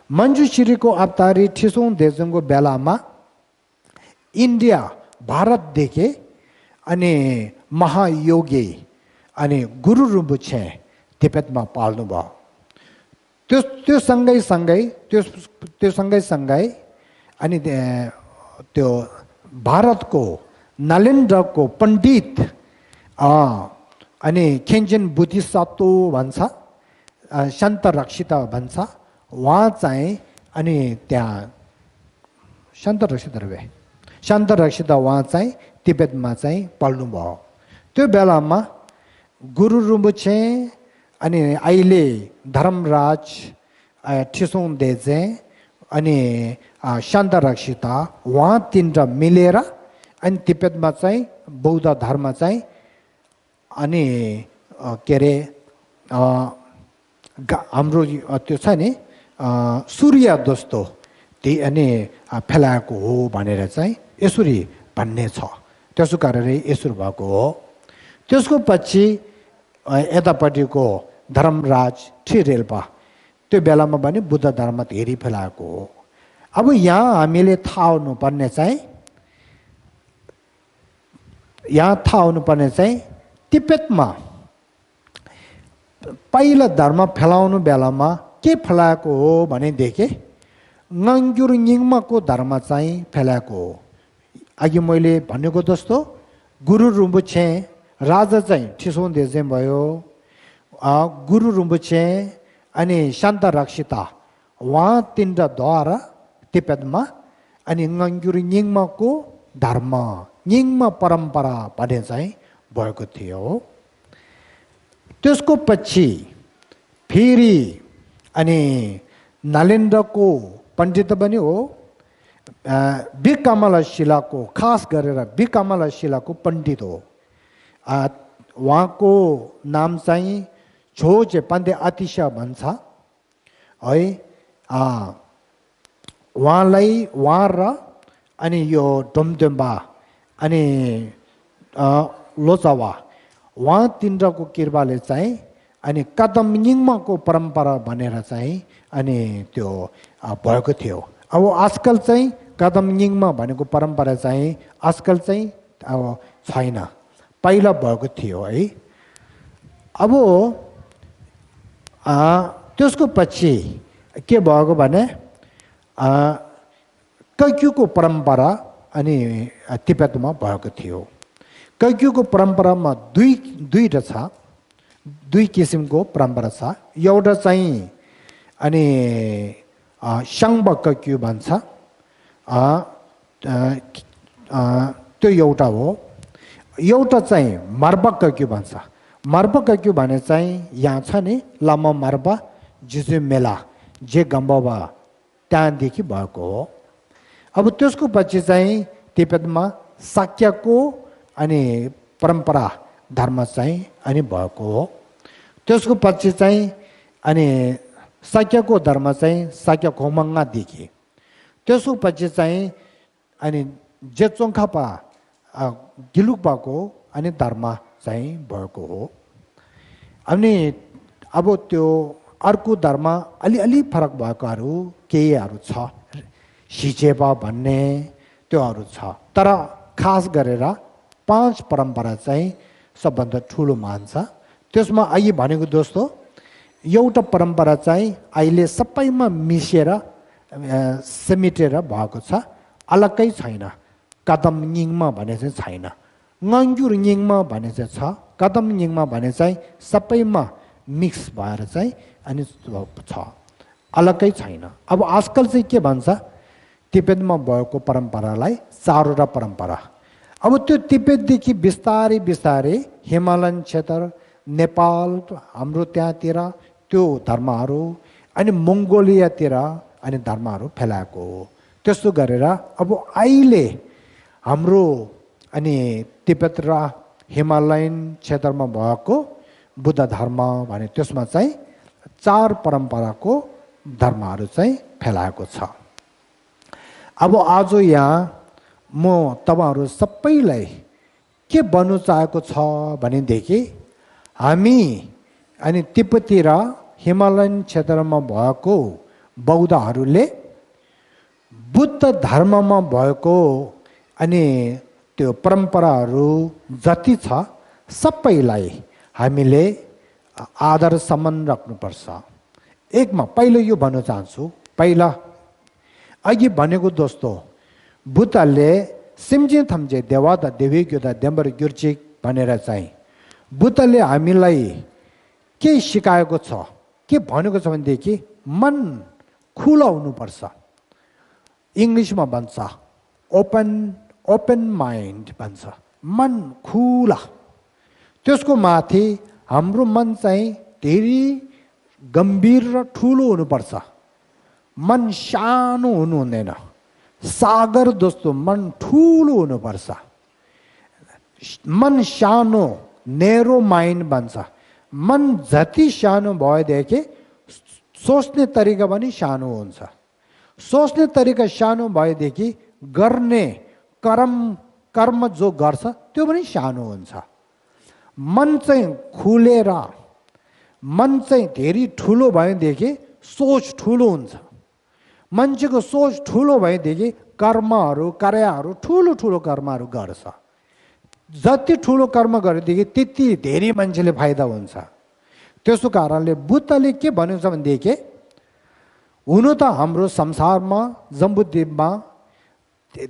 [SPEAKER 1] मञ्जुश्रीको अवतारी ठिसोङ देवचेनको बेलामा इन्डिया भारतदेखि अनि महायोगी अनि गुरु रिम्पोछे तिब्बतमा पाल्नु भयो। त्यो सँगै अनि त्यो भारतको नालेन्द्रको पण्डित अनि खेन्चेन बुद्धिसत्व भन्छ, सन्त रक्षिता भन्छ, उहाँ चाहिँ अनि त्यहाँ सन्त रक्षिता उहाँ चाहिँ तिब्बतमा चाहिँ पाल्नु भयो। त्यो बेलामा गुरु रिम्पोछे अनि अहिले धर्मराज ठिसोङ देजे अनि सन्त रक्षिता उहाँ तिनवटा मिलेर अनि तिब्बतमा चाहिँ बौद्ध धर्म चाहिँ अनि के अरे हाम्रो त्यो छ नि सूर्य जस्तो त्यही अनि फैलाएको हो भनेर चाहिँ यसरी भन्ने छ। त्यसो कारणले यसरी भएको हो। त्यसको पछि यतापट्टिको धर्मराज ठिरेल्पा त्यो बेलामा पनि बुद्ध धर्म धेरै फैलाएको हो। अब यहाँ हामीले थाहा हुनुपर्ने चाहिँ तिब्बतमा पहिला धर्म फैलाउनु बेलामा के फैलाएको हो भनेदेखि नङ्ग्युर निङमाको धर्म चाहिँ फैलाएको हो। अघि मैले भनेको जस्तो गुरु रिम्पोछे राजा चाहिँ ठिसोङ देजे भयो, गुरु रिम्पोछे अनि सन्त रक्षिता उहाँ तिनवटाद्वारा तिब्बतमा अनि नङ्ग्युर निङमाको धर्म निङमा परम्परा भन्ने चाहिँ भएको थियो। त्यसको पछि फेरि अनि नालेन्द्रको पण्डित पनि हो, बिकमला शिलाको खास गरेर बिकमला शिलाको पण्डित हो। उहाँको नाम चाहिँ छोचे पन्दे अतिशा भन्छ है। उहाँ र अनि यो डोमडेम्बा अनि लोचावा उहाँ तिनवटाको कृपाले चाहिँ अनि कदम निङमाको परम्परा भनेर चाहिँ अनि त्यो भएको थियो। अब आजकल चाहिँ कदम निङमा भनेको परम्परा चाहिँ आजकल चाहिँ अब छैन, पहिला भएको थियो है। अब त्यसको पछि के भएको भने कैक्युको परम्परा अनि तिब्बतमा भएको थियो। कैक्युको परम्परामा दुईवटा छ, दुई किसिमको परम्परा छ। एउटा चाहिँ अनि साङ्बा कैक्यु भन्छ, त्यो एउटा हो। एउटा चाहिँ मार्बा कैक्यु भन्छ। मार्बा कैक्यु भने चाहिँ यहाँ छ नि लामा मार्बा जिजु मेला जे गम्बाबा त्यहाँदेखि भएको हो। अब त्यसको पछि चाहिँ तिब्बतमा शाक्यको अनि परम्परा धर्म चाहिँ अनि भएको हो। त्यसको पछि चाहिँ अनि शाक्यको धर्म चाहिँ शाक्य खोमङ्गादेखि, त्यसको पछि चाहिँ अनि जेचोङखापा गिलुक्पाको अनि धर्म चाहिँ भएको हो। अनि अब त्यो अर्को धर्म अलिअलि फरक भएकोहरू केहीहरू छ, सिचेपा भन्ने त्योहरू छ। तर खास गरेर 5 परम्परा चाहिँ सबभन्दा ठुलो मान्छ। त्यसमा अहिले भनेको दोस्तो एउटा परम्परा चाहिँ अहिले सबैमा मिसेर समेटेर भएको छ, अलग्गै छैन। कदम निङमा भने चाहिँ छैन, ngङ्जुर निङमा भने चाहिँ छ, कदम निङमा भने चाहिँ सबैमा मिक्स भएर चाहिँ अनि छ, अलग्गै छैन। अब आजकल चाहिँ के भन्छ, तिब्बतमा भएको परम्परालाई 4वटा परम्परा। अब त्यो तिब्बतदेखि बिस्तारै बिस्तारै हिमालयन क्षेत्र, नेपाल, हाम्रो त्यहाँतिर त्यो धर्महरू अनि मङ्गोलियातिर अनि धर्महरू फैलाएको हो। त्यस्तो गरेर अब अहिले हाम्रो अनि तिब्बत र हिमालयन क्षेत्रमा भएको बुद्ध धर्म भने त्यसमा चाहिँ 4 परम्पराको धर्महरू चाहिँ फैलाएको छ। अब आज यहाँ म तपाईहरु सबैलाई के भन्नु चाहेको छ भनेदेखि हामी अनि तिब्बती र हिमालयन क्षेत्रमा भएको बौद्धहरूले बुद्ध धर्ममा भएको अनि त्यो परम्पराहरू जति छ सबैलाई हामीले आदर सम्मान राख्नुपर्छ। एकमा पहिलो यो भन्न चाहन्छु, पहिला अघि भनेको दोस्तो बुद्धले सिमजे थम्जे देवादा देवीग्योदा देम्बर गिर्चिक भनेर चाहिँ बुद्धले हामीलाई के सिकाएको छ, के भनेको छ भनेदेखि मन खुला हुनुपर्छ। इङ्ग्लिसमा भन्छ ओपन माइन्ड भन्छ, मन खुला। त्यसको माथि हाम्रो मन चाहिँ धेरै गम्भीर र ठुलो हुनुपर्छ। मन सानो हुनु हुँदैन, सागर जस्तो मन ठुलो हुनुपर्छ। मन सानो नेरो माइन्ड भन्छ, मन जति सानो भएदेखि सोच्ने तरिका पनि सानो हुन्छ। सोच्ने तरिका सानो भएदेखि गर्ने कर्म जो गर्छ त्यो पनि सानो हुन्छ। मन चाहिँ खुलेर मन चाहिँ धेरै ठुलो भएदेखि सोच ठुलो हुन्छ। मान्छेको सोच ठुलो भएदेखि कर्महरू कार्यहरू ठुलो ठुलो कर्महरू गर्छ। जति ठुलो कर्म गरेदेखि त्यति धेरै मान्छेले फाइदा हुन्छ। त्यसो कारणले बुद्धले के भनेको छ भनेदेखि हुनु त हाम्रो संसारमा जम्बुद्वीपमा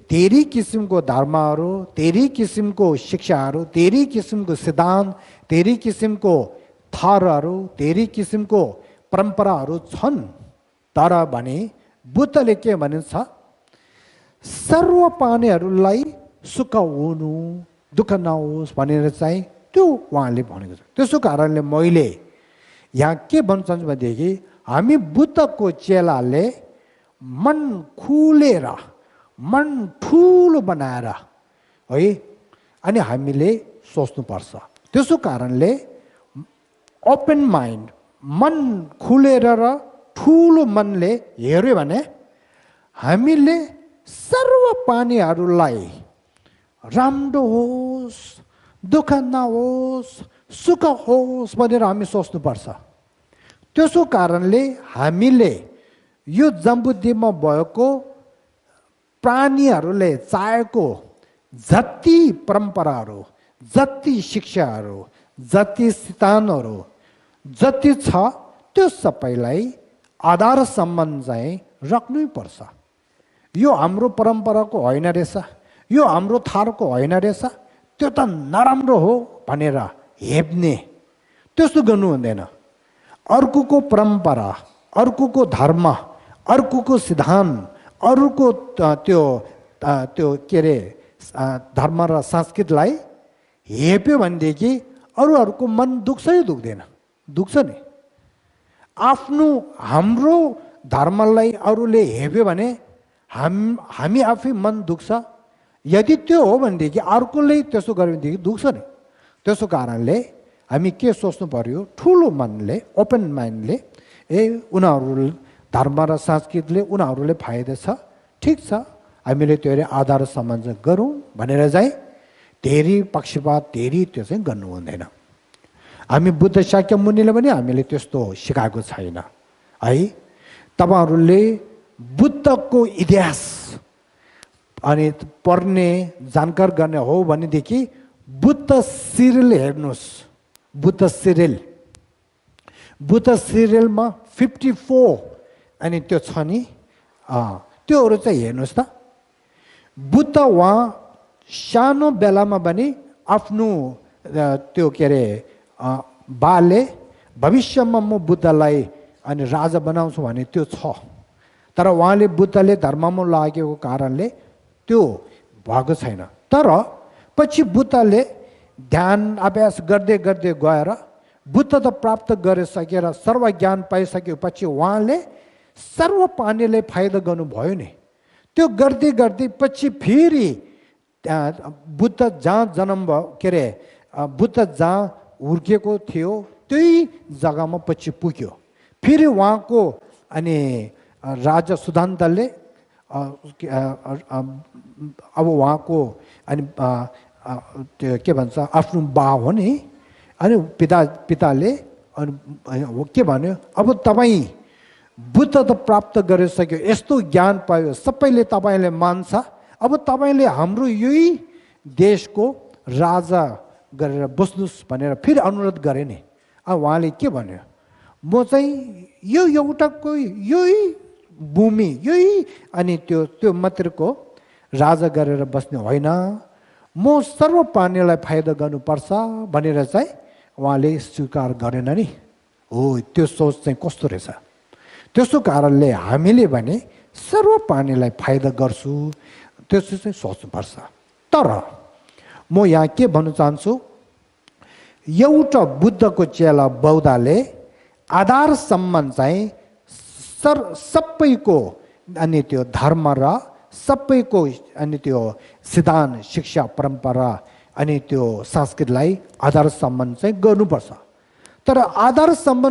[SPEAKER 1] धेरै किसिमको धर्महरू, धेरै किसिमको शिक्षाहरू, धेरै किसिमको सिद्धान्त, धेरै किसिमको थरहरू, धेरै किसिमको परम्पराहरू छन्। तर भने बुद्धले के भनेको छ, सर्व प्राणीहरूलाई सुख हुनु दुःख नहोस् भनेर चाहिँ त्यो उहाँले भनेको छ। त्यसो कारणले मैले यहाँ के भन्न चाहन्छु भनेदेखि हामी बुद्धको चेलाले मन खुलेर मन ठुलो बनाएर है अनि हामीले सोच्नुपर्छ। त्यसो कारणले ओपन माइन्ड, मन खुलेर र ठुलो मनले हेऱ्यो भने हामीले सर्व प्राणीहरूलाई राम्रो होस् दुःख नहोस् सुख होस् भनेर हामी सोच्नुपर्छ। त्यसो कारणले हामीले यो जम्बुद्वीपमा भएको प्राणीहरूले चाहेको जति परम्पराहरू, जति शिक्षाहरू, जति सिद्धान्तहरू जति छ त्यो सबैलाई आधार सम्मान चाहिँ राख्नै पर्छ। यो हाम्रो परम्पराको होइन रहेछ, यो हाम्रो थारको होइन रहेछ, त्यो त नराम्रो हो भनेर हेप्ने त्यस्तो गर्नु हुँदैन। अर्कोको परम्परा, अर्कोको धर्म, अर्कोको सिद्धान्त, अरूको त्यो के अरे धर्म र संस्कृतिलाई हेप्यो भनेदेखि अरूहरूको मन दुख्छै दुख्दैन? दुख्छ नि। आफ्नो हाम्रो धर्मलाई अरूले हेप्यो भने हामी आफै मन दुख्छ। यदि त्यो हो भनेदेखि अर्कोले त्यसो गर्यो भनेदेखि दुख्छ नि। त्यसो कारणले हामी के सोच्नु पर्यो, ठुलो मनले, ओपन माइन्डले, उनीहरू धर्म र संस्कृतिले उनीहरूले फाइदा छ, ठिक छ, हामीले त्यो आधार सामञ्जस्य गरौँ भनेर चाहिँ धेरै पक्षपात धेरै त्यो चाहिँ गर्नु हुँदैन। हामी बुद्ध शाक्य मुनिले पनि हामीले त्यस्तो सिकाएको छैन है। तपाईहरूले बुद्धको इतिहास अनि पढ्ने जानकार गर्ने हो भनेदेखि बुद्ध सिरियल हेर्नुहोस्। बुद्ध सिरियलमा 54 अनि त्यो छ नि, त्योहरू चाहिँ हेर्नुहोस् त। बुद्ध उहाँ सानो बेलामा पनि आफ्नो त्यो के अरे बाले भविष्यमा म बुद्धलाई अनि राजा बनाउँछु भने त्यो छ। तर उहाँले बुद्धले धर्ममा लागेको कारणले त्यो भएको छैन। तर पछि बुद्धले ध्यान अभ्यास गर्दै गर्दै गएर बुद्ध त प्राप्त गरिसकेर सर्व ज्ञान पाइसकेपछि उहाँले सर्व प्राणीले फाइदा गर्नुभयो नि। त्यो गर्दै गर्दै पछि फेरि बुद्ध जहाँ जन्म भयो, के अरे बुद्ध जहाँ हुर्केको थियो त्यही जग्गामा पछि पुग्यो। फेरि उहाँको अनि राजा सुदान्तले अब उहाँको अनि त्यो के भन्छ आफ्नो बा हो नि, अनि पिताले अनि के भन्यो, अब तपाईँ बुद्ध त प्राप्त गरिसक्यो, यस्तो ज्ञान पायो, सबैले तपाईँले मान्छ, अब तपाईँले हाम्रो यही देशको राजा गरेर बस्नुहोस् भनेर फेरि अनुरोध गरे नि। अब उहाँले के भन्यो, म चाहिँ यो एउटाको यही भूमि यही अनि त्यो मात्रको राजा गरेर बस्ने होइन, म सर्व प्राणीलाई फाइदा गर्नुपर्छ भनेर चाहिँ उहाँले स्वीकार गरेन नि। हो, त्यो सोच चाहिँ कस्तो रहेछ। त्यसो कारणले हामीले भने सर्व प्राणीलाई फाइदा गर्छु त्यसो चाहिँ सोच्नुपर्छ। तर म यहाँ के भन्न चाहन्छु, एउटा बुद्धको चेला बौद्धले आधारसम्म चाहिँ सबैको अनि त्यो धर्म र सबैको अनि त्यो सिद्धान्त शिक्षा परम्परा अनि त्यो संस्कृतिलाई आधारसम्म चाहिँ गर्नुपर्छ। तर आधारसम्म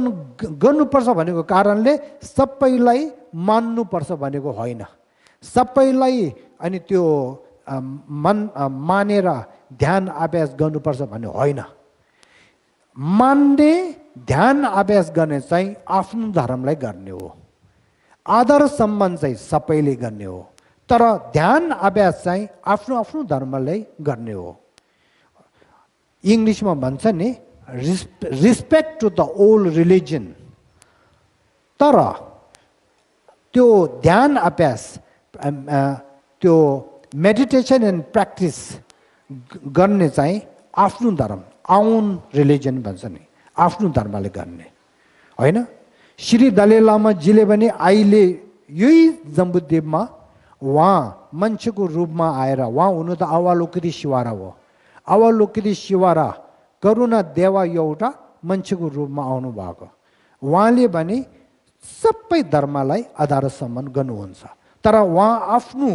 [SPEAKER 1] गर्नुपर्छ भनेको कारणले सबैलाई मान्नुपर्छ भनेको होइन। सबैलाई अनि त्यो मानेर ध्यान अभ्यास गर्नुपर्छ भन्ने होइन। मान्ने ध्यान अभ्यास गर्ने चाहिँ आफ्नो धर्मलाई गर्ने हो, आदर सम्मान चाहिँ सबैले गर्ने हो। तर ध्यान अभ्यास चाहिँ आफ्नो आफ्नो धर्मलाई गर्ने हो। इङ्ग्लिसमा भन्छ नि respect to the old religion. तर त्यो ध्यान अभ्यास त्यो मेडिटेसन एन्ड प्र्याक्टिस गर्ने चाहिँ आफ्नो धर्म आउन रिलिजन भन्छ नि, आफ्नो धर्मले गर्ने होइन। श्री दलाई लामाजीले पनि अहिले यही जम्बुद्वीपमा उहाँ मान्छेको रूपमा आएर, उहाँ हुनु त अवलोकित शिवारा हो, अवलोकित शिवारा करुणा देवा एउटा मान्छेको रूपमा आउनु भएको। उहाँले भने सबै धर्मलाई आधारसम्म गर्नुहुन्छ। तर उहाँ आफ्नो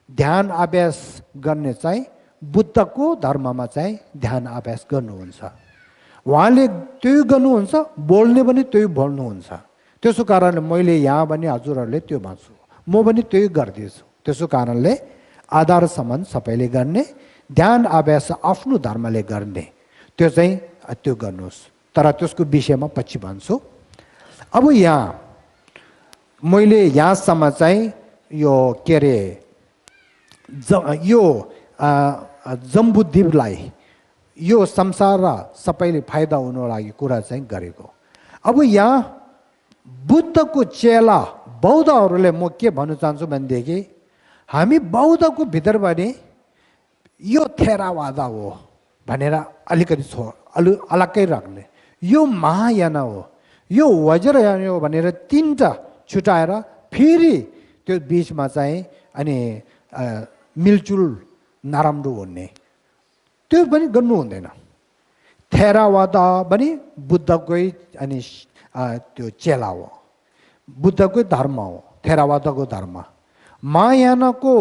[SPEAKER 1] ध्यान अभ्यास गर्ने चाहिँ बुद्धको धर्ममा चाहिँ ध्यान अभ्यास गर्नुहुन्छ। उहाँले त्यही गर्नुहुन्छ, बोल्ने पनि त्यही बोल्नुहुन्छ। त्यसो कारणले मैले यहाँ पनि हजुरहरूले त्यो भन्छु, म पनि त्यही गर्दैछु। त्यसो कारणले आधारसम्म सबैले गर्ने, ध्यान अभ्यास आफ्नो धर्मले गर्ने, त्यो चाहिँ त्यो गर्नुहोस्। तर त्यसको विषयमा पछि भन्छु। अब यहाँ मैले यहाँसम्म चाहिँ यो के अरे यो जम्बुद्वीपलाई यो संसार र सबैले फाइदा हुनु लागि कुरा चाहिँ गरेको। अब यहाँ बुद्धको चेला बौद्धहरूले म के भन्न चाहन्छु भनेदेखि, हामी बौद्धको भित्र भने यो थेरावाद हो भनेर अलिकति अलग्गै राख्ने, यो महायान हो, यो वज्रयान हो भनेर तिनवटा छुटाएर फेरि त्यो बिचमा चाहिँ अनि मिलजुल नराम्रो हुने, त्यो पनि गर्नु हुँदैन। थेरावाद पनि बुद्धकै अनि त्यो चेला हो, बुद्धकै धर्म हो थेरावादको धर्म। महायानको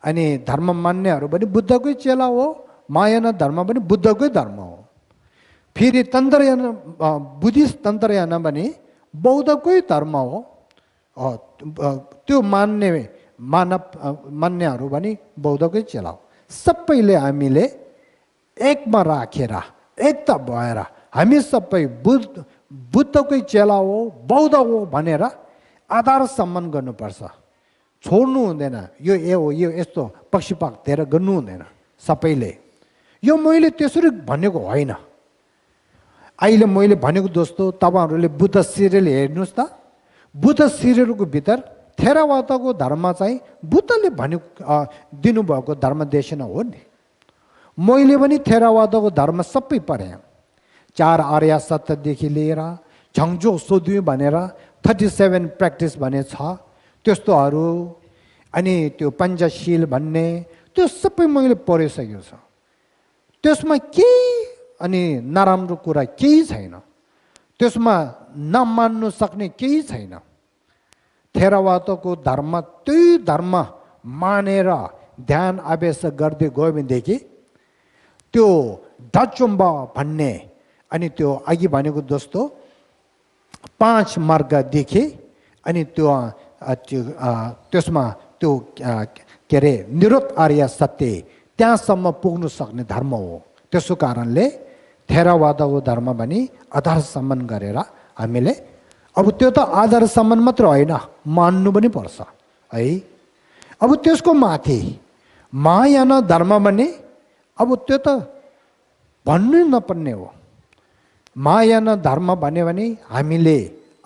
[SPEAKER 1] अनि धर्म मान्नेहरू पनि बुद्धकै चेला हो, महायान धर्म पनि बुद्धकै धर्म हो। फेरि तन्त्रयान बुद्धिस्ट तन्त्रयान पनि बौद्धकै धर्म हो। त्यो मान्नेहरू पनि बौद्धकै चेला हो। सबैले हामीले एकमा राखेर एकता भएर हामी सबै बुद्धकै चेला हो, बौद्ध हो भनेर आधार सम्मान गर्नुपर्छ। छोड्नु हुँदैन, यो ए हो यो यस्तो पक्षपात दिएर गर्नु हुँदैन सबैले। यो मैले त्यसरी भनेको होइन। अहिले मैले भनेको जस्तो तपाईँहरूले बुद्ध सिरियल हेर्नुहोस् त, बुद्ध सिरियलको भित्र थेरावादको धर्म चाहिँ बुद्धले भनेको दिनुभएको धर्मदेशना हो नि। मैले पनि थेरावादको धर्म सबै पढेँ। 4 आर्य सत्यदेखि लिएर झङ्झो सोध्यो भनेर 37 प्र्याक्टिस भने छ, त्यस्तोहरू अनि त्यो पञ्चशील भन्ने त्यो सबै मैले पढिसकेको छ। त्यसमा केही अनि नराम्रो कुरा केही छैन, त्यसमा नमान्नु सक्ने केही छैन। थेरावादको धर्म त्यही धर्म मानेर ध्यान अभ्यास गर्दै गयो भनेदेखि त्यो डचुम्बा भन्ने अनि त्यो अघि भनेको जस्तो 5 मार्गदेखि अनि त्यसमा त्यो के अरे निरोध आर्य सत्य त्यहाँसम्म पुग्नु सक्ने धर्म हो। त्यसो कारणले थेरावादको धर्म पनि आधार सम्मान गरेर हामीले अब त्यो त आधार सम्मान मात्र होइन, मान्नु पनि पर्छ है। अब त्यसको माथि महायान धर्म भने अब त्यो त भन्नु नपर्ने हो। महायान धर्म भन्यो भने हामीले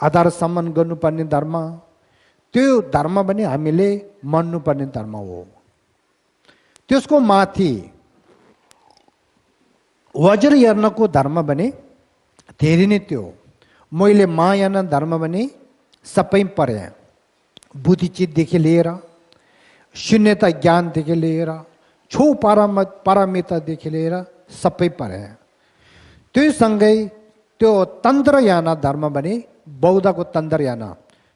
[SPEAKER 1] आधार सम्मान गर्नुपर्ने धर्म, त्यो धर्म पनि हामीले मान्नुपर्ने धर्म हो। त्यसको माथि वज्रयानको धर्म भने धेरै नै त्यो। मैले महायान धर्म भने सबै पढेँ, बुद्धिचितदेखि लिएर शून्यता ज्ञानदेखि लिएर छो पारमितादेखि लिएर सबै पढेँ। त्योसँगै त्यो तन्त्रयान धर्म भने बौद्धको तन्त्रयान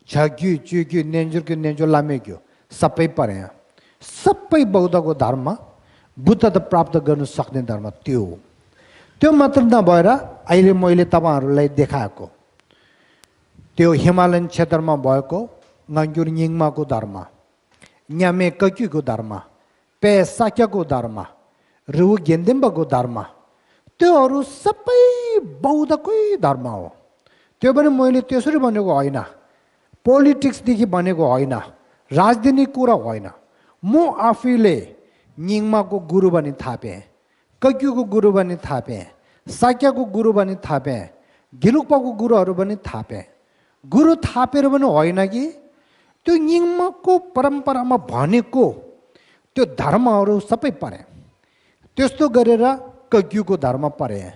[SPEAKER 1] झग्यु चुग्यु नेन्जुर्क्यु नेन्जु लामेक्यु सबै पढेँ। सबै बौद्धको धर्म बुद्धता प्राप्त गर्नु सक्ने धर्म त्यो हो। त्यो मात्र नभएर अहिले मैले तपाईँहरूलाई देखाएको त्यो हिमालयन क्षेत्रमा भएको nganggyur nyingmaको धर्म, न्यामे कक्युको धर्म, पे साक्यको धर्म, रु गेन्देम्बाको धर्म, त्योहरू सबै बौद्धकै धर्म हो। त्यो पनि मैले त्यसरी भनेको होइन, पोलिटिक्सदेखि भनेको होइन, राजनीतिक कुरा होइन। म आफैले निङमाको गुरु बनी थापेँ, कक्युको गुरु बनी थापेँ, साक्यको गुरु बनी थापेँ, गिलुक्पाको गुरुहरू पनि थापेँ। गुरु थापेर पनि होइन कि त्यो निङमाको परम्परामा भनेको त्यो धर्महरू सबै पढेँ। त्यस्तो गरेर कक्युको धर्म पढेँ,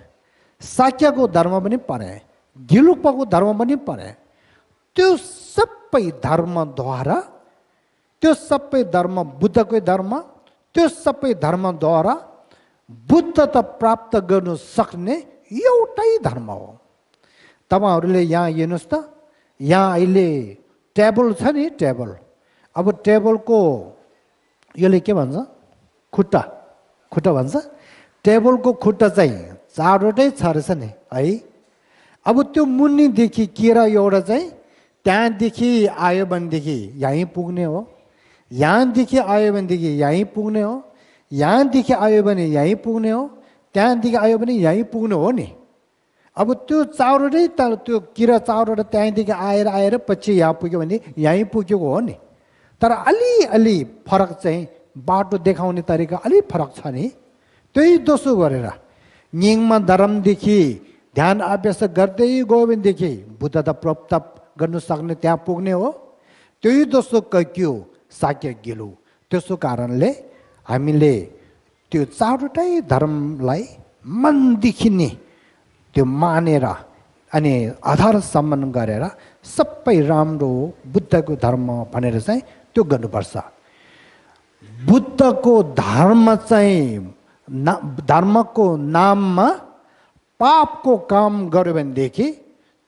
[SPEAKER 1] साक्यको धर्म पनि पढेँ, गिलुक्पाको धर्म पनि पढेँ। त्यो सबै धर्मद्वारा, त्यो सबै धर्म बुद्धकै धर्म, त्यो सबै धर्मद्वारा बुद्धता प्राप्त गर्नु सक्ने एउटै धर्म हो। तपाईहरूले यहाँ हेर्नुहोस् त, यहाँ अहिले टेबल छ नि, टेबल। अब टेबलको यसले के भन्छ, खुट्टा, खुट्टा भन्छ। टेबलको खुट्टा चाहिँ 4वटै छ रहेछ नि है। अब त्यो मुनिदेखि केरा एउटा चाहिँ त्यहाँदेखि आयो भनेदेखि यहीँ पुग्ने हो, यहाँदेखि आयो भनेदेखि यहीँ पुग्ने हो, यहाँदेखि आयो भने यहीँ पुग्ने हो, त्यहाँदेखि आयो भने यहीँ पुग्ने हो नि। अब त्यो 4वटै त्यो किरा 4वटा त्यहाँदेखि आएर पछि यहाँ पुग्यो भने यहीँ पुगेको हो नि। तर अलि फरक चाहिँ बाटो देखाउने तरिका अलि फरक छ नि। त्यही दोस्रो गरेर निङमा धर्मदेखि ध्यान अभ्यास गर्दै गयो भनेदेखि बुद्धता प्राप्त गर्नु सक्ने त्यहाँ पुग्ने हो। त्यही दोस्रो कक्यु साक्य गिलु। त्यसो कारणले हामीले त्यो 4वटै धर्मलाई मनदेखि नै त्यो मानेर अनि आधार सम्मान गरेर सबै राम्रो बुद्धको धर्म भनेर चाहिँ त्यो गर्नुपर्छ। बुद्धको धर्म चाहिँ धर्मको नाममा पापको काम गर्यो भनेदेखि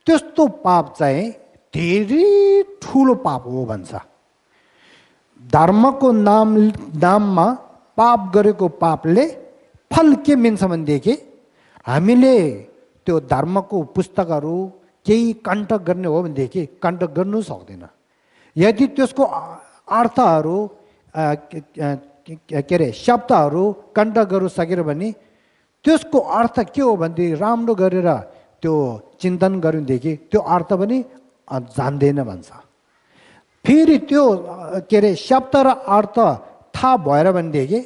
[SPEAKER 1] त्यस्तो पाप चाहिँ धेरै ठुलो पाप हो भन्छ। धर्मको नाममा पाप गरेको पापले फल के मिल्छ भनेदेखि हामीले त्यो धर्मको पुस्तकहरू केही कण्ठक गर्ने हो भनेदेखि कण्ठक गर्नु सक्दैन। यदि त्यसको अर्थहरू के अरे शब्दहरू कण्ठक गर्नु सकेर भने त्यसको अर्थ के हो भनेदेखि राम्रो गरेर त्यो चिन्तन गर्नुदेखि त्यो अर्थ पनि जान्दैन भन्छ। फेरि त्यो के अरे शब्द र अर्थ थाहा भएर भनेदेखि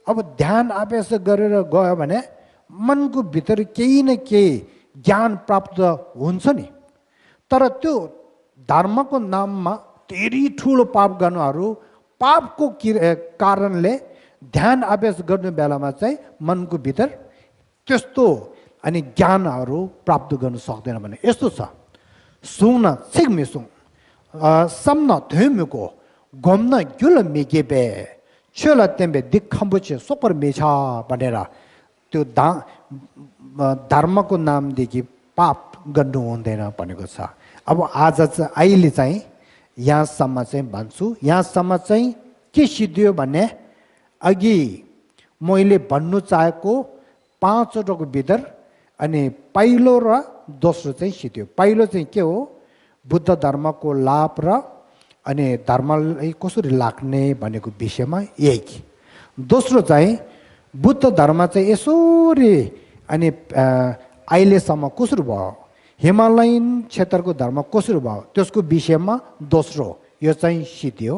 [SPEAKER 1] अब ध्यान अभ्यास गरेर गयो भने मनको भित्र केही न केही ज्ञान प्राप्त हुन्छ नि। तर त्यो धर्मको नाममा धेरै ठुलो पाप गर्नुहरू पापको कारणले ध्यान अभ्यास गर्ने बेलामा चाहिँ मनको भित्र त्यस्तो अनि ज्ञानहरू प्राप्त गर्न सक्दैन भने यस्तो छ। सुन सिक्मिसुङ सम्न धुमिको घुम्न गुल मिगेबे छेल तेम्बे दिखम्बुचे सोकर मेछा भनेर त्यो धर्मको नामदेखि पाप गर्नु हुँदैन भनेको छ। अब आज चाहिँ अहिले चाहिँ यहाँसम्म चाहिँ भन्छु। यहाँसम्म चाहिँ के सिद्धियो भने अघि मैले भन्नु चाहेको 5वटाको भित्र अनि पहिलो र दोस्रो चाहिँ सिद्धियो। पहिलो चाहिँ के हो? बुद्ध धर्मको लाभ र अनि धर्मलाई कसरी लाग्ने भनेको विषयमा यही। दोस्रो चाहिँ बुद्ध धर्म चाहिँ यसरी अनि अहिलेसम्म कसरी भयो, हिमालयन क्षेत्रको धर्म कसरी भयो त्यसको विषयमा दोस्रो यो चाहिँ सिद्धियो।